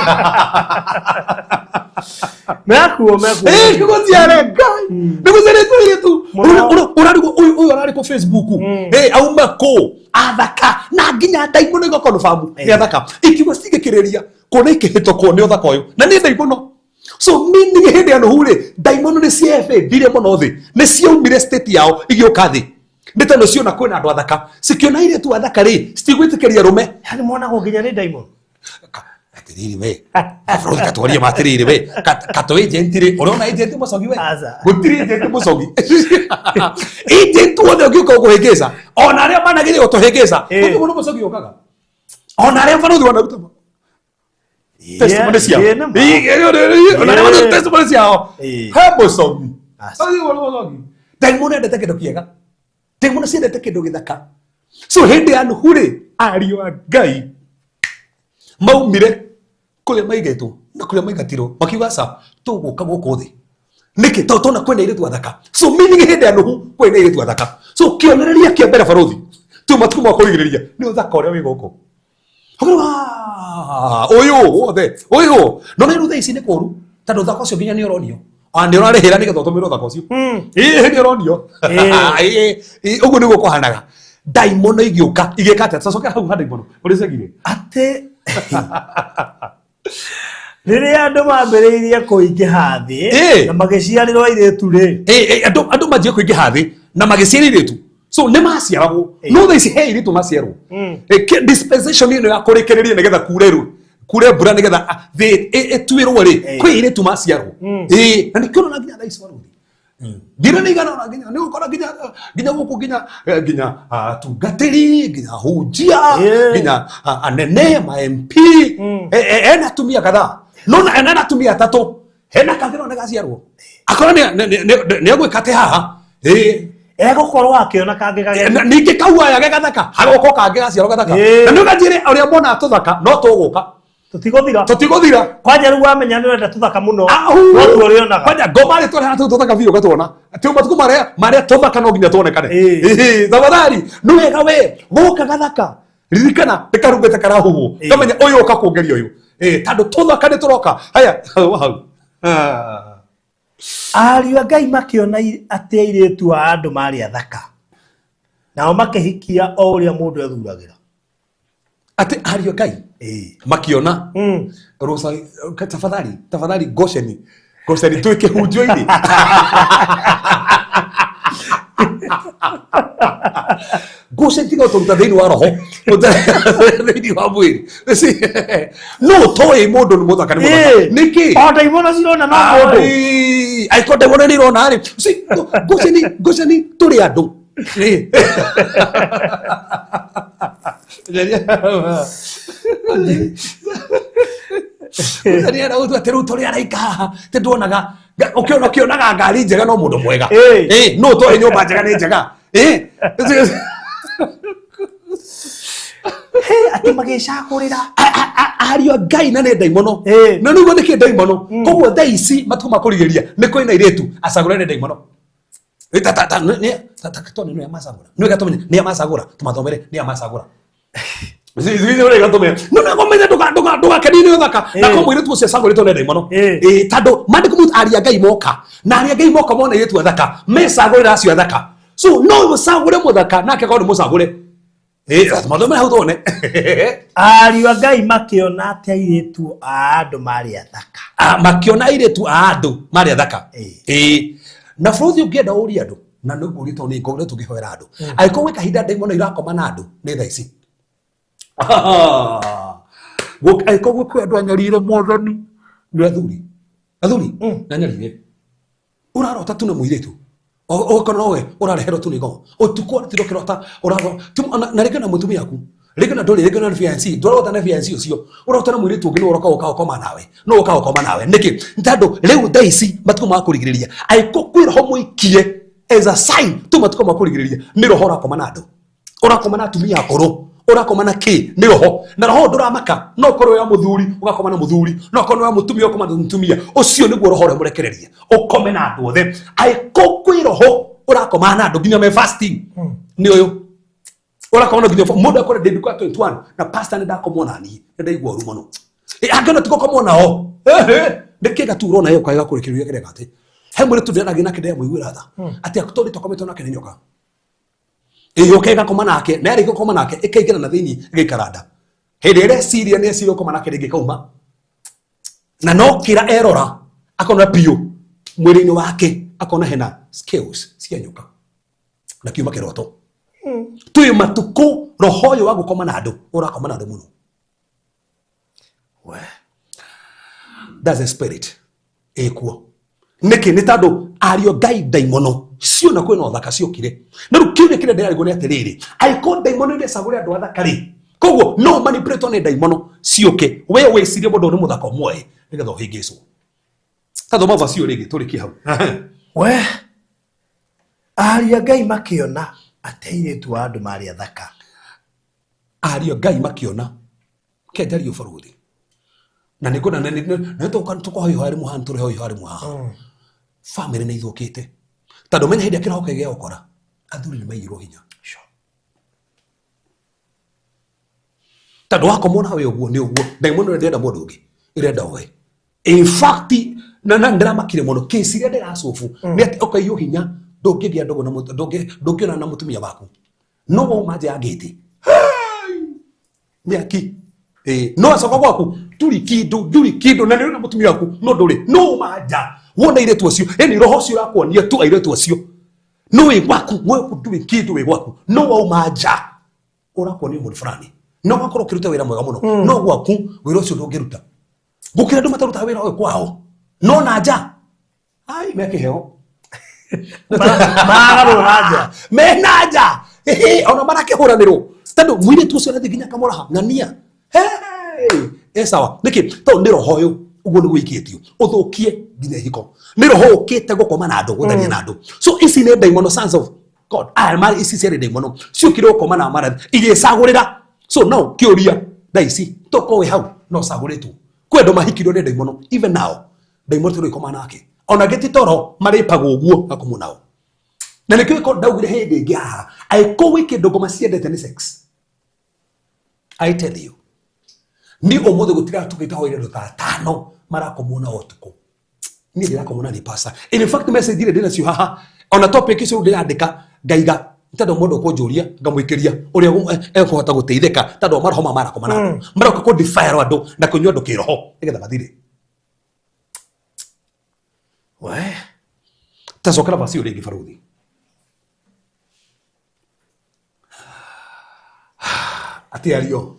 Mekuo, mekuo. Ĩĩ, nĩ gũciare Ngai. Nĩ gũciarĩtwo airĩtu. Mũno. Ũrarigwo ũyũ ararĩ kũ Facebook. Ĩĩ, auma kũ? Athaka na nginya ndaimono igakonfamu nĩ athaka. Ikiuga cingĩkĩrĩria kuona ikĩhĩtũkwo nĩ ũthaka ũyũ. Na nĩ ndaimono. So meaning hĩndĩ ya Nuhu rĩ, ndaimono nĩ ciebĩndire mũno thĩ. Nĩ ciaumire state yao igĩũka thĩ. Nĩ tondũ ciona kwĩna andũ athaka. Cikĩona airĩtu athaka rĩ, citigwĩtĩkĩria arũme. Yaani monagwo nginya nĩ ndaimono. Atĩrĩrĩ we. Bro katwaria ma atĩrĩrĩ we. Katũ agent rĩ, ũrona agent mũcogi we? Aca. Gũtirĩ agent mũcogi. Agent wothe ũngĩũka ũkũhĩngĩca. Ona arĩa managĩrĩire gũtũhĩngĩca. Ĩĩ. Gũtirĩ mũndũ mũcogi ũkaga. Ona arĩa barũthi wanaruta testimony ciao. Ĩĩ, nĩ ma. Ĩĩ, ĩĩ, ĩĩ, ona arĩa wanaruta testimony ciao. Ĩĩ. He mũcogi. Aca. Ũyũ nĩ mũcogi. Ndaimono endete kĩndũ kĩega. Ndaimono ciendete kĩndũ gĩthaka. So hĩndĩ ya Nuhu rĩ, ariũ a Ngai maumire kũrĩa maigĩtwo na kũrĩa maingatirwo makiuga aca tũgũka gũkũ thĩ nĩkĩ tondũ tona kwĩna airĩtu athaka. So meaning hĩndĩ ya Nuhu kwĩna airĩtu athaka. So kĩonereria kĩa mbere barũthi tu matukũ ma kũrigĩrĩria nĩ ũthaka ũrĩa wĩ gũkũ. Ũyũ wothe ũyũ no rĩu thaa ici nĩ kũru tondũ ũthaka ũcio nginya nĩ ũronio. Ah, nĩ ũrarĩhĩra nĩgetha ũtũmĩre ũthaka ũcio. Ĩĩ nĩ ũronio. Ĩĩ, ũguo nĩguo kũhanaga. Ndaimono igĩũka igĩka atĩa? Tũcokera hau ha ndaimono ũrĩa ciagire. Atĩ rĩrĩa andũ mambĩrĩirie kũingĩha thĩ Ĩĩ. na magĩciarĩrwo airĩtu rĩ. Ĩĩ, andũ manjie kũingĩha thĩ na magĩciara airĩtu. So nĩ maciaragwo. No thaa ici he airĩtu maciarwo. Dispensation ĩno ya kũrĩkĩrĩria nĩgetha kure rũ kure mbura nĩgetha thĩ ĩtuĩrwo rĩ, kwĩ airĩtu maciarwo. Ĩĩ, na nĩkĩo ũrona nginya thaa ici barũthi. Ndirĩ nĩ igana ona nginya nĩ ũgũkora nginya nginya gũkũ nginya nginya atungatĩri nginya hunjia nginya anene ma MP ena atumia kadhaa no na ena atumia atatũ hena kangĩ no nĩ gaciarwo akorwo nĩ egwĩka atĩ haha. Ĩĩ. Egũkorwo akĩona kangĩ kageni. Na ningĩ kau aya ge gathaka hagoka kangĩ gaciarwo gathaka. Ĩĩ. Na nĩ ũkanjĩre ũrĩa mona tũthaka no tũgũka. Tũtigũthira. Tũtigũthira. Kwanja rĩu wamenya nĩ ũrenda tũthaka mũno. Ahu. No tuo ũrĩonaga. Kwanja ngoma rĩ tũrehaga tũu tũthaka biũ ũgatuona. Atĩ matukũ marĩa marĩa tũthaka no nginya tuonekane. Ĩĩ. Ĩĩ, tafadhali nĩ wega we gũka gathaka. Ririkana nĩ karumbete karahuhwo. Ĩĩ. Kamenya ũyũ ũka kũngeria ũyũ. Ĩĩ, tondũ tũthaka nĩ tũroka. Haya, hau hau. Ah. Ariũ a Ngai makĩona atĩ airĩtu a andũ marĩ athaka. Nao makĩhikia o ũrĩa mũndũ ethuragĩra. Atĩ ariũ a Ngai Ĩĩ. makiona Rosa, tafadhali tafadhali gosheni gosheni twĩ kĩhunjio-inĩ. Gosheni tiga ũtũruta thĩinĩ wa roho thĩinĩ wa mwĩrĩ. No ũtoĩ mũndũ nĩ mũthaka nĩ mũthaka. Ĩĩ. Nĩkĩ? O ndaimono cirona no mũndũ. Ai, angĩkorwo ndaimono nĩ irona rĩ, si, gosheni gosheni tũrĩ andũ. Ĩĩ. Atĩ rĩu tũrĩ araika haha tĩ nduonaga ũkĩona ũkĩonaga ngari njega no mũndũ mwega. Ĩĩ. Ĩĩ, no ũtoĩ nyũmba njega nĩ njega. Ĩĩ. Atĩ magĩcagũrĩra. Ariũ a Ngai na nĩ ndaimono. Ĩĩ. Na nĩguo nĩkĩ ndaimono. Koguo thaa ici matukũ ma kũrigĩrĩria nĩ kwĩna airĩtu acagũre nĩ ndaimono. Ĩ, ta- ta- ta- nĩ- nĩ- ta- ta- tondũ nĩ amacagũra. Nĩ wega tũmenye nĩ amacagũra tũmathomere nĩ amacagũra. No nĩ ngũmenya ndũgakenie nĩ ũthaka na Ĩĩ. ko mũirĩtu ũcio acagũrĩtwo nĩ ndaimono. Ĩĩ. Ĩĩ, tondũ maandĩko mau ariũ a Ngai moka na ariũ a Ngai moka mona airĩtu athaka mecagũrĩra acio athaka. So no ũcagũre mũthaka nake akorwo nĩ mũcagũre. Mathome hau tuone. Ariũ a Ngai makĩona atĩ airĩtu a andũ marĩ athaka. Ah, makiona airĩtu a andũ marĩ athaka. Ĩĩ. Ĩĩ. Na bũrũri ũngĩenda ũrie andũ na nĩ ngũria tondũ nĩ ngorire tũkĩhoera andũ, angĩkorwo gwĩ kahinda ndaimono irakoma na andũ nĩ thaa ici. Angĩkorwo gwĩ andũ anyarire mwathani nĩ athuri, athuri na anyarire urarota tu na mũirĩtu, ũgakora nowe ũrareherwo tu nĩ ngoma ũtukũ ũratinda ũkĩrota na rĩngĩ na mũtumia aku, rĩngĩ na ndũrĩ, rĩngĩ na fiancé, ndũrarota na fiancé ũcio, ũrarota na mũirĩtu ũngĩ, nĩwe ũroka gũka gũkoma nawe, no ũka gũkoma nawe nĩkĩ? Nĩ tondũ rĩu thaa ici matukũ ma kũrigĩrĩria, angĩkorwo kwĩ roho mũikie as a sign tu matukũ ma kũrigĩrĩria nĩ roho ũrakoma na andũ, ũrakoma na atumia akũrũ, ũrakoma na kĩ, nĩ roho. Na roho ndũramaka, no ũkorwo wĩ wa mũthuri ũgakoma na mũthuri, no ũkorwo wĩ wa mũtumia ũgakoma na mũtumia, ũcio nĩguo roho ũrĩa mũrekereria ũkome na andũ othe. Angĩkorwo kwĩ roho ũrakoma na andũ nginya me fasting, nĩ ũyũ ũrakoma na nginya mũndũ akore ndĩ ndukũ ya 21 na pastor nĩ ndakomwo na niĩ nĩ ndaigua ũru mũno. Angĩona ti gũkomwo nao nĩ kĩga tu ũrona ĩyo kaga kũrĩkĩrĩria kĩrĩa gati he mũirĩtu ndĩranagia nake ndĩramũiguĩra tha atĩ tondũ twakometwo nake nĩ nyoka ĩyũka ĩgakoma nake, na yarĩkia gũkoma nake ĩkaingĩra na thĩinĩ ĩgaikara nda. Hĩndĩ ĩrĩa eciria nĩ eciria gũkoma nake rĩngĩ ĩkauma, na no kĩra erora akona biũ mwĩrĩ-inĩ wake, akona hena scales cia nyoka na kiuma kĩroto. Twĩ matukũ roho ũyũ wa gũkoma na andũ ũrakoma na andũ mũno. We. That's a spirit ĩkuo. Nĩkĩ? Nĩ tondũ ariũ Ngai ndaimono ciona kwĩna ũthaka ciokire. Na rĩu kĩũria kĩrĩa ndĩrarigwo nĩ atĩrĩrĩ, angĩkorwo ndaimono irecagũra andũ athaka rĩ, koguo no manipulate nĩ ndaimono ciũke we wĩcirie mũndũ nĩ mũthaka ũmwe nĩgetha ũhĩngĩcwo. Ta thoma verse ĩyo rĩngĩ tũrĩkie hau. We. Ariũ a Ngai makĩona atĩ airĩtu a andũ marĩ athaka. Ariũ a Ngai makĩona kenjaria ũbarũthi na nĩ ngwenda nĩ tũkoha ihoya rĩmwe haha, tũreho ihoya rĩmwe haha. Famĩlĩ nĩ ithũkĩte tondũ menya hĩndĩ ĩrĩa kĩroho kĩgĩa gũkora athuri nĩ maigirwo hinya tondũ wakomwo nawe ũguo nĩ ũguo ndaimono ĩrĩa ndĩrenda mũndũ ũngĩ ĩrenda we. In fact, na ndĩramakire mũno kĩci iria ndĩracobu nĩ atĩ ũkaiywo hinya, ndũngĩgĩa ndũgũ na ndũngĩonana na mũtumia waku, no wauma nja ya ngĩti mĩaki no acoka gwaku nduri kindu, nduri kindu, na nĩ na mũtumia waku no ndũrĩ, no uma nja wona airĩtu acio, yani roho ũcio ũrakuonia tu airĩtu acio no wĩ gwaku, gwaku ndũrĩ kindu, wĩ gwaku no wauma nja ũrakuonia mũndũ fulani, no wakorwo ũkĩruta wĩra mwega mũno, no gwaku wĩra ũcio ndũngĩruta gũkĩra andũ matarutaga wĩra ũyũ kwao, no na nja ai me kĩheo. Maragarũra nja. Me na nja. Ĩhĩ, ona marakĩhũranĩrwo tondũ mũirĩtu ũcio arathiĩ nginya akamũraha ng'ania. Hey, e sawa nĩkĩ? Tondũ nĩ roho ũyũ ũguo nĩguo wĩkĩtio ũthũkie nginya ihiko, nĩ roho ũkĩte gũkoma na andũ, gũtharia na andũ. So ici nĩ ndaimono, sons of God aya marĩ ici ciarĩ ndaimono ciũkire gũkoma na marathi igĩcagũrĩra. So no kĩũria thaa ici toko wĩ hau no cagũrĩtwo kwĩ andũ mahikirio nĩ ndaimono, even now ndaimono tũrĩ ikoma nake ona ngĩ ti toro marĩpagwo ũguo gakomwo nao. Na nĩkĩo gĩkorwo ndaugire hĩndĩ ĩngĩ haha, angĩkorwo gwĩ kĩndũ ngoma ciendete nĩ sex, I tell you ni ũmũthĩ gũtira tũgĩte hoire andũ ta atano marakomwo nao ũtukũ. Niĩ ndĩrakomwo na nĩ pastor. In fact, message iria ndĩnacio haha ona topic icio ndĩrandĩka ngaiga tondũ mũndũ ũkũnjũria ngamũikĩria ũrĩa ekũhota gũteithĩka tondũ wa maroho ma marakoma na andũ maroka kũ defile andũ na kũnyua andũ kĩroho nĩgetha mathire. We. Ta cokera verse ĩyo rĩngĩ barũthi. Atĩ ario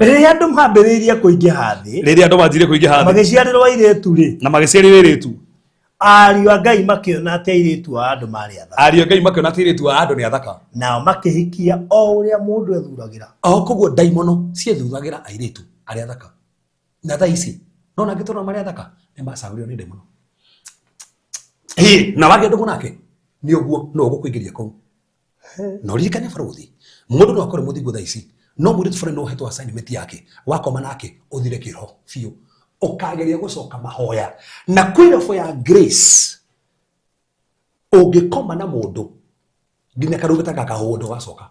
Rĩrĩa andũ mambĩrĩirie kũingĩha thĩ, rĩrĩa andũ manjirie kũingĩha thĩ, magĩciarĩrwo airĩtu rĩ, na magĩciarĩrwo airĩtu, ariũ a Ngai makĩona atĩ airĩtu a andũ marĩ athaka. Ariũ a Ngai makĩona atĩ airĩtu a andũ nĩ athaka. Nao makĩhikia o ũrĩa mũndũ ethuragĩra. O koguo ndaimono ciethuragĩra airĩtu arĩa athaka. Na thaa ici no na ngĩtũra marĩa athaka nĩ macagũrirwo nĩ ndaimono. Ĩĩ, na wagĩa ndũgũ nake nĩ ũguo no ũgũkũingĩria kũu. Na ũririkane barũthi, mũndũ no akorwo mũthingu thaa ici, no mũirĩtu fulani no ũhetwo assignment yake, wakoma nake ũthire kĩroho biũ, ũkageria gũcoka mahoya. Na kwĩ level ya grace ũngĩkoma na mũndũ nginya karumbeta gakahũhwo ndũgacoka,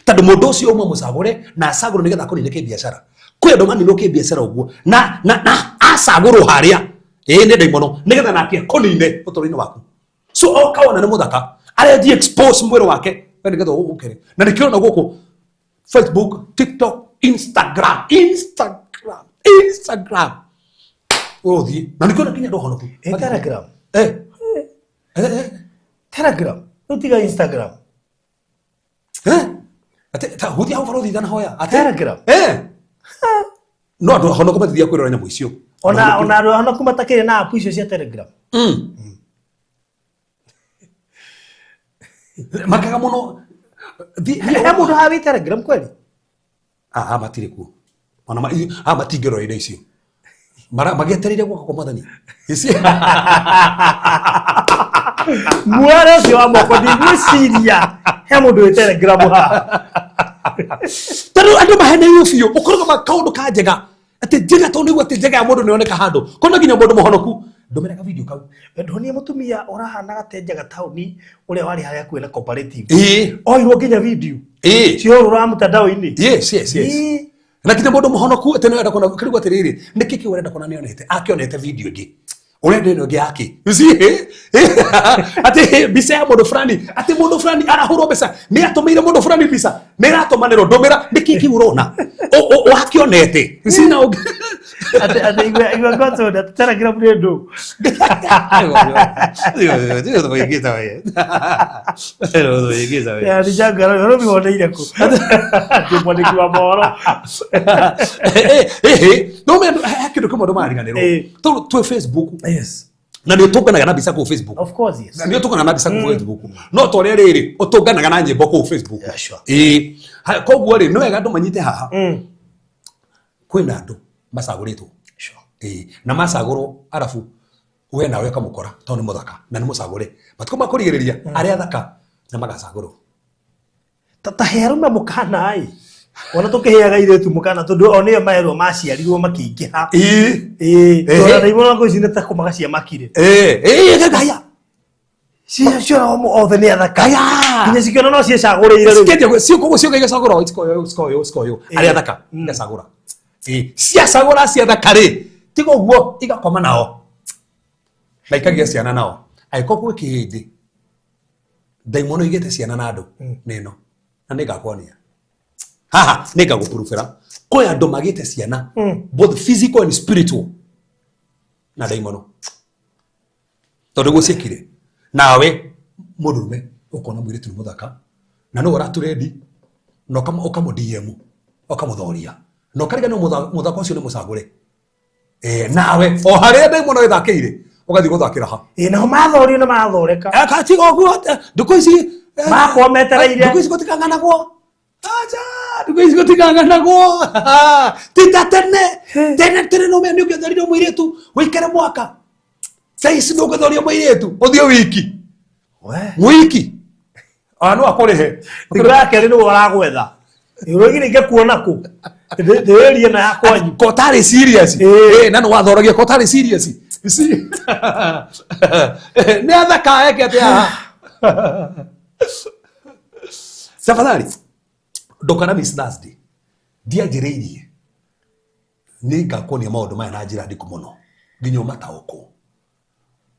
tondũ mũndũ ũcio uma mũcagũre na acagũrwo nĩgetha akũnine kĩbiacara. Kwĩ andũ maninwo kĩbiacara ũguo na acagũrwo harĩa ĩĩ nĩ ndaimono nĩgetha nake akũnine ũtũũro-inĩ waku. So oka wona nĩ mũthaka arethi expose mwĩrĩ wake. We nĩgetha ũkere na nĩkĩo na gũkũ Facebook, TikTok, Instagram, Instagram, Instagram ũthiĩ na nĩkĩo na nginya andũ ahonoku. Eh, Telegram. Eh, eh, eh. Telegram rĩu tiga Instagram. Eh? Ate ta huthi hau barothi itanahoya. Ate Telegram. Eh. No andũ ahonoku matithiaga kwĩrora nyamũ icio. Ona andũ ahonoku matakĩrĩ na app icio cia Telegram. Makaga mũno. He mũndũ haha wĩ Telegram kweli? Ah, matirĩ kuo. Ona matingĩrora indo icio. Mara magĩetereire guoka kwa mwathani. Ici. Mwara ũcio wa moko ndigwĩciria he mũndũ wĩ Telegram haha. Tondũ andũ maheneirio biũ ũkoragwo ma kaũndũ ka njega atĩ njega tondũ nĩguo atĩ njega ya mũndũ nĩyoneka handũ kona nginya mũndũ mũhonoku ndũmĩra ka video kau. Ndonie mũtumia ũrahanaga te njaga taũni ũrĩa warĩ harĩa hakuhĩ na cooperative. Ĩĩ. Oirwo nginya video. Ĩĩ. Ciorũra mtandao-inĩ. Yes, yes, yes. Ĩĩ. Na kinya mũndũ mũhonoku atĩ nĩarenda kuona kĩrigwo atĩrĩrĩ nĩkĩ kĩu arenda kuona nĩonete akĩonete video ĩngĩ ũrenda ĩno ĩngĩ yake. You see? Atĩ mbica ya mũndũ fulani atĩ mũndũ fulani arahũrwo mbeca nĩ atũmĩire mũndũ fulani mbica nĩ ĩratũmanĩrwo ndũmĩra nĩkĩ kĩu ũrona wakĩonete. You see na ũngĩ Atĩ igua igua ngotwo Telegram nĩ ndũ. Ya nĩ njanga rũmi woneire kũ. Atĩ mwandĩki wa mohoro. Kĩndũ kĩmwe andũ marariganĩrwo Eh. tondũ twĩ Facebook Yes. na nĩ ũtũnganaga na mbica kũu Facebook. Of course yes. Na nĩ ũtũnganaga na mbica kũu Facebook no ta ũrĩa rĩrĩ ũtũnganaga na nyĩmbo kũu Facebook. Yeah, sure. Ĩĩ. Koguo rĩ nĩ wega andũ manyite haha kwĩna andũ macagũrĩtwo. Sure. Ĩĩ. Na macagũrwo arabu we nawe ũkamũkora tondũ nĩ mũthaka na nĩ mũcagũre matukũ ma kũrigĩrĩria arĩa athaka na magacagũrwo. Ta he arũme mũkana ĩ. Ona tũkĩheaga airĩtu mũkana tondũ o nĩo maerwo maciarirwo makĩingĩha. Ĩĩ. Ĩĩ. Ehe. Tondũ imwe nako ici nĩ ta kũmaga ciamakire. Ĩĩ. Ĩĩ gaya. Ciora othe nĩ athaka. Gaya. Nginya cikĩona no ciĩcagũrĩire rĩu. Cikendia cio koguo cio igacagũra cikoyo cikoyo cikoyo arĩa athaka igacagũra. Ĩĩ. Ciacagũra cia thaka rĩ tiga ũguo igakoma nao na ikagĩa ciana nao angĩkorwo gwĩ kĩhĩndĩ ndaimono igĩte ciana na andũ nĩ ĩno na nĩngakuonia haha nĩngagũpurubĩra kwĩ andũ magĩte ciana both physical and spiritual na ndaimono tondũ guo ciekire nawe mũndũrũme ũkona mũirĩtu nĩ mũthaka na nĩwe ũratũrendi na ũkamũ DM ũkamũthoria na ũkariganĩrwo mũthako ũcio nĩ mũcagũre. Nawe o harĩa ndaimono ĩthakĩire ũgathiĩ gũthakĩra ha. Ĩĩ nao mathorio na mathoreka. Katiga ũguo ndukũ ici Makorwo metereire. Ndukũ ici gũtikanganagwo. Acha ndukũ ici gũtikanganagwo. Ti ta tene tene tene no menya nĩ ũngĩthoririo mũirĩtu ũikare mwaka. Thaa ici ndũngĩthoria mũirĩtu ũthiĩ wiki. We. Wiki. Ona no akũrĩhe. Thikũ ya kerĩ nĩwe ũragwetha. Ũroigire ingĩkuona kũ? Ndĩrĩrie na ya kwanyu. Ko tarĩ serious. Ĩĩ. Ĩĩ na nĩ wathoragia ko tarĩ serious. You see? Nĩ athaka eke atĩa haha. Tafadhali ndũkana miss Thursday. Ndianjĩrĩirie nĩ ngakuonia maũndũ maya na njĩra ndiku mũno nginya ũmataũkwo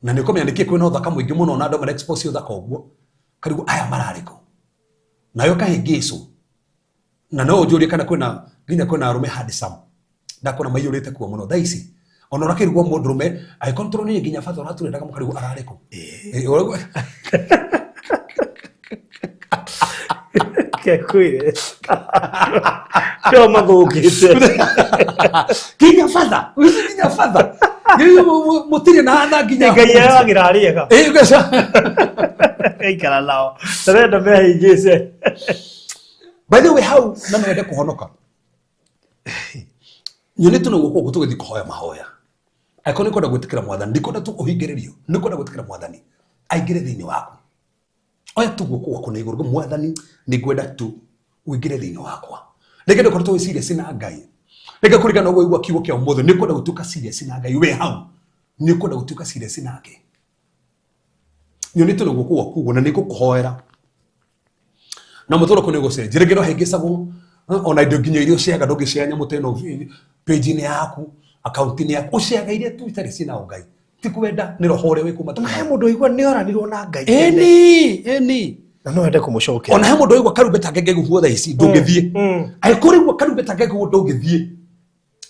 na nĩ ũkũmenya nĩkĩ kwĩna ũthaka mũingĩ mũno na andũ mara expose ũthaka ũguo karigwo aya mararĩ kũ nayo kahĩngĩcwo na no ũnjũrie kana kwĩna nginya kwĩna arũme handsome ndakona maiyũrĩte kuo mũno thaa ici ona ũrakĩrigwo mũndũrũme agĩcontrol nĩ nginya bata ũraturendaga mũkarigwo ararĩ kũ. Kekwire. Kĩo mathũkĩte. Nginya batha nginya batha mũtirĩ na na nginya Ngai eyagĩra arĩega. Ĩĩ, ũgaca- Gaikara nao. Tarenda mehĩngĩce. By the way hau na no wende kũhonoka nyonete no guoko gũkũ tũgĩthiĩ kũhoya mahoya angĩkorwo nĩ kwenda gwĩtĩkĩra mwathani ndikwenda tu ũhingĩrĩrio nĩ kwenda gwĩtĩkĩra mwathani aingĩre thĩinĩ waku oya tu guoko gwaku na igũrũ mwathani nĩ ngwenda tu ũingĩre thĩinĩ wakwa rĩngĩ ndũkoretwo wĩ serious na Ngai rĩngĩ kũringana ũguo igua kiugo kĩa ũmũthĩ nĩ kwenda gũtuĩka serious na Ngai wĩ hau nĩ kwenda gũtuĩka serious nake nyonete no guoko gwaku ũguo na nĩ ngũkũhoera na mũtũrũ kũ nĩ gũcenjia rĩngĩ no hĩngĩcagwo ona indo nginya iria ũceaga ndũngĩcea nyamũ ta ĩno page-inĩ yaku akaunti-inĩ yaku ũceaga iria tu itarĩ ciĩna ũngai ti kwenda nĩ roho ũrĩa wĩ kũu Na he mũndũ ũigua nĩ oranirwo na Ngai. Ĩni ĩni Na no wende kũmũcokera. Ona he mũndũ waigua karumbeta kengĩhuhwo thaa ici ndũngĩthiĩ. Angĩkorwo ũraigua karumbeta kengĩhuhwo ndũngĩthiĩ,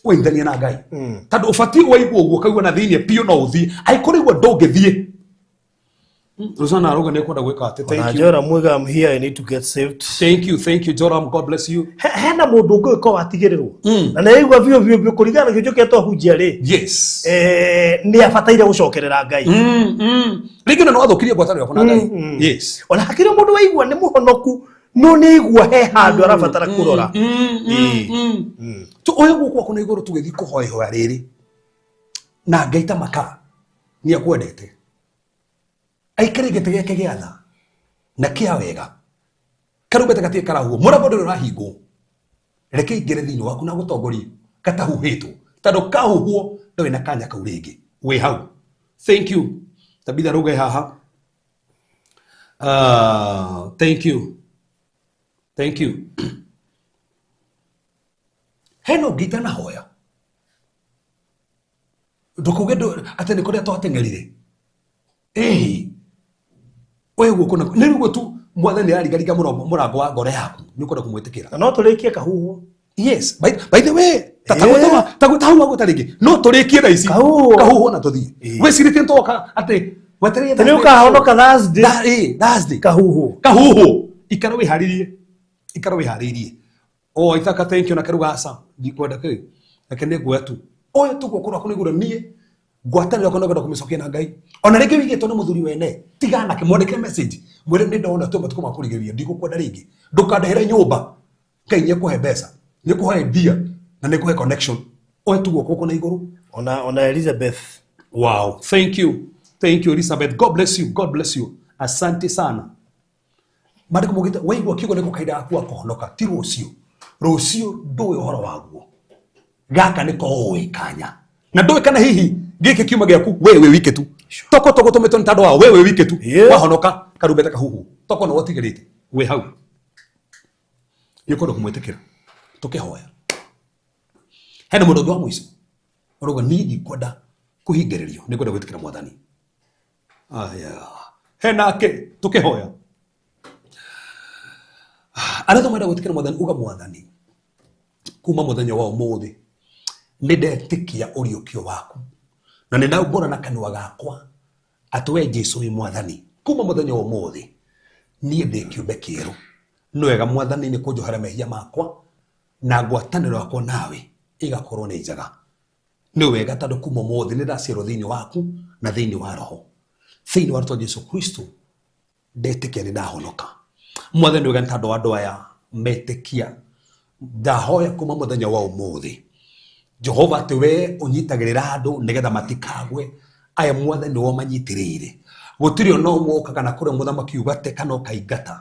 weithania na Ngai, tondũ ũbatiĩ waigua ũguo kaigua na thĩinĩ biũ no ũthiĩ. Angĩkorwo ũraigua ndũngĩthiĩ. Rosanna arauga nĩ ekwenda gwĩka atĩ. Ona Thank you. Joram mwega, I'm here, I need to get saved. Thank you, thank you, Joram. God bless you. Hena mũndũ ũngĩgĩkorwo atigĩrĩrwo na nĩ aigua biũ biũ biũ kũringana na kĩũnjũ kĩrĩa twahunjia rĩ, nĩ abataire gũcokerera Ngai. Rĩngĩ na nĩ wathũkirie ngwatanĩro yaku na Ngai. Yes. Ona hakĩrĩ mũndũ waigua nĩ mũhonoku no nĩ aigua he handũ arabatara kũrora. Tu oye guoko gwaku na igũrũ tũgĩthiĩ kũhoya ihoya rĩrĩ na Ngai ta maka nĩ akwendete aikare gĩtĩ gĩake gĩa tha na kĩa wega. Karumbeta gatirĩ karahuhwo, mũrango ndũrĩ ũrahingwo, reke ingĩre thĩinĩ waku na gũtongorie katahuhĩtwo, tondũ kahuhwo ndũrĩ na kanya kau rĩngĩ wĩ hau. Thank you. Tabitha rũge haha. Thank you, thank you. Hena ũngĩ itanahoya, ndũkuge atĩ nĩ kũrĩa twateng'erire. Ĩĩ, we guoko na nĩ rĩu tu Mwathani ararigariga mũrango mũrango wa ngoro yaku, nĩ ũkwenda kũmwĩtĩkĩra. Na no tũrĩkie kahuhwo. Yes, by the way, ta hau wagwĩta rĩngĩ no tũrĩkie thaa ici. Kahuhwo. Kahuhwo na tũthiĩ. Wĩcirĩtie nĩtwoka atĩ wetereire. Nĩ ũkahonoka Thursday. Ĩĩ, Thursday. Kahuhwo. Kahuhwo, ikara wĩharĩrie, ikara wĩharĩirie. O Ithaka, thank you. Na karuga aca ndikwenda kĩ, reke nĩ nguoya tu ũyũ tu guoko rwaku nĩgũrũ niĩ ngwatanĩro yakwa nĩngwenda kũmĩcokia na Ngai. Ona rĩngĩ wigĩtwo nĩ mũthuri wene, tigana nake, mwandĩkĩre message, mwĩre nĩ ndona tu matukũ ma kũrigĩrĩria, ndigũkwenda rĩngĩ, ndũkandehera nyũmba. Ngai nĩ ekũhe mbeca, nĩ ekũhe mbia na nĩ ekũhe connection. Oe tu guoko na igũrũ. Ona Elizabeth. Wow, thank you, thank you, Elizabeth. God bless you, God bless you, asante sana. Maandĩko maugĩte waigua kiugo nĩko kahinda gaku ga kũhonoka, ti rũciũ. Rũciũ ndũĩ ũhoro waguo, gaka nĩko ũĩ kanya na ndũĩ kana hihi gĩkĩ kiuma gĩaku we wĩ wike tu toko tũgũtũmĩtwo nĩ tondũ wa we wĩ wike tu. Wahonoka karumbeta kahuhu toko nĩ wotigĩrĩte wĩ hau, nĩ ũkwenda kũmwĩtĩkĩra. Tũkĩhoya, hena mũndũ ũngĩ wa mũico ũrauga niĩ ndikwenda kũhingĩrĩrio, nĩ ngwenda gwĩtĩkĩra Mwathani. Aya, henake tũkĩhoya arĩa tũmenda gwĩtĩkĩra Mwathani, uga Mwathani, kuma mũthenya wa ũmũthĩ nĩ ndetĩkia ũriũkio waku na nĩ ndaumbũra na kanua gakwa atĩ we Jesu wĩ Mwathani. Kuma mũthenya wa ũmũthĩ niĩ ndĩ kĩũmbe kĩerũ. Nĩ wega Mwathani nĩ kũnjohera mehia makwa na ngwatanĩro yakwa nawe ĩgakorwo nĩ njega. Nĩ wega tondũ kuma ũmũthĩ nĩ ndaciarwo thĩinĩ waku na thĩinĩ wa roho, thĩinĩ wa rĩtwa Jesu Kristo ndetĩkia nĩ ndahonoka. Mwathani, wega nĩ tondũ wa andũ aya metĩkia. Ndahoya kuma mũthenya wa ũmũthĩ, Jehova, atĩ we ũnyitagĩrĩra andũ nĩgetha matikagwe. Aya Mwathani nĩwe ũmanyitĩrĩire, gũtirĩ ona ũmwe ũkaga na kũrĩa mũthamaki ugate kana ũkaingata.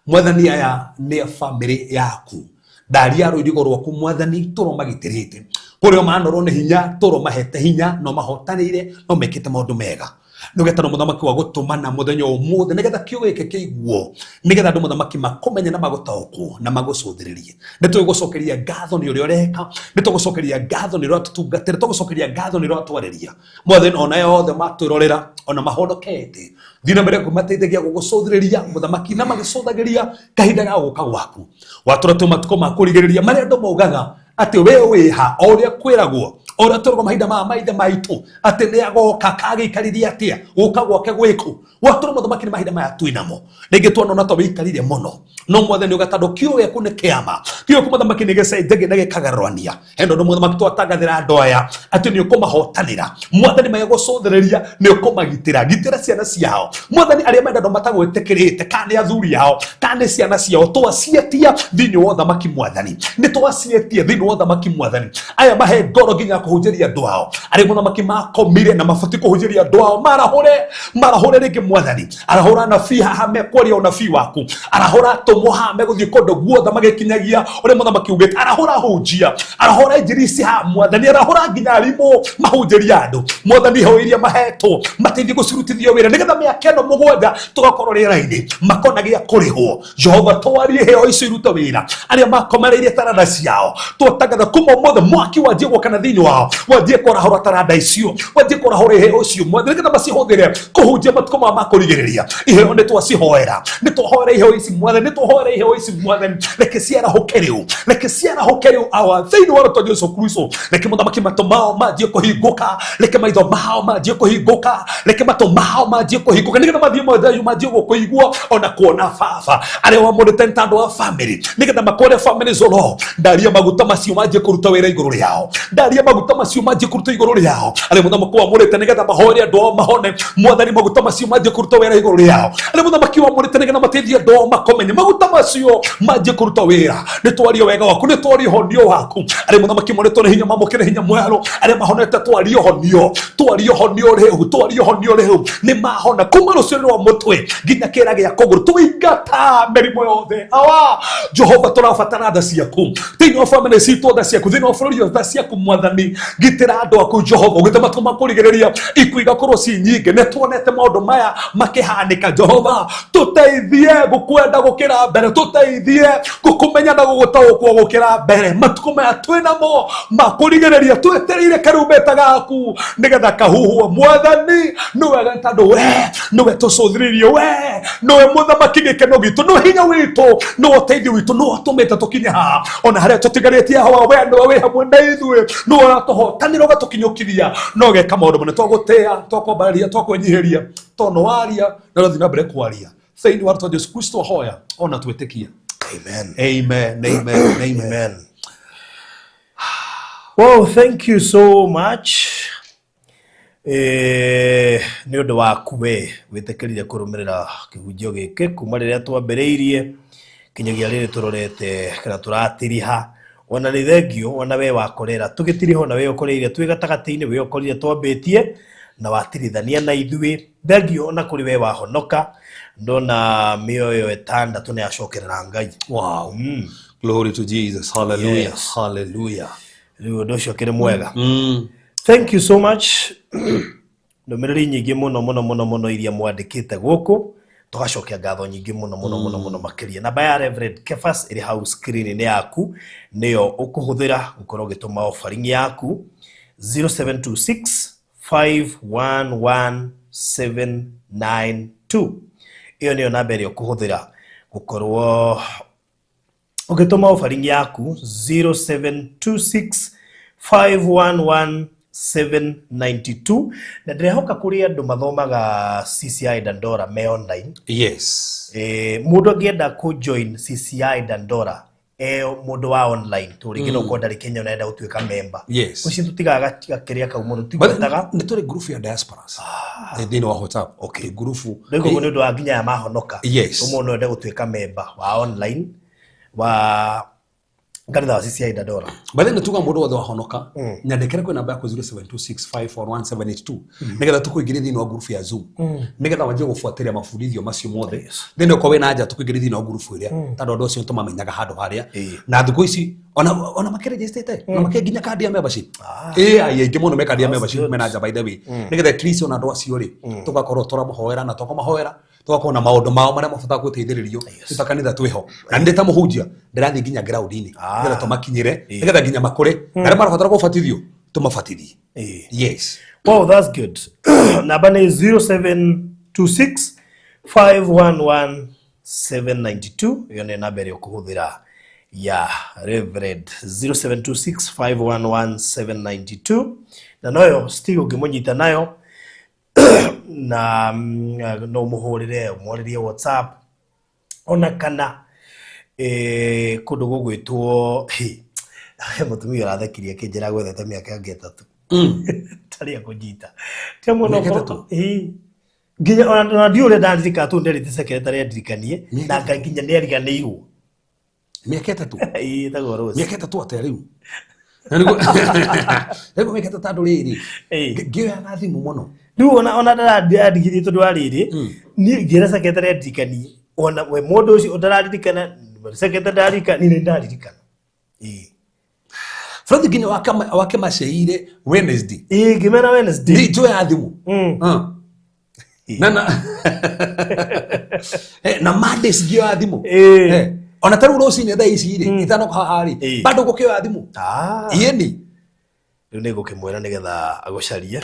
Mwathani, aya nĩ a bamĩrĩ yaku, ndaria rũirigo rwaku Mwathani tũrwo magitĩrĩte kũrĩa manorwo nĩ hinya, tũrwo mahete hinya no mahotanĩire no mekĩte maũndũ mega. Nĩgetha mũthamaki wa gũtũmana mũthenya ũmũthĩ nĩgetha kiugo gĩkĩ kĩiguo, nĩgetha andũ mũthamaki makũmenye na magũtaũkwo na magũcũthĩrĩrie. Nĩ tũgũcokeria ngatho nĩ ũrĩa ũreka, nĩ tũgũcokeria ngatho nĩ ũrĩa watũtungatĩra, tũgũcokeria ngatho nĩ ũrĩa watwarĩria Mwathani. Ona yothe matwĩrorera ona mahonokete, thiĩ na mbere kũmateithagia gũgũcũthĩrĩria mũthamaki na magĩcũthagĩria kahinda ga gũka gwaku. Watũra tu matukũ ma kũrigĩrĩria marĩa andũ maugaga atĩ we wĩha o ũrĩa kwĩragwo, o ũrĩa twĩragwo mahinda maya maithe maitũ atĩ nĩ agoka kagĩikarire atĩa, gũka gwake gwĩkũ. Watũra mũthamaki nĩ mahinda maya twĩ namo, rĩngĩ twanona ta wĩikarire mũno, no Mwathani ũgatandũ kiugo gĩaku nĩ kĩama, kiugo gĩaku mũthamaki nĩ gĩcenjagia na gĩkagarũrania. Hena ũndũ mũthamaki twatangathĩra andũ aya atĩ nĩ ũkũmahotanĩra Mwathani, magĩgũcũthĩrĩria nĩ ũkũmagitĩra. Gitĩra ciana ciao Mwathani, arĩa menda andũ matagwĩtĩkĩrĩte, kana nĩ athuri ao kana nĩ ciana ciao, twacietia thĩinĩ wa ũthamaki Mwathani, nĩ twacietia thĩinĩ wa ũthamaki Mwathani. Aya mahe ngoro nginya kũhunjĩria andũ ao arĩa mũthamaki makomire na mabatiĩ kũhunjĩria andũ ao, marahũre, marahũre rĩngĩ Mwathani. Arahũra anabii haha mekwaria ũnabii waku, arahũra atũmwo haha megũthiĩ kũndũ guothe magĩkinyagia ũrĩa mũthamaki ugĩte, arahũra hunjia, arahũra injirisi haha Mwathani, arahũra nginya arimũ mahunjĩria andũ Mwathani. Heo iria mahetwo mateithie gũcirutithio wĩra nĩgetha mĩaka ĩno 7 tũgakorwo rĩera-inĩ makona gĩa kũrĩhwo. Jehova, twarie heo icio irute wĩra. Arĩa makomereirie taranda ciao, twatangatha kuma ũmũthĩ mwaki wanjie gwakana thĩinĩ wao. wao, wanjie kwarahũra taranda icio, wanjie kwarahũra iheo icio Mwathani, nĩgetha macihũthĩre kũhunjia matukũ maya ma kũrigĩrĩria. Iheo nĩ twacihoera, nĩ twahoera iheo ici Mwathani, nĩ twahoera iheo ici Mwathani, reke ciarahũke rĩu, reke ciarahũke rĩu awa thĩinĩ wa rĩtwa Jesu Kristo. Reke mũthamaki matũ mao manjie kũhingũka, reke maitho mao manjie kũhingũka, reke matũ mao manjie kũhingũka, nĩgetha mathiĩ mothe manjie gũkũigua ona kuona baba arĩa wamũrĩte nĩ tandũ wa family, nĩgetha makore family zoro. Ndaria maguta macio manjie kũruta wĩra igũrũ rĩao, ndaria maguta macio manjie kũruta igũrũ rĩao arĩa mũthamaki wamũrĩte nĩgetha mahoere andũ ao mahone. Mwathani, maguta macio manjie kũruta wĩra igũrũ rĩao arĩa mũthamaki wamũrĩte nĩgetha mateithie andũ ao makomenye, maguta macio manjie kũruta wĩra. Nĩ twarie wega waku, nĩ twarie honio waku. Arĩa mũthamaki mũrĩtwo nĩ hinya mamũkĩre hinya mwerũ, arĩa mahonete twarie honio, twarie honio rĩu, twarie honio rĩu, nĩ mahona kuma rũciaro rwa mũtwe nginya kĩra gĩa kũgũrũ. Tũingata mĩrimũ yothe awa Jehova, tũrabatara tha ciaku thĩinĩ wa famĩlĩ citũ, tha ciaku thĩinĩ wa bũrũri, tha ciaku Mwathani. Gitĩra andũ aku Jehova, ũgĩte matukũ ma kũrigĩrĩria ikuũ igakorwo ci nyingĩ. Nĩ tuonete maũndũ maya makĩhanĩka. Jehova, tũteithie gũkwenda gũkĩra mbere, tũteithie gũkũmenya na gũgũtaũkwo gũkĩra mbere. Matukũ maya twĩ namo ma kũrigĩrĩria, twetereire karumbeta gaku nĩgetha kahuhwo. Mwathani, nĩ wega tondũ we nĩwe tũcũthĩrĩirie, we nĩwe mũthamaki gĩkeno gitũ, nĩwe hinya witũ, nĩwe ũteithio witũ, nĩwe ũtũmĩte tũkinye haha ona harĩa tũtigarĩtie hawa. We nĩwe wĩ hamwe na ithuĩ, nĩwe ũratũhotanĩra ũgatũkinyũkithia na ũgeka maũndũ manene. Twagũtĩa, twakwambararia, twakwĩnyihĩria, tondũ waria na ũrathiĩ na mbere kwaria. Thĩinĩ wa rĩtwa Jesu Kristo hoya ona twĩtĩkia. Amen. Amen, amen, amen. Amen. Well, thank you so much. Nĩ ũndũ waku we wĩtĩkĩrire kũrũmĩrĩra kĩhunjio gĩkĩ kuma rĩrĩa twambĩrĩirie kinyagia rĩrĩ tũrorete kana tũratiriha. Ona nĩ thengio ona we wakorera tũgĩtiriha, ona we ũkoreire twĩ gatagatĩ-inĩ, we ũkorire twambĩtie na watirithania na ithuĩ. Thengio ona kũrĩ we wahonoka, ndona mĩoyo ĩtandatũ nĩ yacokerera Ngai. Wow. Glory to Jesus. Hallelujah. Yes. Hallelujah. Rĩu ũndũ ũcio ũkĩrĩ mwega. Thank you so much. Ndũmĩrĩri nyingĩ mũno mũno mũno mũno iria mwandĩkĩte gũkũ, tũgacokia ngatho nyingĩ mũno mũno mũno mũno makĩria. Namba ya Reverend Kefas ĩrĩ hau screen-inĩ yaku, nĩyo ũkũhũthĩra gũkorwo ũgĩtũma offering yaku 0726 511 792. Ĩyo nĩyo namba ĩrĩa ũkũhũthĩra gũkorwo ũgĩtũma offering yaku 0726 511 792. Na ndĩrehoka kũrĩ andũ mathomaga CCI Dandora me online. Yes. Mũndũ angĩenda kũ join CCI Dandora e mũndũ wa online to rĩngĩ no ũkorwo ndarĩ Kenya ũrenda gũtuĩka member. Yes. Ũcio tũtigaga gakĩrĩa kau mũno tũtigwetaga. Nĩ tũrĩ group ya diasporas thĩinĩ wa WhatsApp. Okay. Group. Rĩu koguo nĩ ũndũ wa nginya aya mahonoka. Yes. Ũmwe no ende gũtuĩka member wa online wa kanitha wa CCI Dandora. By the way, tuga mũndũ wothe wahonoka, nyandĩkĩre kwĩ namba yaku 0726541782 nĩgetha tũkũingĩrie thĩinĩ wa group ya Zoom, nĩgetha wanjie gũbuatĩrĩra mabundithio macio mothe. Then okorwo wĩna anja, tũkũingĩrie thĩinĩ wa group ĩrĩa, tondũ andũ acio nĩtũmamenyaga handũ harĩa. Na thikũ ici ona makĩregistrĩte ona makĩ nginya kandi ya membership. Ĩ ai aingĩ mũno me kandi ya That's membership good. mena nja, by the way, nĩgetha at least ona andũ acio rĩ, tũgakorwo tũramahoera na twakũmahoera tũgakorwo na maũndũ mao marĩa mabatara gũteithĩrĩrio. Twĩ ta kanitha twĩho na nĩ ta mũhunjia ndĩrathiĩ nginya ground-inĩ nĩgetha tũmakinyĩre, nĩgetha nginya makũre, na arĩa marabatara gũbatithio tũmabatithie. Yes. Wow, that's good. Namba nĩ 0726 511 792. Ĩyo nĩ namba ĩrĩa ũkũhũthĩra ya Reverend, 0726 511 792. Na noyo still ũngĩmũnyita nayo na no ũmũhũrĩre, ũmwarĩrie WhatsApp ona kana kũndũ gũgwĩtwo he mũtumia ũrathekirie akĩnjĩra gwethete mĩaka ĩngĩ 3 tarĩ akũnyita tia mũno. Mĩaka 3? Ĩĩ. Nginya ona ndiũ ũrĩa ndaririkana tu nderĩte secretary andirikanie na Ngai nginya nĩ ariganĩirwo. Mĩaka 3? Ĩĩ, ĩtagwo Rose. Mĩaka 3 atĩa rĩu? Na nĩguo mĩaka 3 andũ rĩrĩ ngĩoyaga thimũ mũno. Rĩu ona ndarandigirie tondũ wa rĩrĩ niĩ ngĩra secretary andirikanie, ona we mũndũ ũcio ndararirikana, secretary ndaririkana, niĩ nĩ ndaririkana. Ĩĩ. Fred nginya wake maceire Wednesday. Ĩĩ, ngĩmera Wednesday. Nĩ njoya thimũ. Na Mondays ngĩoya thimũ. Ona ta rĩu rũcinĩ thaa ici rĩ, itanoka haha rĩ, bado gũkĩoya thimũ. Ĩni. Rĩu nĩ ngũkĩmwĩra nĩgetha agũcarie.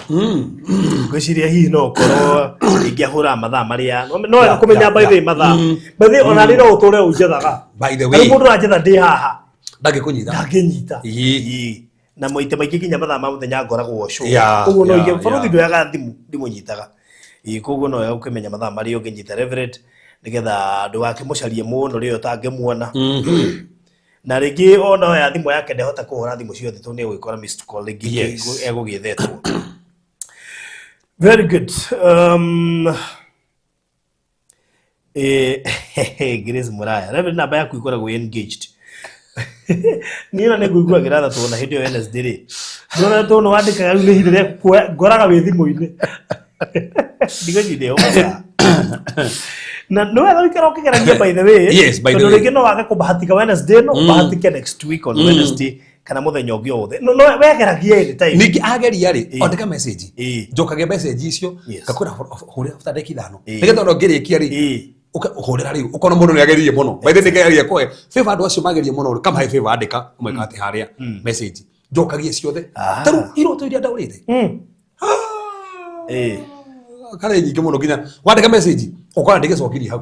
Ngwĩciria hihi no ũkorwo rĩngĩ ahũraga mathaa marĩa no wega kũmenya by the way mathaa. By the way, ona niĩ no ũtũre ũnjethaga. By the Rĩu way, mũndũ aranjetha ndĩ haha ndangĩkũnyita. ndangĩnyita. Ĩĩ. Ĩĩ. Na maita maingĩ nginya mathaa ma mũthenya ngoragwo show. Koguo no ige bũrũri ndoyaga thimũ ndimũnyitaga. Ĩĩ, koguo no wega ũkĩmenya mathaa marĩa ũngĩnyita Reverend nĩgetha ndũgakĩmũcarie mũno rĩrĩa ũtangĩmuona. Na rĩngĩ ona oya thimũ yake ndehota kũhũra thimũ ciothe tondũ nĩ egũgĩkora missed call rĩngĩ egũgĩethetwo. Very good. Grace Muraya, Reverend, namba yaku ĩkoragwo ĩ engaged. Niĩ ona nĩ ngũiguagĩra tha tondũ na hĩndĩ ĩyo Wednesday rĩ, ndĩrona tondũ wandĩkaga rĩu nĩ ihinda rĩa kuoya, ngoraga wĩ thimũ-inĩ. Ndigũciria ũguo. Na nĩ wega ũikara ũkĩgeragia by the way. Yes, by the Tondũ way. rĩngĩ no wage kũbahatika Wednesday no ũbahatike next week on Wednesday kana mũthenya ũngĩ o wothe. No no wegeragie anytime. Ningĩ ageria rĩ, andĩka message. Njokagia message icio, ngakwĩra hũrĩra after ndagĩka 5. Nĩgetha ona ũngĩrĩkia rĩ, ũhũrĩra rĩu ũkona mũndũ nĩ ageririe mũno. By the way, nĩngeragia kũhe favor andũ acio magerie mũno rĩ, kamahe favor andĩka ũmeka atĩ harĩa message. Njokagie ciothe. Ta rĩu iroto iria ndaũrĩte. Karĩ nyingĩ mũno nginya wandĩka message ũkona ndĩgĩcokirie hau.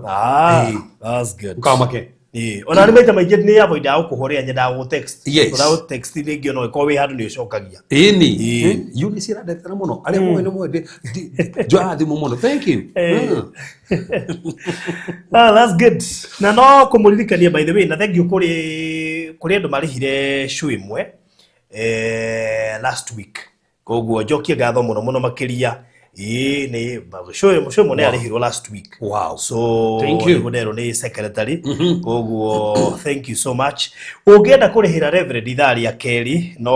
That's good. Ũkamake. Ĩĩ, ona nĩ maita maingĩ nĩ avoidaga gũkũhũrĩra nyendaga gũ text. Ona gũ text rĩngĩ ona ũngĩkorwo wĩ handũ nĩ ũcokagia. Ĩni. Eunice ĩrandetera mũno. Arĩa moĩ nĩ moĩ njoyaga thimũ mũno. Thank you. Ah, that's good. Na no kũmũririkania by the way, na thank you kũrĩ kũrĩ andũ marĩhire show ĩmwe last week. Koguo njokie ngatho mũno mũno makĩria. Ĩĩ nĩ show show ĩmwe nĩ yarĩhirwo last week. So Thank you. nĩguo nderwo nĩ secretary. Koguo thank you so much. Ũngĩenda kũrĩhĩra Reverend ithaa rĩa kerĩ no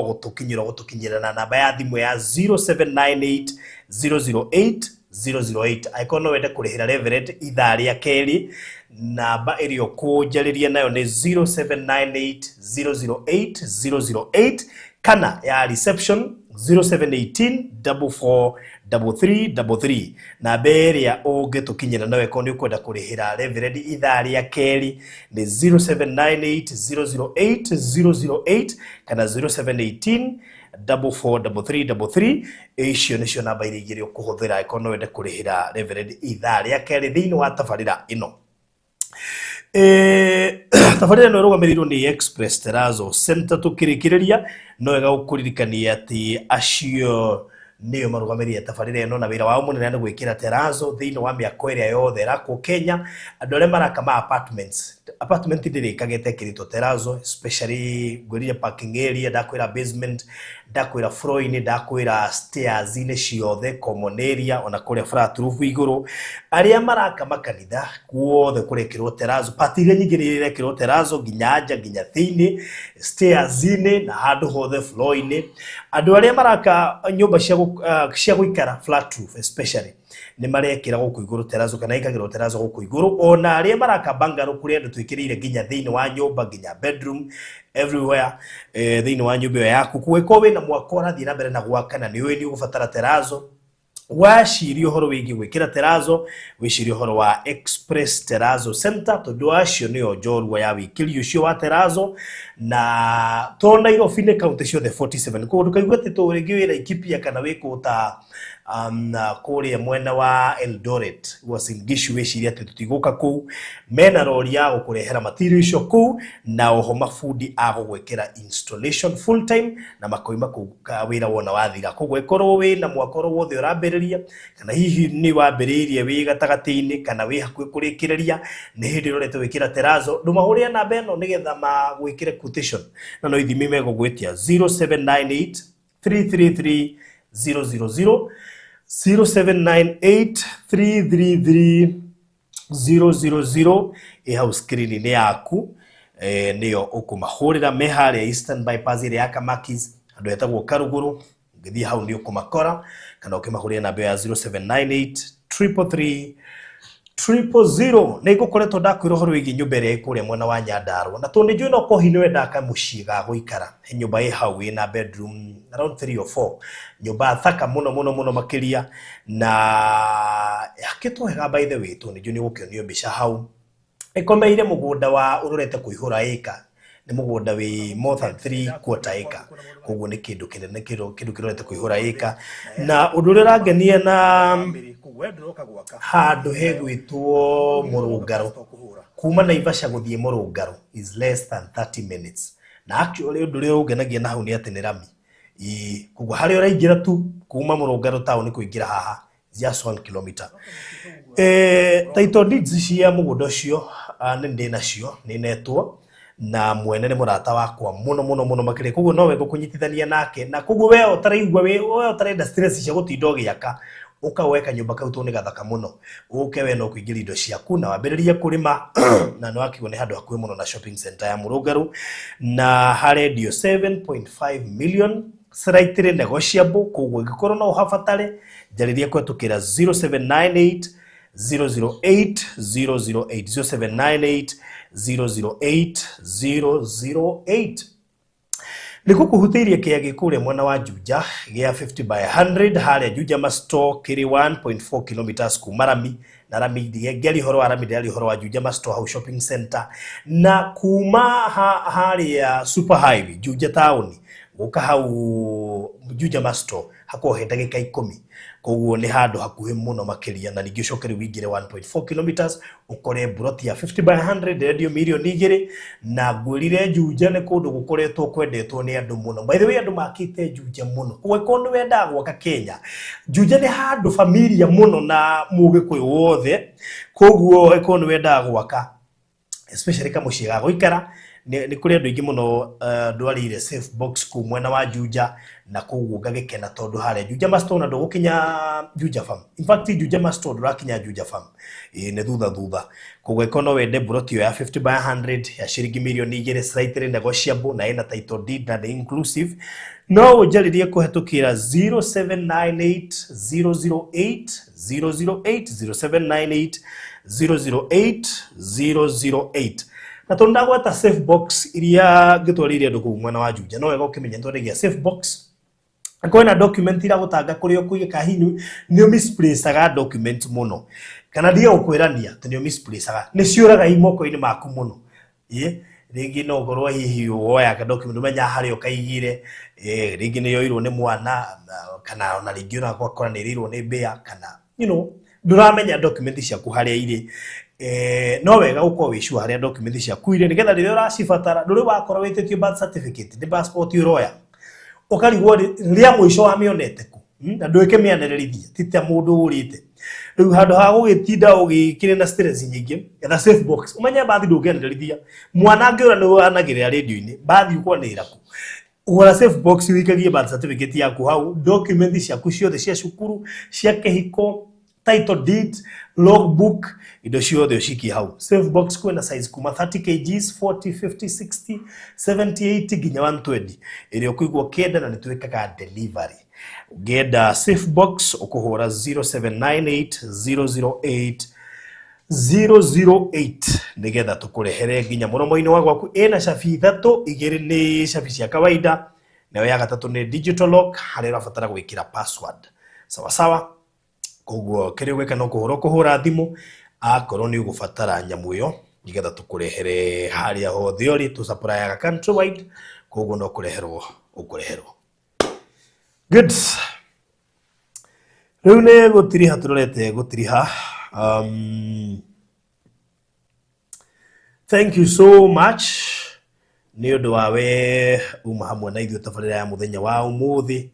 gũtũkinyĩra gũtũkinyĩra na namba ya thimũ ya 0798 008 008. Angĩkorwo no wende kũrĩhĩra Reverend ithaa rĩa kerĩ, namba ĩrĩa ũkũnjarĩria nayo nĩ 0798 008 008 kana ya reception 0718 44 33 33. Namba ĩrĩa ũngĩtũkinyĩra nayo ĩkorwo nĩ ũkwenda kũrĩhĩra Reverend ithaa rĩa kerĩ nĩ 0798 008 008 kana 0718 44 33 33. Icio nĩcio namba iria igĩrĩ ũkũhũthĩra angĩkorwo no wende kũrĩhĩra Reverend ithaa rĩa kerĩ thĩinĩ wa tabarĩra ĩno. Tabarĩra ĩno ĩrũgamĩrĩirwo nĩ Express Terrazzo Center. Tũkĩrĩkĩrĩria no wega gũkũririkania atĩ acio nĩo marũgamĩrĩire tabarĩra ĩno na wĩra wao mũnene nĩ gwĩkĩra terrazzo thĩinĩ wa mĩako ĩrĩa yothe ĩrakwo Kenya. Andũ arĩa maraka ma apartments, apartment ndĩrĩkaga ĩtekĩrĩtwo terrazzo, especially ngwĩrire parking area, ndakwĩra basement, ndakwĩra floor-inĩ, ndakwĩra stairs-inĩ ciothe, common area, ona kũrĩa flat roof igũrũ. Arĩa maraka makanitha guothe kũrekĩrwo terrazzo, part iria nyingĩ nĩ irekĩrwo terrazzo nginya nja nginya thĩinĩ, stairs-inĩ na handũ hothe floor-inĩ. Andũ arĩa maraka nyũmba cia gũikara flat roof especially nĩ marekĩra gũkũ igũrũ terrazzo kana ĩkagĩrwo terrazzo gũkũ igũrũ. Ona arĩa maraka bungalow kũrĩ andũ twĩkĩrĩire nginya thĩinĩ wa nyũmba nginya bedroom everywhere, thĩinĩ wa nyũmba ĩyo yaku. Kũngĩkorwo wĩna mwako ũrathiĩ na mbere na gwaka na nĩ ũĩ nĩ ũgũbatara terrazzo, waciria ũhoro wĩgiĩ gwĩkĩra terrazzo, wĩcirie ũhoro wa Express Terrazzo Center tondũ acio nĩo njorua ya wĩkĩri ũcio wa terrazzo. Na to Nairobi nĩ kaunti ciothe 47. Koguo ndũkaigue atĩ tũ rĩngĩ wĩ Laikipia kana wĩ kũu ta kũrĩa mwena wa Eldoret Uasin Gishu wĩcirie atĩ tũtigũka kũu. Mena rori ya gũkũrehera material icio kũu na oho mabundi a gũgwĩkĩra installation full time na makoima kũu wĩra wona wathira. Koguo ĩkorwo wĩna mwaka oro wothe ũrambĩrĩria kana hihi nĩ wambĩrĩirie wĩ gatagatĩ-inĩ kana wĩ hakuhĩ kũrĩkĩrĩria, nĩ hĩndĩ ũrorete gwĩkĩra terrazzo, ndũmahũrĩre namba ĩno nĩgetha magwĩkĩre quotation na no ithimi megũgwĩtia 0798 333 000, 0798 333 000. Ĩ hau screen-inĩ yaku, nĩyo ũkũmahũrĩra. Me harĩa Eastern Bypass ĩrĩa ya Kamakis, handũ hetagwo Karugũrũ, ũngĩthiĩ hau nĩ ũkũmakora kana ũkĩmahũrĩre namba ya 0798 333 000. Nĩ ngũkoretwo ndakwĩra ũhoro wĩgiĩ nyũmba ĩrĩa ĩ kũrĩa mwena wa Nyandarua, na tondũ nĩ njũĩ no korwo hihi nĩ wendaga kamũciĩ ga gũikara, he nyũmba ĩ hau ĩna bedroom around 3 or 4, nyũmba thaka mũno mũno mũno makĩria na yakĩtwo wega by the way, tondũ nĩ njũĩ nĩ ũgũkĩonio mbica hau. Ĩkomeire mũgũnda wa ũrorete kũihũra ĩka Nĩ mũgũnda wĩ more than 3 quarter acre, koguo nĩ kĩndũ kĩnene, kĩndũ kĩrorete kũihũra ĩka. Na ũndũ ũrĩa ũrangenia na handũ hegwĩtwo Mũrũngarũ, kuma Naivasha gũthiĩ Mũrũngarũ is less than 30 minutes. Na actually ũndũ ũrĩa ũngenagia na hau nĩ atĩ nĩ rami. Ĩĩ, koguo harĩa ũraingĩra tu kuma Mũrũngarũ taũni kũingĩra haha just 1 kilometer. Title deeds cia mũgũnda ũcio nĩ ndĩ nacio, nĩ netwo na mwene nĩ mũrata wakwa mũno mũno mũno makĩria, koguo no wega kũnyitithania nake. Na koguo we ũtaraigua we ũtarenda stress cia gũtinda ũgĩaka, ũka woe kanyũmba kau tondũ nĩ gathaka mũno, ũke we no kũingĩria indo ciaku na wambĩrĩrie kũrĩma. Na nĩ wakigwo nĩ handũ hakuhĩ mũno na shopping center ya Mũrũngarũ, na harendio 7.5 million, slightly negotiable. Koguo ingĩkorwo no ũhabatare, njarĩrie kũhetũkĩra 0798 008 008, 0798 008 008. Nĩ gũkũhutĩirie kĩea gĩ kũrĩa mwena wa Juja gĩa 50 by 100 harĩa Juja Masto, kĩrĩ 1.4 kilometers kuma rami. Na rami, ngĩaria ũhoro wa rami, ndĩraria ũhoro wa Juja Masto hau shopping center. Na kuma harĩa super highway Juja town gũka hau Juja Masto hakoragwo he ndagĩka 10, koguo nĩ handũ hakuhĩ mũno makĩria. Na ningĩ ũcoke rĩu ũingĩre 1.4 kilometers ũkore mburoti ya 50 by 100 ĩrendio mirioni 2. Na ngwĩrire Juja nĩ kũndũ gũkoretwo kwendetwo nĩ andũ mũno. By the way, andũ makĩte Juja mũno, koguo ĩkorwo nĩ wendaga gwaka Kenya, Juja nĩ handũ familia mũno na mũgĩkũyũ wothe. Koguo ĩkorwo nĩ wendaga gwaka, especially kamũciĩ ga gũikara, nĩ kũrĩ andũ aingĩ mũno ndwarĩire safe box kũu mwena wa Juja. Na koguo ngagĩkena tondũ harĩa Juja Masto na ndũgũkinya Juja Farm. In fact, Juja Masto ndũrakinya Juja Farm, ĩĩ, nĩ thutha thutha. Koguo ĩkorwo no wende mburoti ĩyo ya 50 by 100 ya ciringi mirioni 2, slightly negotiable, na ĩna title deed na nĩ inclusive, no ũnjarĩrie kũhetũkĩra 0798 008 008, 0798 008 008. Na tondũ ndagweta safe box iria ngĩtwarĩire andũ kũu mwena wa Juja, no wega ũkĩmenya nĩtwendagia safe box. Akorwo na document iragũtanga kũrĩa ũkũiga, kana hihi nĩ ũmisplacaga document mũno, kana ndige gũkwĩrania atĩ nĩ ũmisplacaga, nĩ ciũraga i moko-inĩ maku mũno. Ĩ rĩngĩ no ũkorwo hihi woyaga document ũmenya harĩa ũkaigire, rĩngĩ nĩ yoirwo nĩ mwana, kana ona rĩngĩ ona ũgakora nĩ ĩrĩirwo nĩ mbĩa, kana ndũramenya document ciaku harĩa irĩ. No wega gũkorwo wĩ sure harĩa document ciaku irĩ, nĩgetha rĩrĩa ũracibatara ndũrĩ wakorwo wĩtĩtio birth certificate, nĩ passport ũroya, ũkarigwo rĩa mũico wamĩonete kũ. Na ndũĩkĩmĩanĩrĩrithia ti ta mũndũ ũrĩte rĩu. Handũ ha gũgĩtinda ũgĩkĩrĩ na stress nyingĩ, etha safe box. Ũmenye bathi ndũngĩanĩrĩrithia mwana angĩũra, nĩ wanagĩrĩra radio-inĩ bathi ũkwanĩrĩra kũ. Gũra safe box, wĩikagie birth certificate yaku hau, document ciaku ciothe cia cukuru, cia kĩhiko, title deed, logbook, indo ciothe ũcikie hau safe box. Kwĩna size kuma 30 kgs, 40, 50, 60, 70, 80 nginya 120 ĩrĩa ũkũigua ũkĩenda. Na nĩ twĩkaga delivery. Ũngĩenda safe box, ũkũhũra 0798 008 008 nĩgetha tũkũrehere nginya mũromo-inĩ wa gwaku. Ĩna cabi ithatũ, igĩrĩ nĩ cabi cia kawaida, nayo ya gatatũ nĩ digital lock harĩa ũrabatara gwĩkĩra password. Sawa sawa. Koguo kĩrĩa ũgwĩka no kũhũra, ũkũhũra thimũ akorwo nĩ ũgũbatara nyamũ ĩyo, nĩgetha tũkũrehere harĩa hothe ũrĩ. Tũsupplyaga countrywide, koguo no kũreherwo ũkũreherwo. Good. Rĩu nĩ gũtiriha tũrorete gũtiriha. Thank you so much nĩ ũndũ wa we uma hamwe na ithuĩ tabarĩra ya mũthenya wa ũmũthĩ.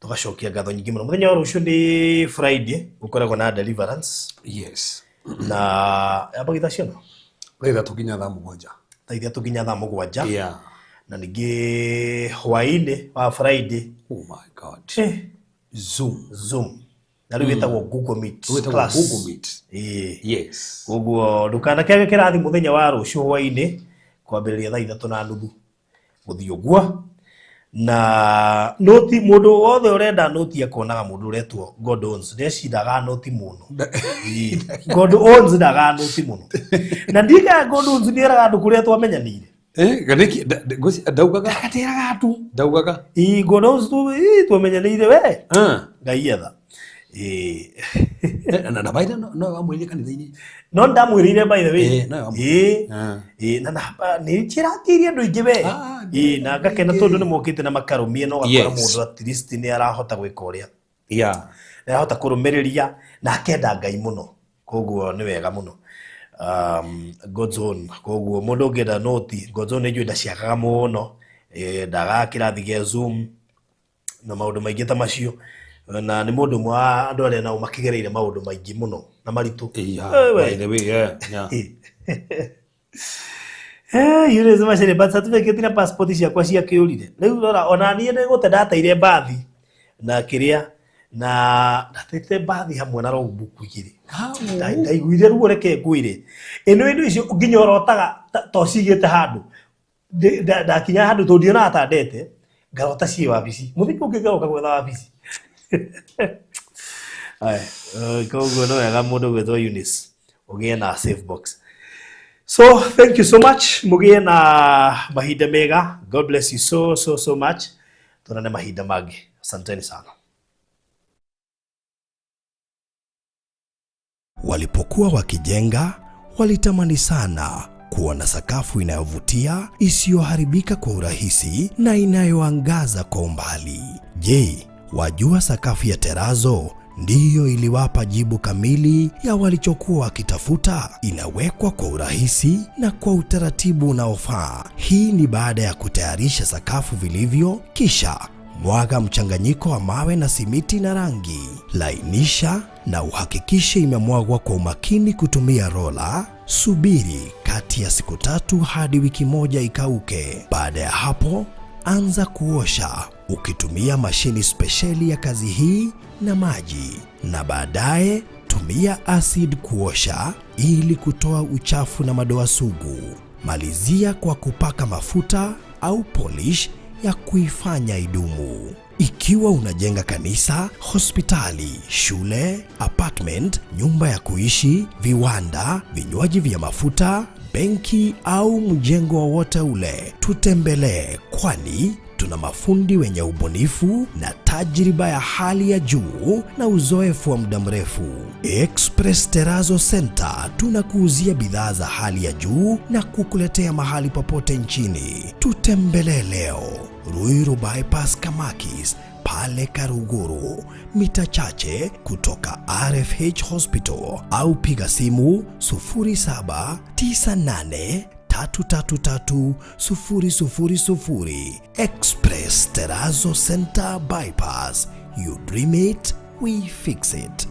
Tũgacokia ngatho nyingĩ mũno. Mũthenya wa rũciũ nĩ Friday, gũkoragwo na deliverance. Yes. Na yambagia thaa ciana? Thaa 3 nginya thaa 7. Thaa 3 nginya thaa 7. Yeah. Na ningĩ hwaĩ-inĩ wa Friday, Oh my God. Zoom. Zoom, na rĩu ĩtagwo Google Meet Wĩtagwo class. Google Meet. Ĩĩ. Yes. Koguo ndũkanakĩage kĩrathi mũthenya wa rũciũ hwaĩ-inĩ kwambĩrĩria thaa 3:30 gũthiĩ ũguo. Na noti, mũndũ wothe ũrenda noti akonaga mũndũ ũretwo God Owns, ndeciraga noti mũno. Ĩĩ. God Owns ndaga noti mũno, na ndikaga God Owns nĩeraga andũ kũrĩa twamenyanĩire. Eh, ganiki ndaugaga. Ndagatĩraga andũ. Ndaugaga. Ĩĩ, God Owns twamenyanĩire we. Ah. Ngai etha. Ĩĩ. Na by the no wamwĩrire kanitha-inĩ. No ndamwĩrĩire, by the way. Eh, no wamwĩrire. Ĩĩ. Ah. Ĩĩ, na nĩ njĩratĩirie andũ aingĩ we. Ah, Ĩĩ, na ngakena tondũ nĩ mokĩte na makarũmia na ũgakora mũndũ at least nĩ arahota gwĩka ũrĩa nĩ arahota kũrũmĩrĩria na akenda Ngai mũno, koguo nĩ wega mũno. God's own, koguo mũndũ ũngĩenda noti God's own nĩ njũĩ ndaciakaga mũno. Ndagaga kĩrathi gĩa Zoom na maũndũ maingĩ ta macio, na nĩ mũndũ ũmwe wa andũ arĩa nao makĩgereire maũndũ maingĩ mũno na maritũ. Yeah, we. By the way, yeah. Eunice Macharia, birth certificate na passport ciakwa ciakĩũrire. Rĩu rora, ona niĩ nĩ gũte ndateire mbathi na kĩrĩa na ndateite mbathi hamwe na logbook igĩrĩ. Ndaiguire ruo, reke ngwĩre, ĩno indo icio nginya ũrotaga to cigĩte handũ. Ndakinya handũ tondũ ndionaga ta ndete ngarota ciĩ wabici, mũthenya ũngĩ ngaroka gwetha wabici. Aya, koguo nĩ wega mũndũ gwĩtwo Eunice ũgĩe na safe box. So thank you so much, mũgĩe na mahinda mega. God bless you so so so much. Tuonane mahinda mangĩ, asanteni sana. Walipokuwa wakijenga, walitamani sana kuwa na sakafu inayovutia, isiyoharibika kwa urahisi na inayoangaza kwa umbali. Je, wajua sakafu ya terazo ndiyo iliwapa jibu kamili ya walichokuwa wakitafuta? Inawekwa kwa urahisi na kwa utaratibu unaofaa. Hii ni baada ya kutayarisha sakafu vilivyo, kisha mwaga mchanganyiko wa mawe na simiti na rangi. Lainisha na uhakikishe imemwagwa kwa umakini kutumia rola. Subiri kati ya siku 3 hadi wiki 1 ikauke. Baada ya hapo, anza kuosha ukitumia mashini spesheli ya kazi hii na maji, na baadaye tumia acid kuosha ili kutoa uchafu na madoa sugu. Malizia kwa kupaka mafuta au polish ya kuifanya idumu. Ikiwa unajenga kanisa, hospitali, shule, apartment, nyumba ya kuishi, viwanda, vinywaji vya mafuta, benki au mjengo wowote ule, tutembelee, kwani tuna mafundi wenye ubunifu na tajriba ya hali ya juu na uzoefu wa muda mrefu. Express Terrazzo Center tunakuuzia bidhaa za hali ya juu na kukuletea mahali popote nchini. Tutembelee leo Ruiru Bypass Kamakis pale Karuguru, mita chache kutoka RFH Hospital, au piga simu 0798 333 000. Express Terrazzo Center Bypass. You dream it, we fix it.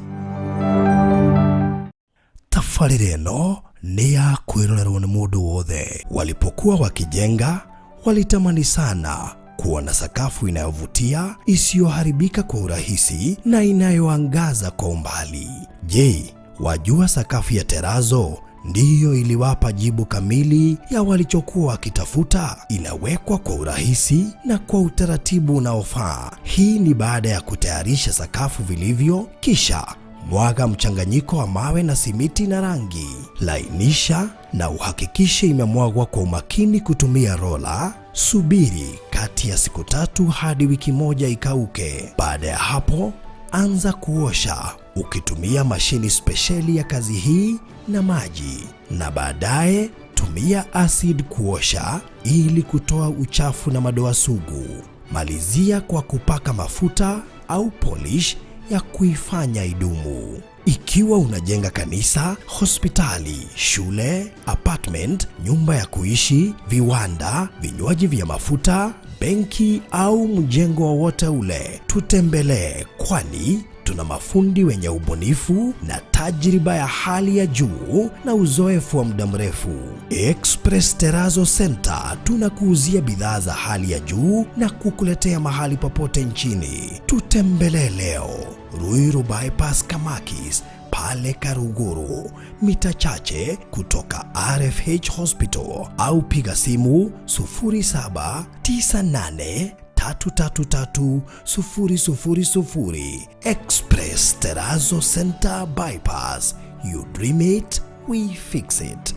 Tabarĩra ĩno nĩ ya kwĩrorerwo nĩ mũndũ wothe. Walipokuwa wakijenga, walitamani sana kuwa na sakafu inayovutia, isiyoharibika kwa urahisi na inayoangaza kwa umbali. Je, wajua sakafu ya terazo ndiyo iliwapa jibu kamili ya walichokuwa wakitafuta? Inawekwa kwa urahisi na kwa utaratibu unaofaa. Hii ni baada ya kutayarisha sakafu vilivyo, kisha mwaga mchanganyiko wa mawe na simiti na rangi. Lainisha na uhakikishe imemwagwa kwa umakini kutumia rola. Subiri kati ya siku 3 hadi wiki 1 ikauke. Baada ya hapo, anza kuosha ukitumia mashini spesheli ya kazi hii na maji, na baadaye tumia acid kuosha ili kutoa uchafu na madoa sugu. Malizia kwa kupaka mafuta au polish ya kuifanya idumu. Ikiwa unajenga kanisa, hospitali, shule, apartment, nyumba ya kuishi, viwanda, vinywaji vya mafuta, benki au mjengo wowote ule, tutembelee, kwani tuna mafundi wenye ubunifu na tajriba ya hali ya juu na uzoefu wa muda mrefu. Express Terrazzo Center tunakuuzia bidhaa za hali ya juu na kukuletea mahali popote nchini. Tutembelee leo Ruiru Bypass Kamakis pale Karuguru, mita chache kutoka RFH Hospital, au piga simu 0798 333 000. Express Terrazzo Center Bypass. You dream it, we fix it.